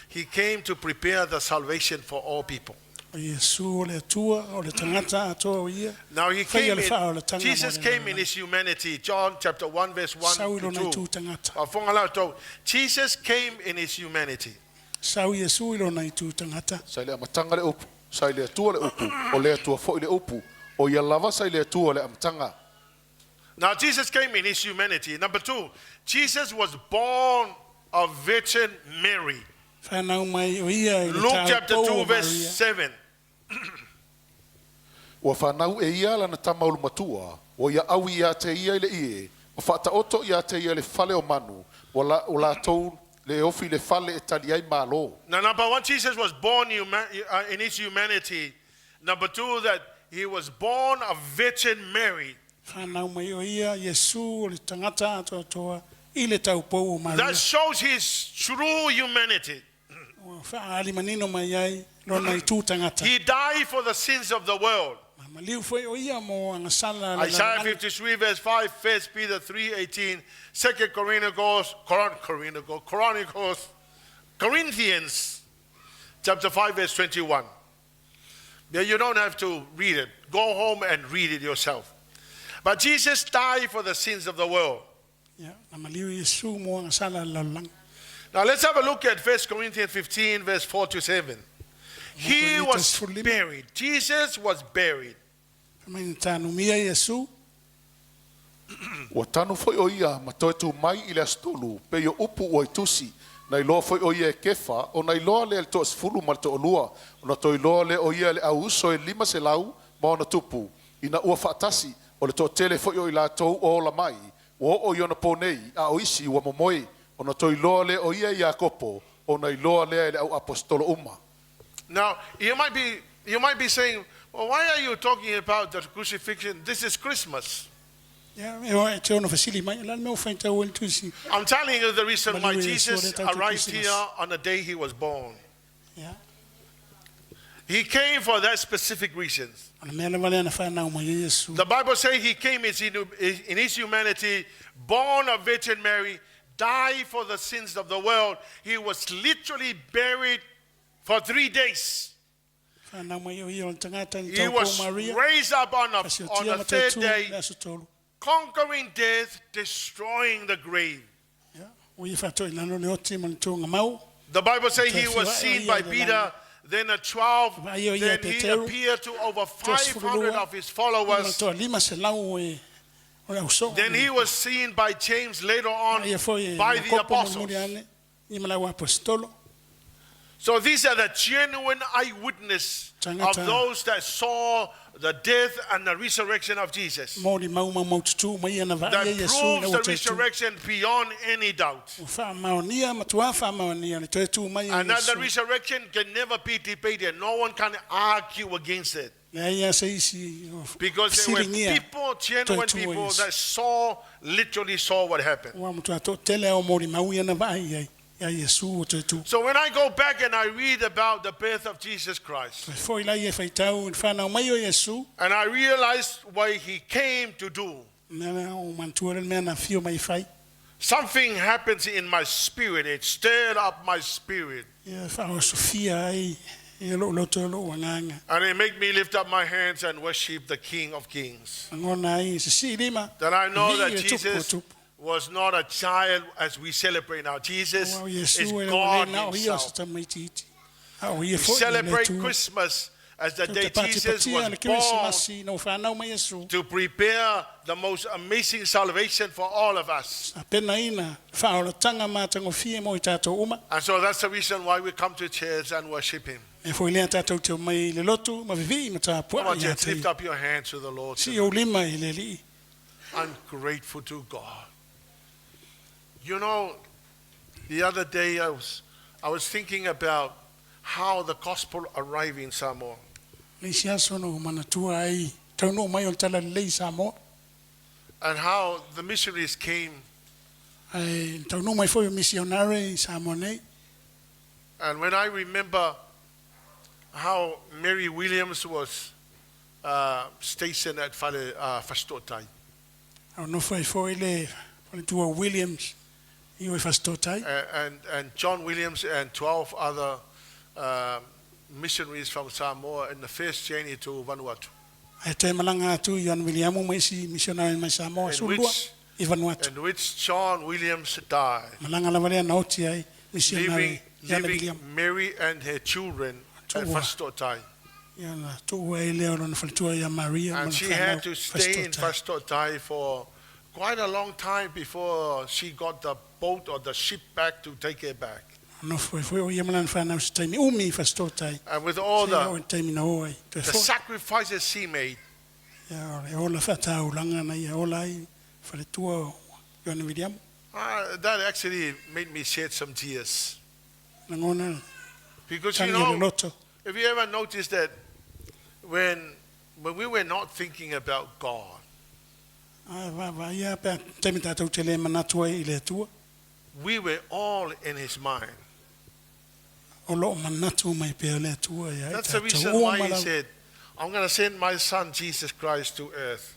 He came to prepare the salvation for all people.
O Iesu o le atua, o le tangata atoa o ia.
Now, he
Whai o
came
le wha o le
in,
tanga
Jesus
mo le
came in his humanity. John chapter 1, verse 1
Sau i
to
lona i
2.
tū tangata.
Afonga lau tau. Jesus came in his humanity.
Sau Iesu i lona i tū tangata.
Sa i le amatanga le upu, sa i le atua le upu, o le atua foi le upu, o ia lava sa i le atua le amatanga.
Now, Jesus came in his humanity. Number two, Jesus was born of Virgin Mary.
Whanau mai o ia i le
Luke chapter
tāpou
2,
o
verse
Maria.
7.
Ua whanau e ia lana tama o le matua, o ia au ia te ia i le ie, Ma faataoto ia te ia le fale o manu, ua la, ua latou le ofi le fale e tali ai malo.
Now, number one, Jesus was born in his humanity. Number two, that he was born of Virgin Mary.
Whanau mai o ia Iesu o le tangata atoatoa i le taupou o Maria.
That shows his true humanity.
Ua whaali manino mai ai lona i tū tangata.
He died for the sins of the world.
Maliu foi o ia mo angasala le
Isaiah
lalolagi.
53 verse 5, 1 Peter 3, 18, 2 Chronicles, Chronicles, Chronicles, Corinthians, chapter 5, verse 21. Yeah, you don't have to read it. Go home and read it yourself. But Jesus died for the sins of the world.
Ia, na maliu Iesu mo angasala le lalolagi.
Now let's have a look at 1 Corinthians 15, verse 4 to 7. He was buried. Jesus was buried.
Mai na tānumia Iesu,
Ua tanu foi o ia ma toe tu mai i le astolu, pe i o upu ua i tusi, na iloa foi o ia e kefa, o na iloa lea le toasefulu ma le toalua, o na toe iloa lea o ia le auuso e lima se lau ma ona tupu. Ina ua faatasi, o le toatele foi o i latou o ola mai, ua oo i ona pō nei, a o isi ua momoe, o na toe iloa lea o ia i Iakopo, o na iloa lea e le au apostolo uma.
Now, you might be saying, well, why are you talking about the crucifixion? This is Christmas.
ia, e oa e te ono fasili mai, la le mea o whaitau e le tusi.
I'm telling you the reason why
Maliu Iesu
Jesus
o le tau te
arrived
Christmas.
here on the day he was born.
Ia.
He came for that specific reason.
O le mea lava lea na whanau mai e Iesu.
The Bible says he came in his humanity, born of Virgin Mary, died for the sins of the world. He was literally buried for 3 days.
Whanau mai o ia o le tangata ni
He
taupou
was
Maria.
raised up on
Asiotia
the
ma
third
tau tū
day,
le aso tolu.
conquering death, destroying the grave.
O ia whātoi lano le oti ma le tōnga mau.
The Bible says he
Te
was
whia
seen
o
by
ia le
Peter, then the 12,
Vai o ia
then he
Petero,
appeared to over
Toa
500
sefululua,
of his
ma
followers.
toa lima se lau e o le auso.
Then he was seen by James later on
Ia foi e
by the
Jakopo
apostles.
mulimuli ane, i ma lau apostolo.
So these are the genuine eyewitness of
Tangata.
those that saw the death and the resurrection of Jesus.
Mō li mau mau mau tutu mai ana
That
vaa ia Iesu
proves
na
the
ua toe tū.
resurrection beyond any doubt.
Ua whaamaonia, matua whaamaonia, le toe tū mai o
And that the
Iesu.
resurrection can never be debated. No one can argue against it.
Le ai a se isi o
Because there were
fesilingia
people, genuine
toe tū o
people,
Iesu.
that literally saw what happened.
Ua matua tō tele o mō li mau ia na vaa ia ia Iesu o toe tū.
So when I go back and I read about the birth of Jesus Christ,
Toe foi lai e whaitau i le whanau mai o Iesu,
and I realized what he came to do,
mea mea o mantua le mea na whio mai whai.
something happens in my spirit. It stirred up my spirit.
Ia whaosofia ai ia lo loto lo wanganga.
And it made me lift up my hands and worship the King of Kings.
Ngona ai se si lima.
That I know
Ni
that
e tupu o
Jesus
tupu.
was not a child as we celebrate now. Jesus
Au
is
Iesu e
God
le na o ia
himself.
se tamaiti iti. A o ia
We
foi le
celebrate
tu.
Christmas as the
Tau
day
te pati
Jesus
patia
was
le
born
Krisimasi na o whanau mai Iesu.
to prepare the most amazing salvation for all of us.
A pena ina whaolatanga mātangofie mo i tātou uma.
And so that's the reason why we come to church and worship him.
E foi lea tātou te o mai le lotu, ma vivi ma tā
Come
pua
on,
ia
church,
te.
lift up your hands to the Lord.
Si o lima i le lii.
I'm grateful to God. You know, the other day I was thinking about how the gospel arrived in Samoa.
Le isi aso no manatua ai taunuu mai o le tala lelei i Samoa.
And how the missionaries came.
Ae taunuu mai foi o misionare i Samoa nei.
And when I remember how Mary Williams was stationed at Fale, Fastotai.
Au nofo ai foi le faletua Williams i o i Fasitotai.
And John Williams and 12 other missionaries from Samoa in the first journey to Vanuatu.
Ae toe malaga atu i Ioane Wiliamu ma isi misionare mai Samoa
In
sulua i Vanuatu.
In which John Williams died,
Malaga lava lea na oti ai misionare
leaving,
Ioane
leaving
Wiliamu.
Mary and her children at
Tuua.
Fastotai.
Ia na tuua ai lea o lona faletua ia Maria ma
And
lona
she had
fanau
to stay in
Fasitotai.
Fastotai for quite a long time before she got the boat or the ship back to take her back.
Nofo ai foi o ia ma lana fanau se taimi umi i Fasitotai.
And with all
Seia o
the,
le taimi na o ai. Toe
the
foi.
sacrifices she made,
Ia o le ola whaataulanga na ia ola ai faletua o Ioane Viliamu.
That actually made me shed some tears.
Lagona
Because you
tagi o le
know,
loto.
if you ever noticed that when we were not thinking about God,
Ae vaavaai a pe a taimi tatou te lē manatu ai i le Atua.
we were all in His mind.
O loo manatu mai pea le Atua ia i
That's the
tatou
reason
uma
why He
lava.
said, I'm going to send my son Jesus Christ to earth.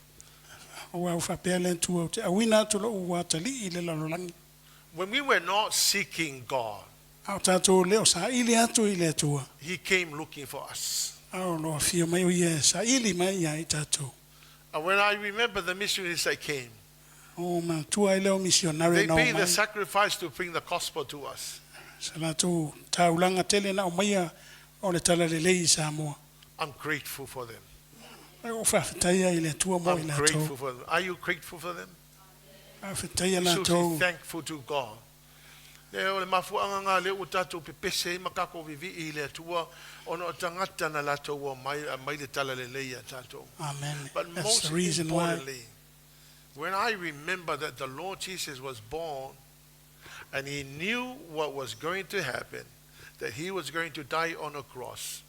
Auā ua faapea le Atua ou te auina atu lo'u atalii i le lalolagi.
When we were not seeking God,
A o tatou lē o saili atu i le Atua.
He came looking for us.
A o lo afio mai o ia e saili mai ia i tatou.
And when I remember the missionaries that came,
O manatua ai lea o misionare
they
na o
paid the
mai.
sacrifice to bring the gospel to us.
Sa latou taulaga tele na aumaia o le talalelei i Samoa.
I'm grateful for them.
E o faafetaia i le Atua mo i
I'm
latou.
grateful for them. Are you grateful for them?
Faafetaia
You should be
latou.
thankful to God. Le o le mafuanga ngā le o tātou pepese i makako vivi i le atua ona o tangata na latou ua mai, a mai le tala le lei a tātou.
Amen.
But
That's
most
the reason why.
importantly, when I remember that the Lord Jesus was born and he knew what was going to happen, that he was going to die on a cross.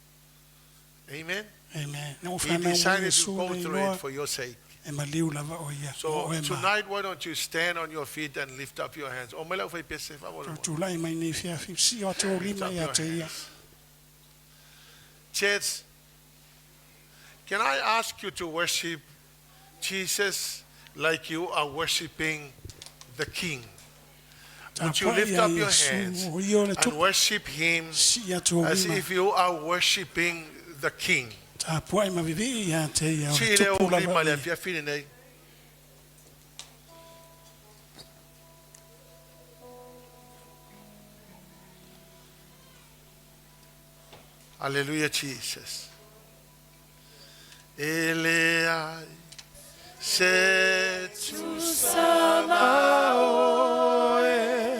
Amen.
Amen. Na o
He
whanau mai
decided to
Iesu
go
le
through
iloa
it for your sake.
e maliu lava o ia.
So
O e ma.
tonight, why don't you stand on your feet and lift up your hands? O mele fai pese fa mo.
Tūlai mai nei fiafi. Si o atu o
Lift
lima
up
ia
your
te ia.
hands. Church, can I ask you to worship Jesus like you are worshiping the King? Would you
Tāpua
lift
ia
up your
Iesu
hands
o ia o le
and
tupu.
worship Him
Si atu o
as
lima.
if you are worshiping the King?
Tāpua i mavivi ia te ia o
Si
le
le o
tupu
lima
lava
le
ia.
fiafi lenei. Hallelujah, Jesus. Ele ai se tu sama oe.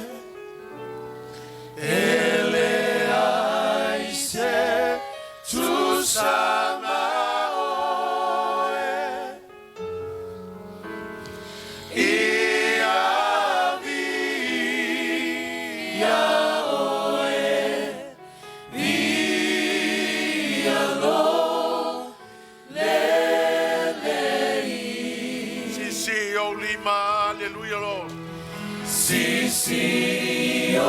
Ele ai se tu sama oe. Ia vi ia oe. Via lo le Si si o lima, hallelujah Lord. Si si o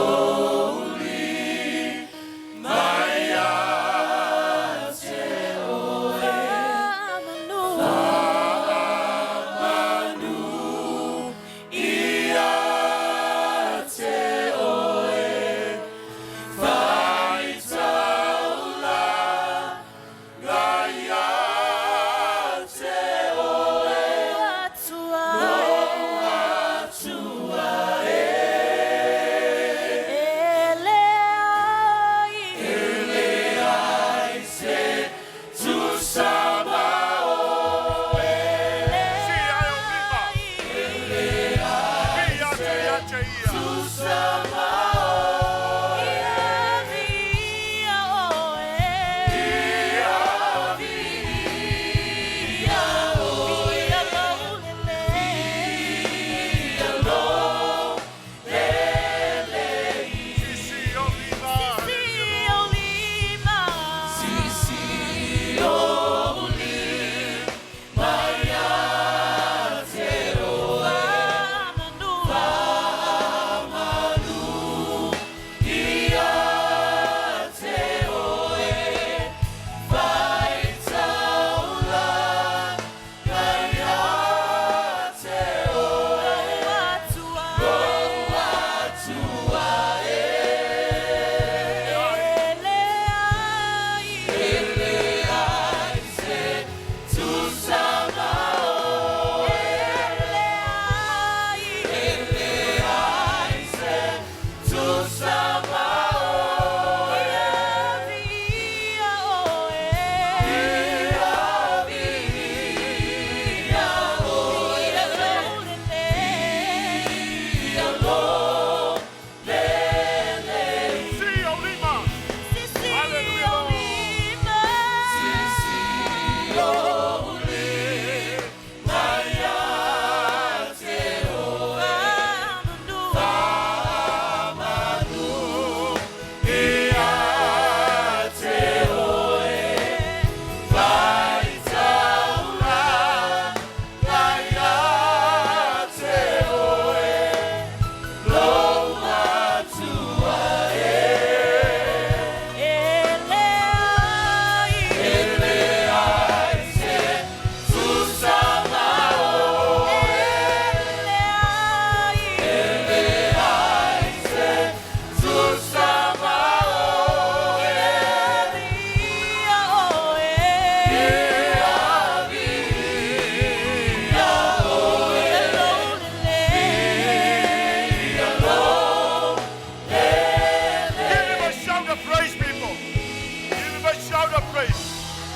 lima ia te oe. Faamanu ia te oe. Faitaula ia te oe. Atua e.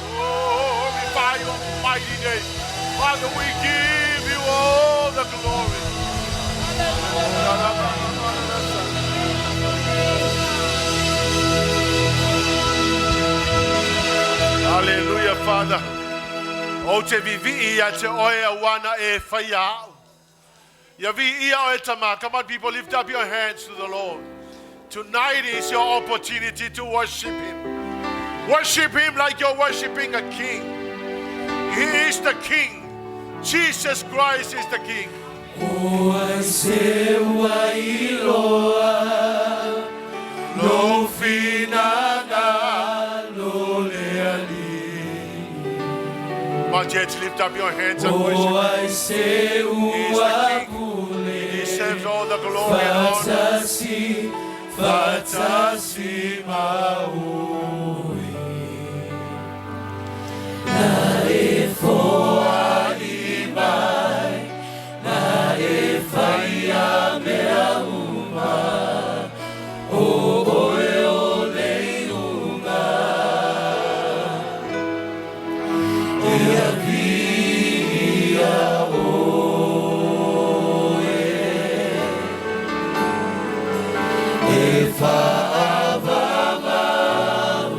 Glorify your mighty name. Father, we give you all the glory. Hallelujah, Father. O te vivi ia te oe a wana e whai au. Ia vi ia oe tama. Come on, people, lift up your hands to the Lord. Tonight is your opportunity to worship Him. Worship Him like you're worshiping a king. He is the King. Jesus Christ is the King.
O ai se ua iloa Lo finanga lo le ali
Come on, church, lift up your hands and
O
worship
ai
Him.
se
He is
ua
the King. He deserves all the glory and honor.
Fatasi, fatasi maui Na e foa i mai Na e whai a mea uma O oe o le iunga Ia via oe E whaavavau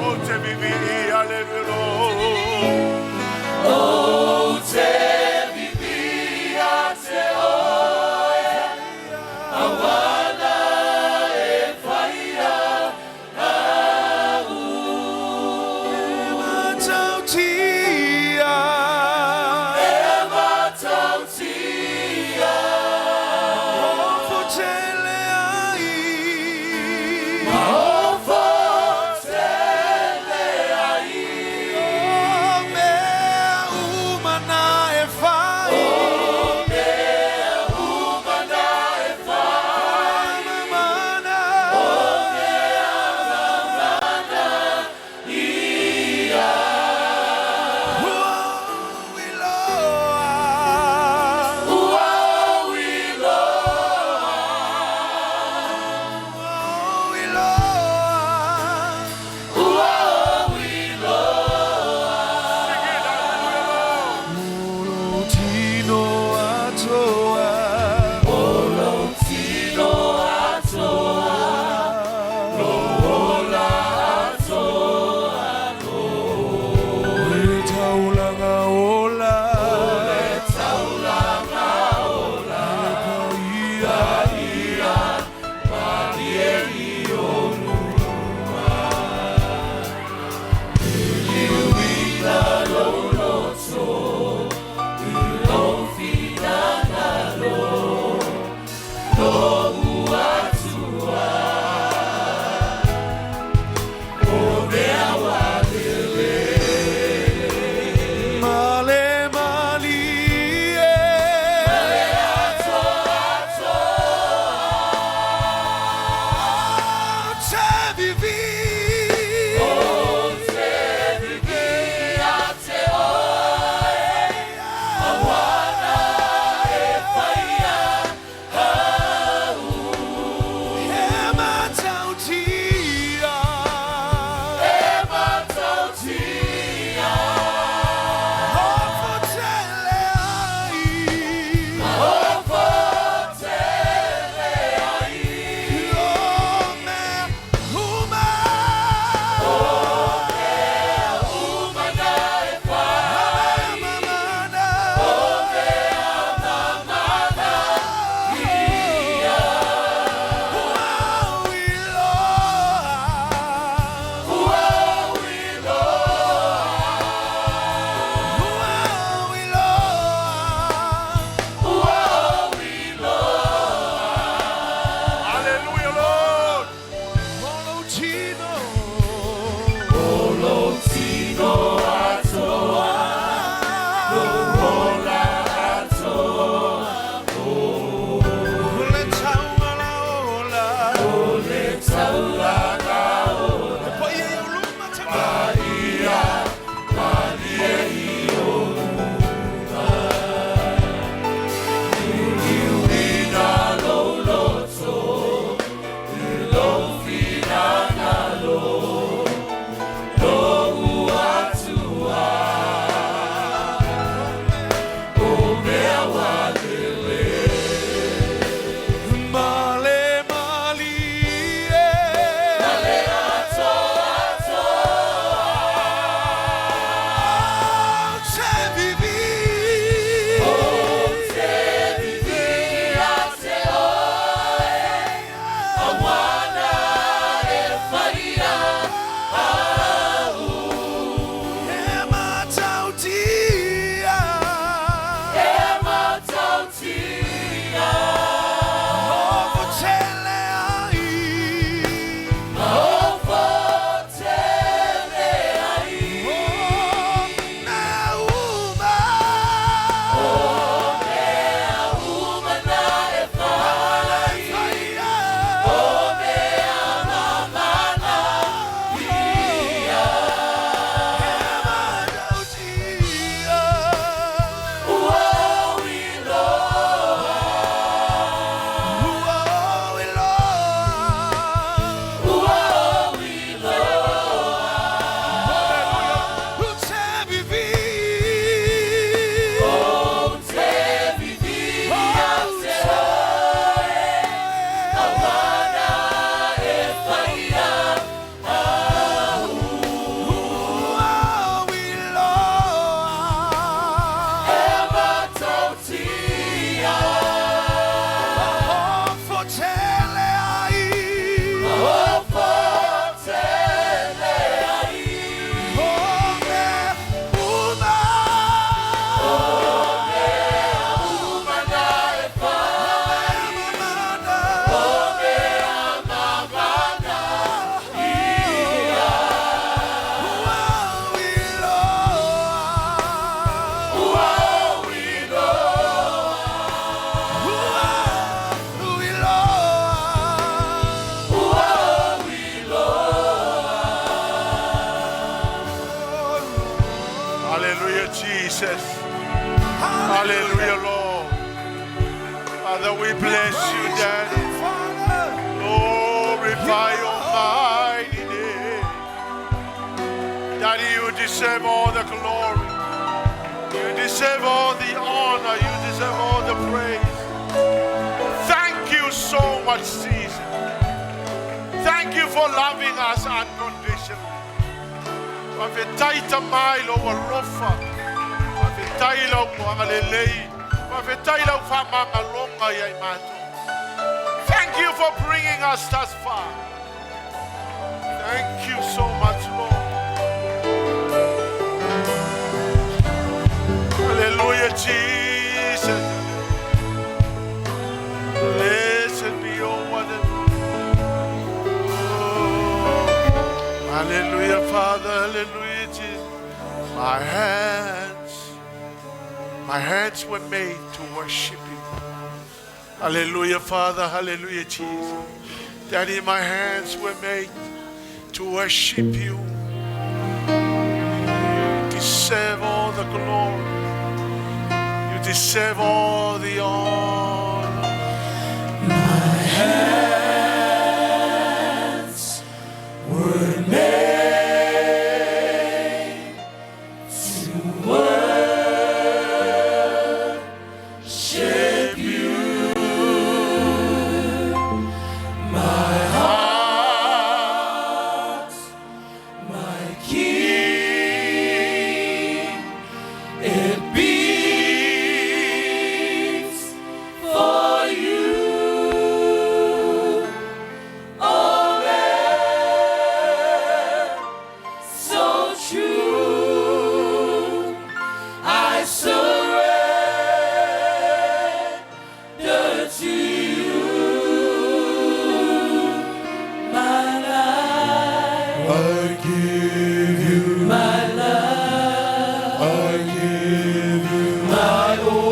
O te vivi ia le
O te vivi a te oe Awana e whaia au
Matautia.
E matautia
Ofotele ai.
Maofotele ai.
Hallelujah, Jesus. Hallelujah, Lord. Father, we bless you, Daddy. Glorify your mighty name. Daddy, you deserve all the glory. You deserve all the honor. You deserve all the praise. Thank you so much, Jesus. Thank you for loving us unconditionally. Faafetai tamai lou alofa. Faafetai lau agalelei. Faafetai lau faamagaloga ia i matou. Thank you for bringing us thus far. Thank you so much, Lord. Hallelujah, Jesus. Blessed be your wonderful. Oh, hallelujah, Father. Hallelujah, Jesus. My hands were made to worship you. Hallelujah, Father. Hallelujah, Jesus. Daddy, my hands were made to worship you. You deserve all the glory. You deserve all the honor.
My hands were made to worship you. My heart, my King, it beats for you. Oh, Lamb, so true, I surrender to you my life.
I give you
my life.
I give you
my all.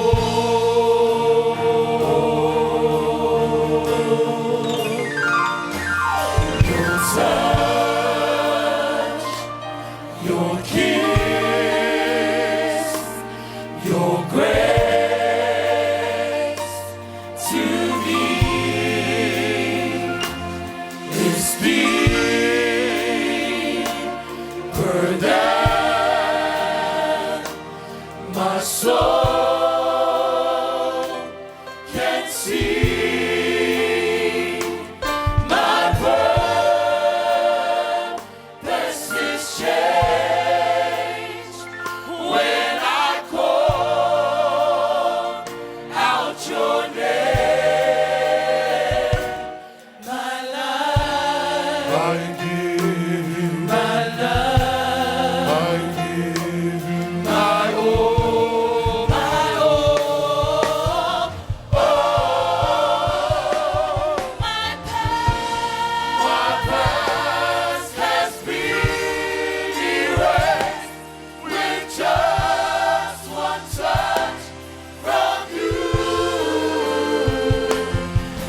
Your touch, your kiss, your grace to me is deeper than my soul can see. My purpose is changed when I call out your name. My life,
I give you
my life,
I give you
my all, my all, all. My past has been erased with just one touch from you.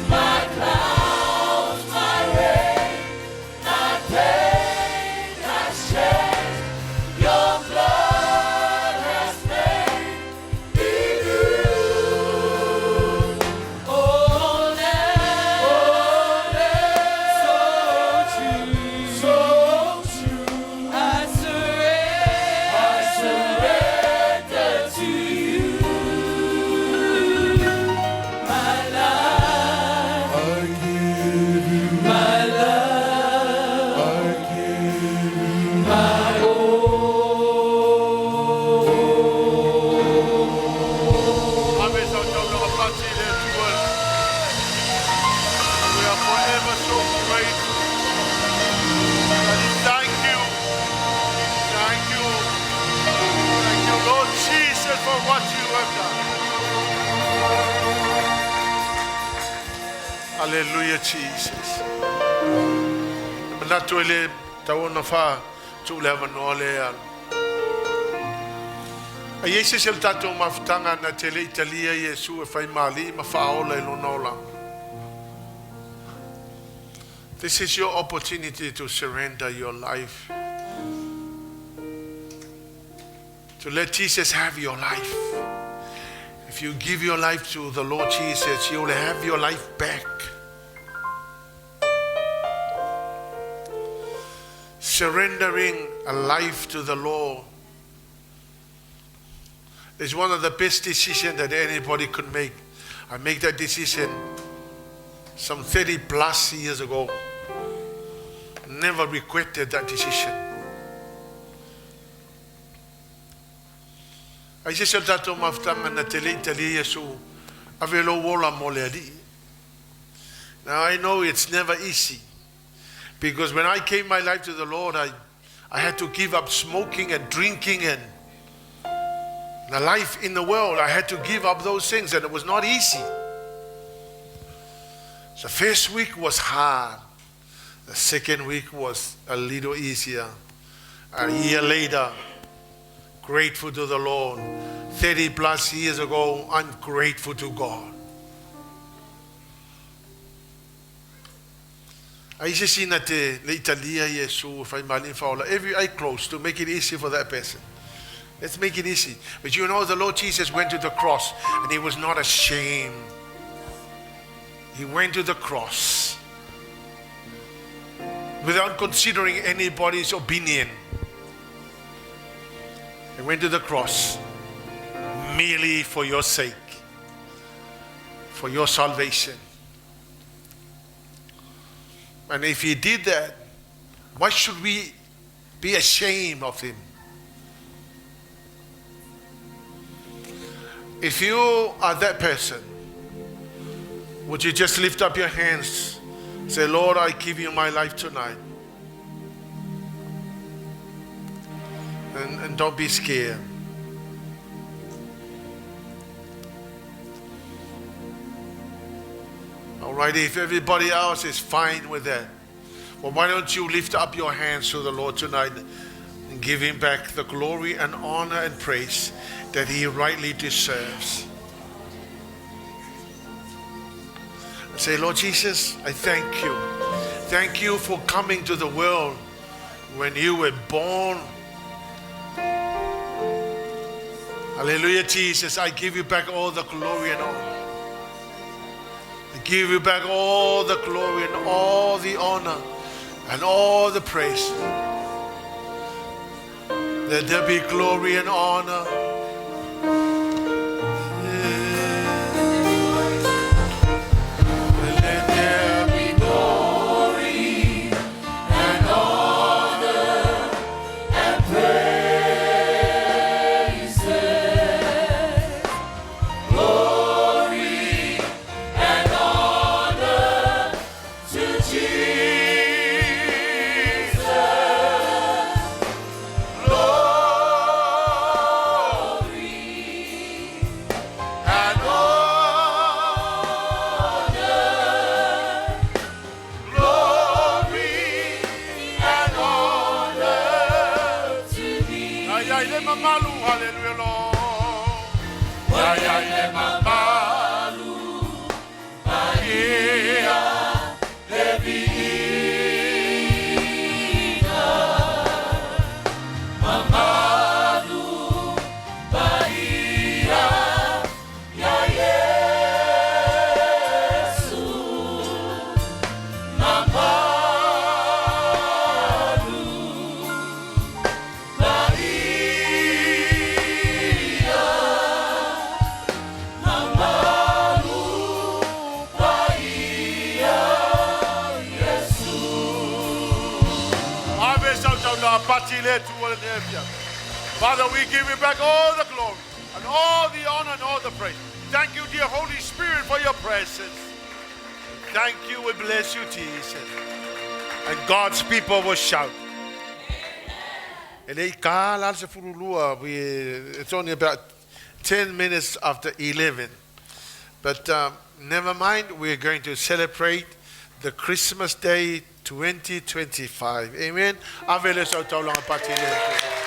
My clouds, my rain, my pain has changed. Your blood has made me new. Oh, Lamb, so true, so true. I surrender to you. My life,
I give you
my life,
I give you
my all.
Ave sa taulaga pati le Atua. We are forever so grateful. Daddy, thank you. Thank you. Thank you, Lord Jesus, for what you have done. Hallelujah, Jesus. Manatu e le tauona wha tu le avanoa le alo. A iai se isi o le tatou mafutaga na te le i talia Iesu e fai ma Alii ma Faaola i lona olaga. This is your opportunity to surrender your life. To let Jesus have your life. If you give your life to the Lord Jesus, you'll have your life back. Surrendering a life to the Lord is one of the best decisions that anybody could make. I made that decision some 30 plus years ago. Never regretted that decision. Ai se se o tatou mafutaga na te le i talia Iesu ave lou ola mo le Alii. Now I know it's never easy because when I gave my life to the Lord, I, I had to give up smoking and drinking and the life in the world. I had to give up those things and it was not easy. The first week was hard. The second week was a little easier. A year later, grateful to the Lord. 30 plus years ago, I'm grateful to God. Ai se sina te le Italia Yesu fai mali faola. Every eye closed to make it easy for that person. Let's make it easy. But you know, the Lord Jesus went to the cross and he was not ashamed. He went to the cross without considering anybody's opinion. He went to the cross merely for your sake, for your salvation. And if he did that, why should we be ashamed of him? If you are that person, would you just lift up your hands? Say, Lord, I give you my life tonight. And, and don't be scared. All right, if everybody else is fine with that, well, why don't you lift up your hands to the Lord tonight and give him back the glory and honor and praise that he rightly deserves? Say, Lord Jesus, I thank you. Thank you for coming to the world when you were born. Hallelujah, Jesus. I give you back all the glory and honor. I give you back all the glory and all the honor and all the praise. Let there be glory and honor. Let there be
glory and honor and praises. Glory and honor to Jesus. Glory and honor. Glory and honor to thee.
Ay, ay, le mamalu, hallelujah, Lord.
Ay, ay, le mamalu, Maria, le viina. Mamalu, Maria, ya Yesu. Mamalu, Maria. Mamalu, Maria, Yesu.
Ave sautaula patile tu o le nefia. Father, we give you back all the glory and all the honor and all the praise. Thank you, dear Holy Spirit, for your presence. Thank you. We bless you, Jesus. And God's people will shout. E le ka la se furulua, It's only about 10 minutes after 11. But never mind, we're going to celebrate the Christmas Day 2025. Amen. Ave le sautaulanga patile.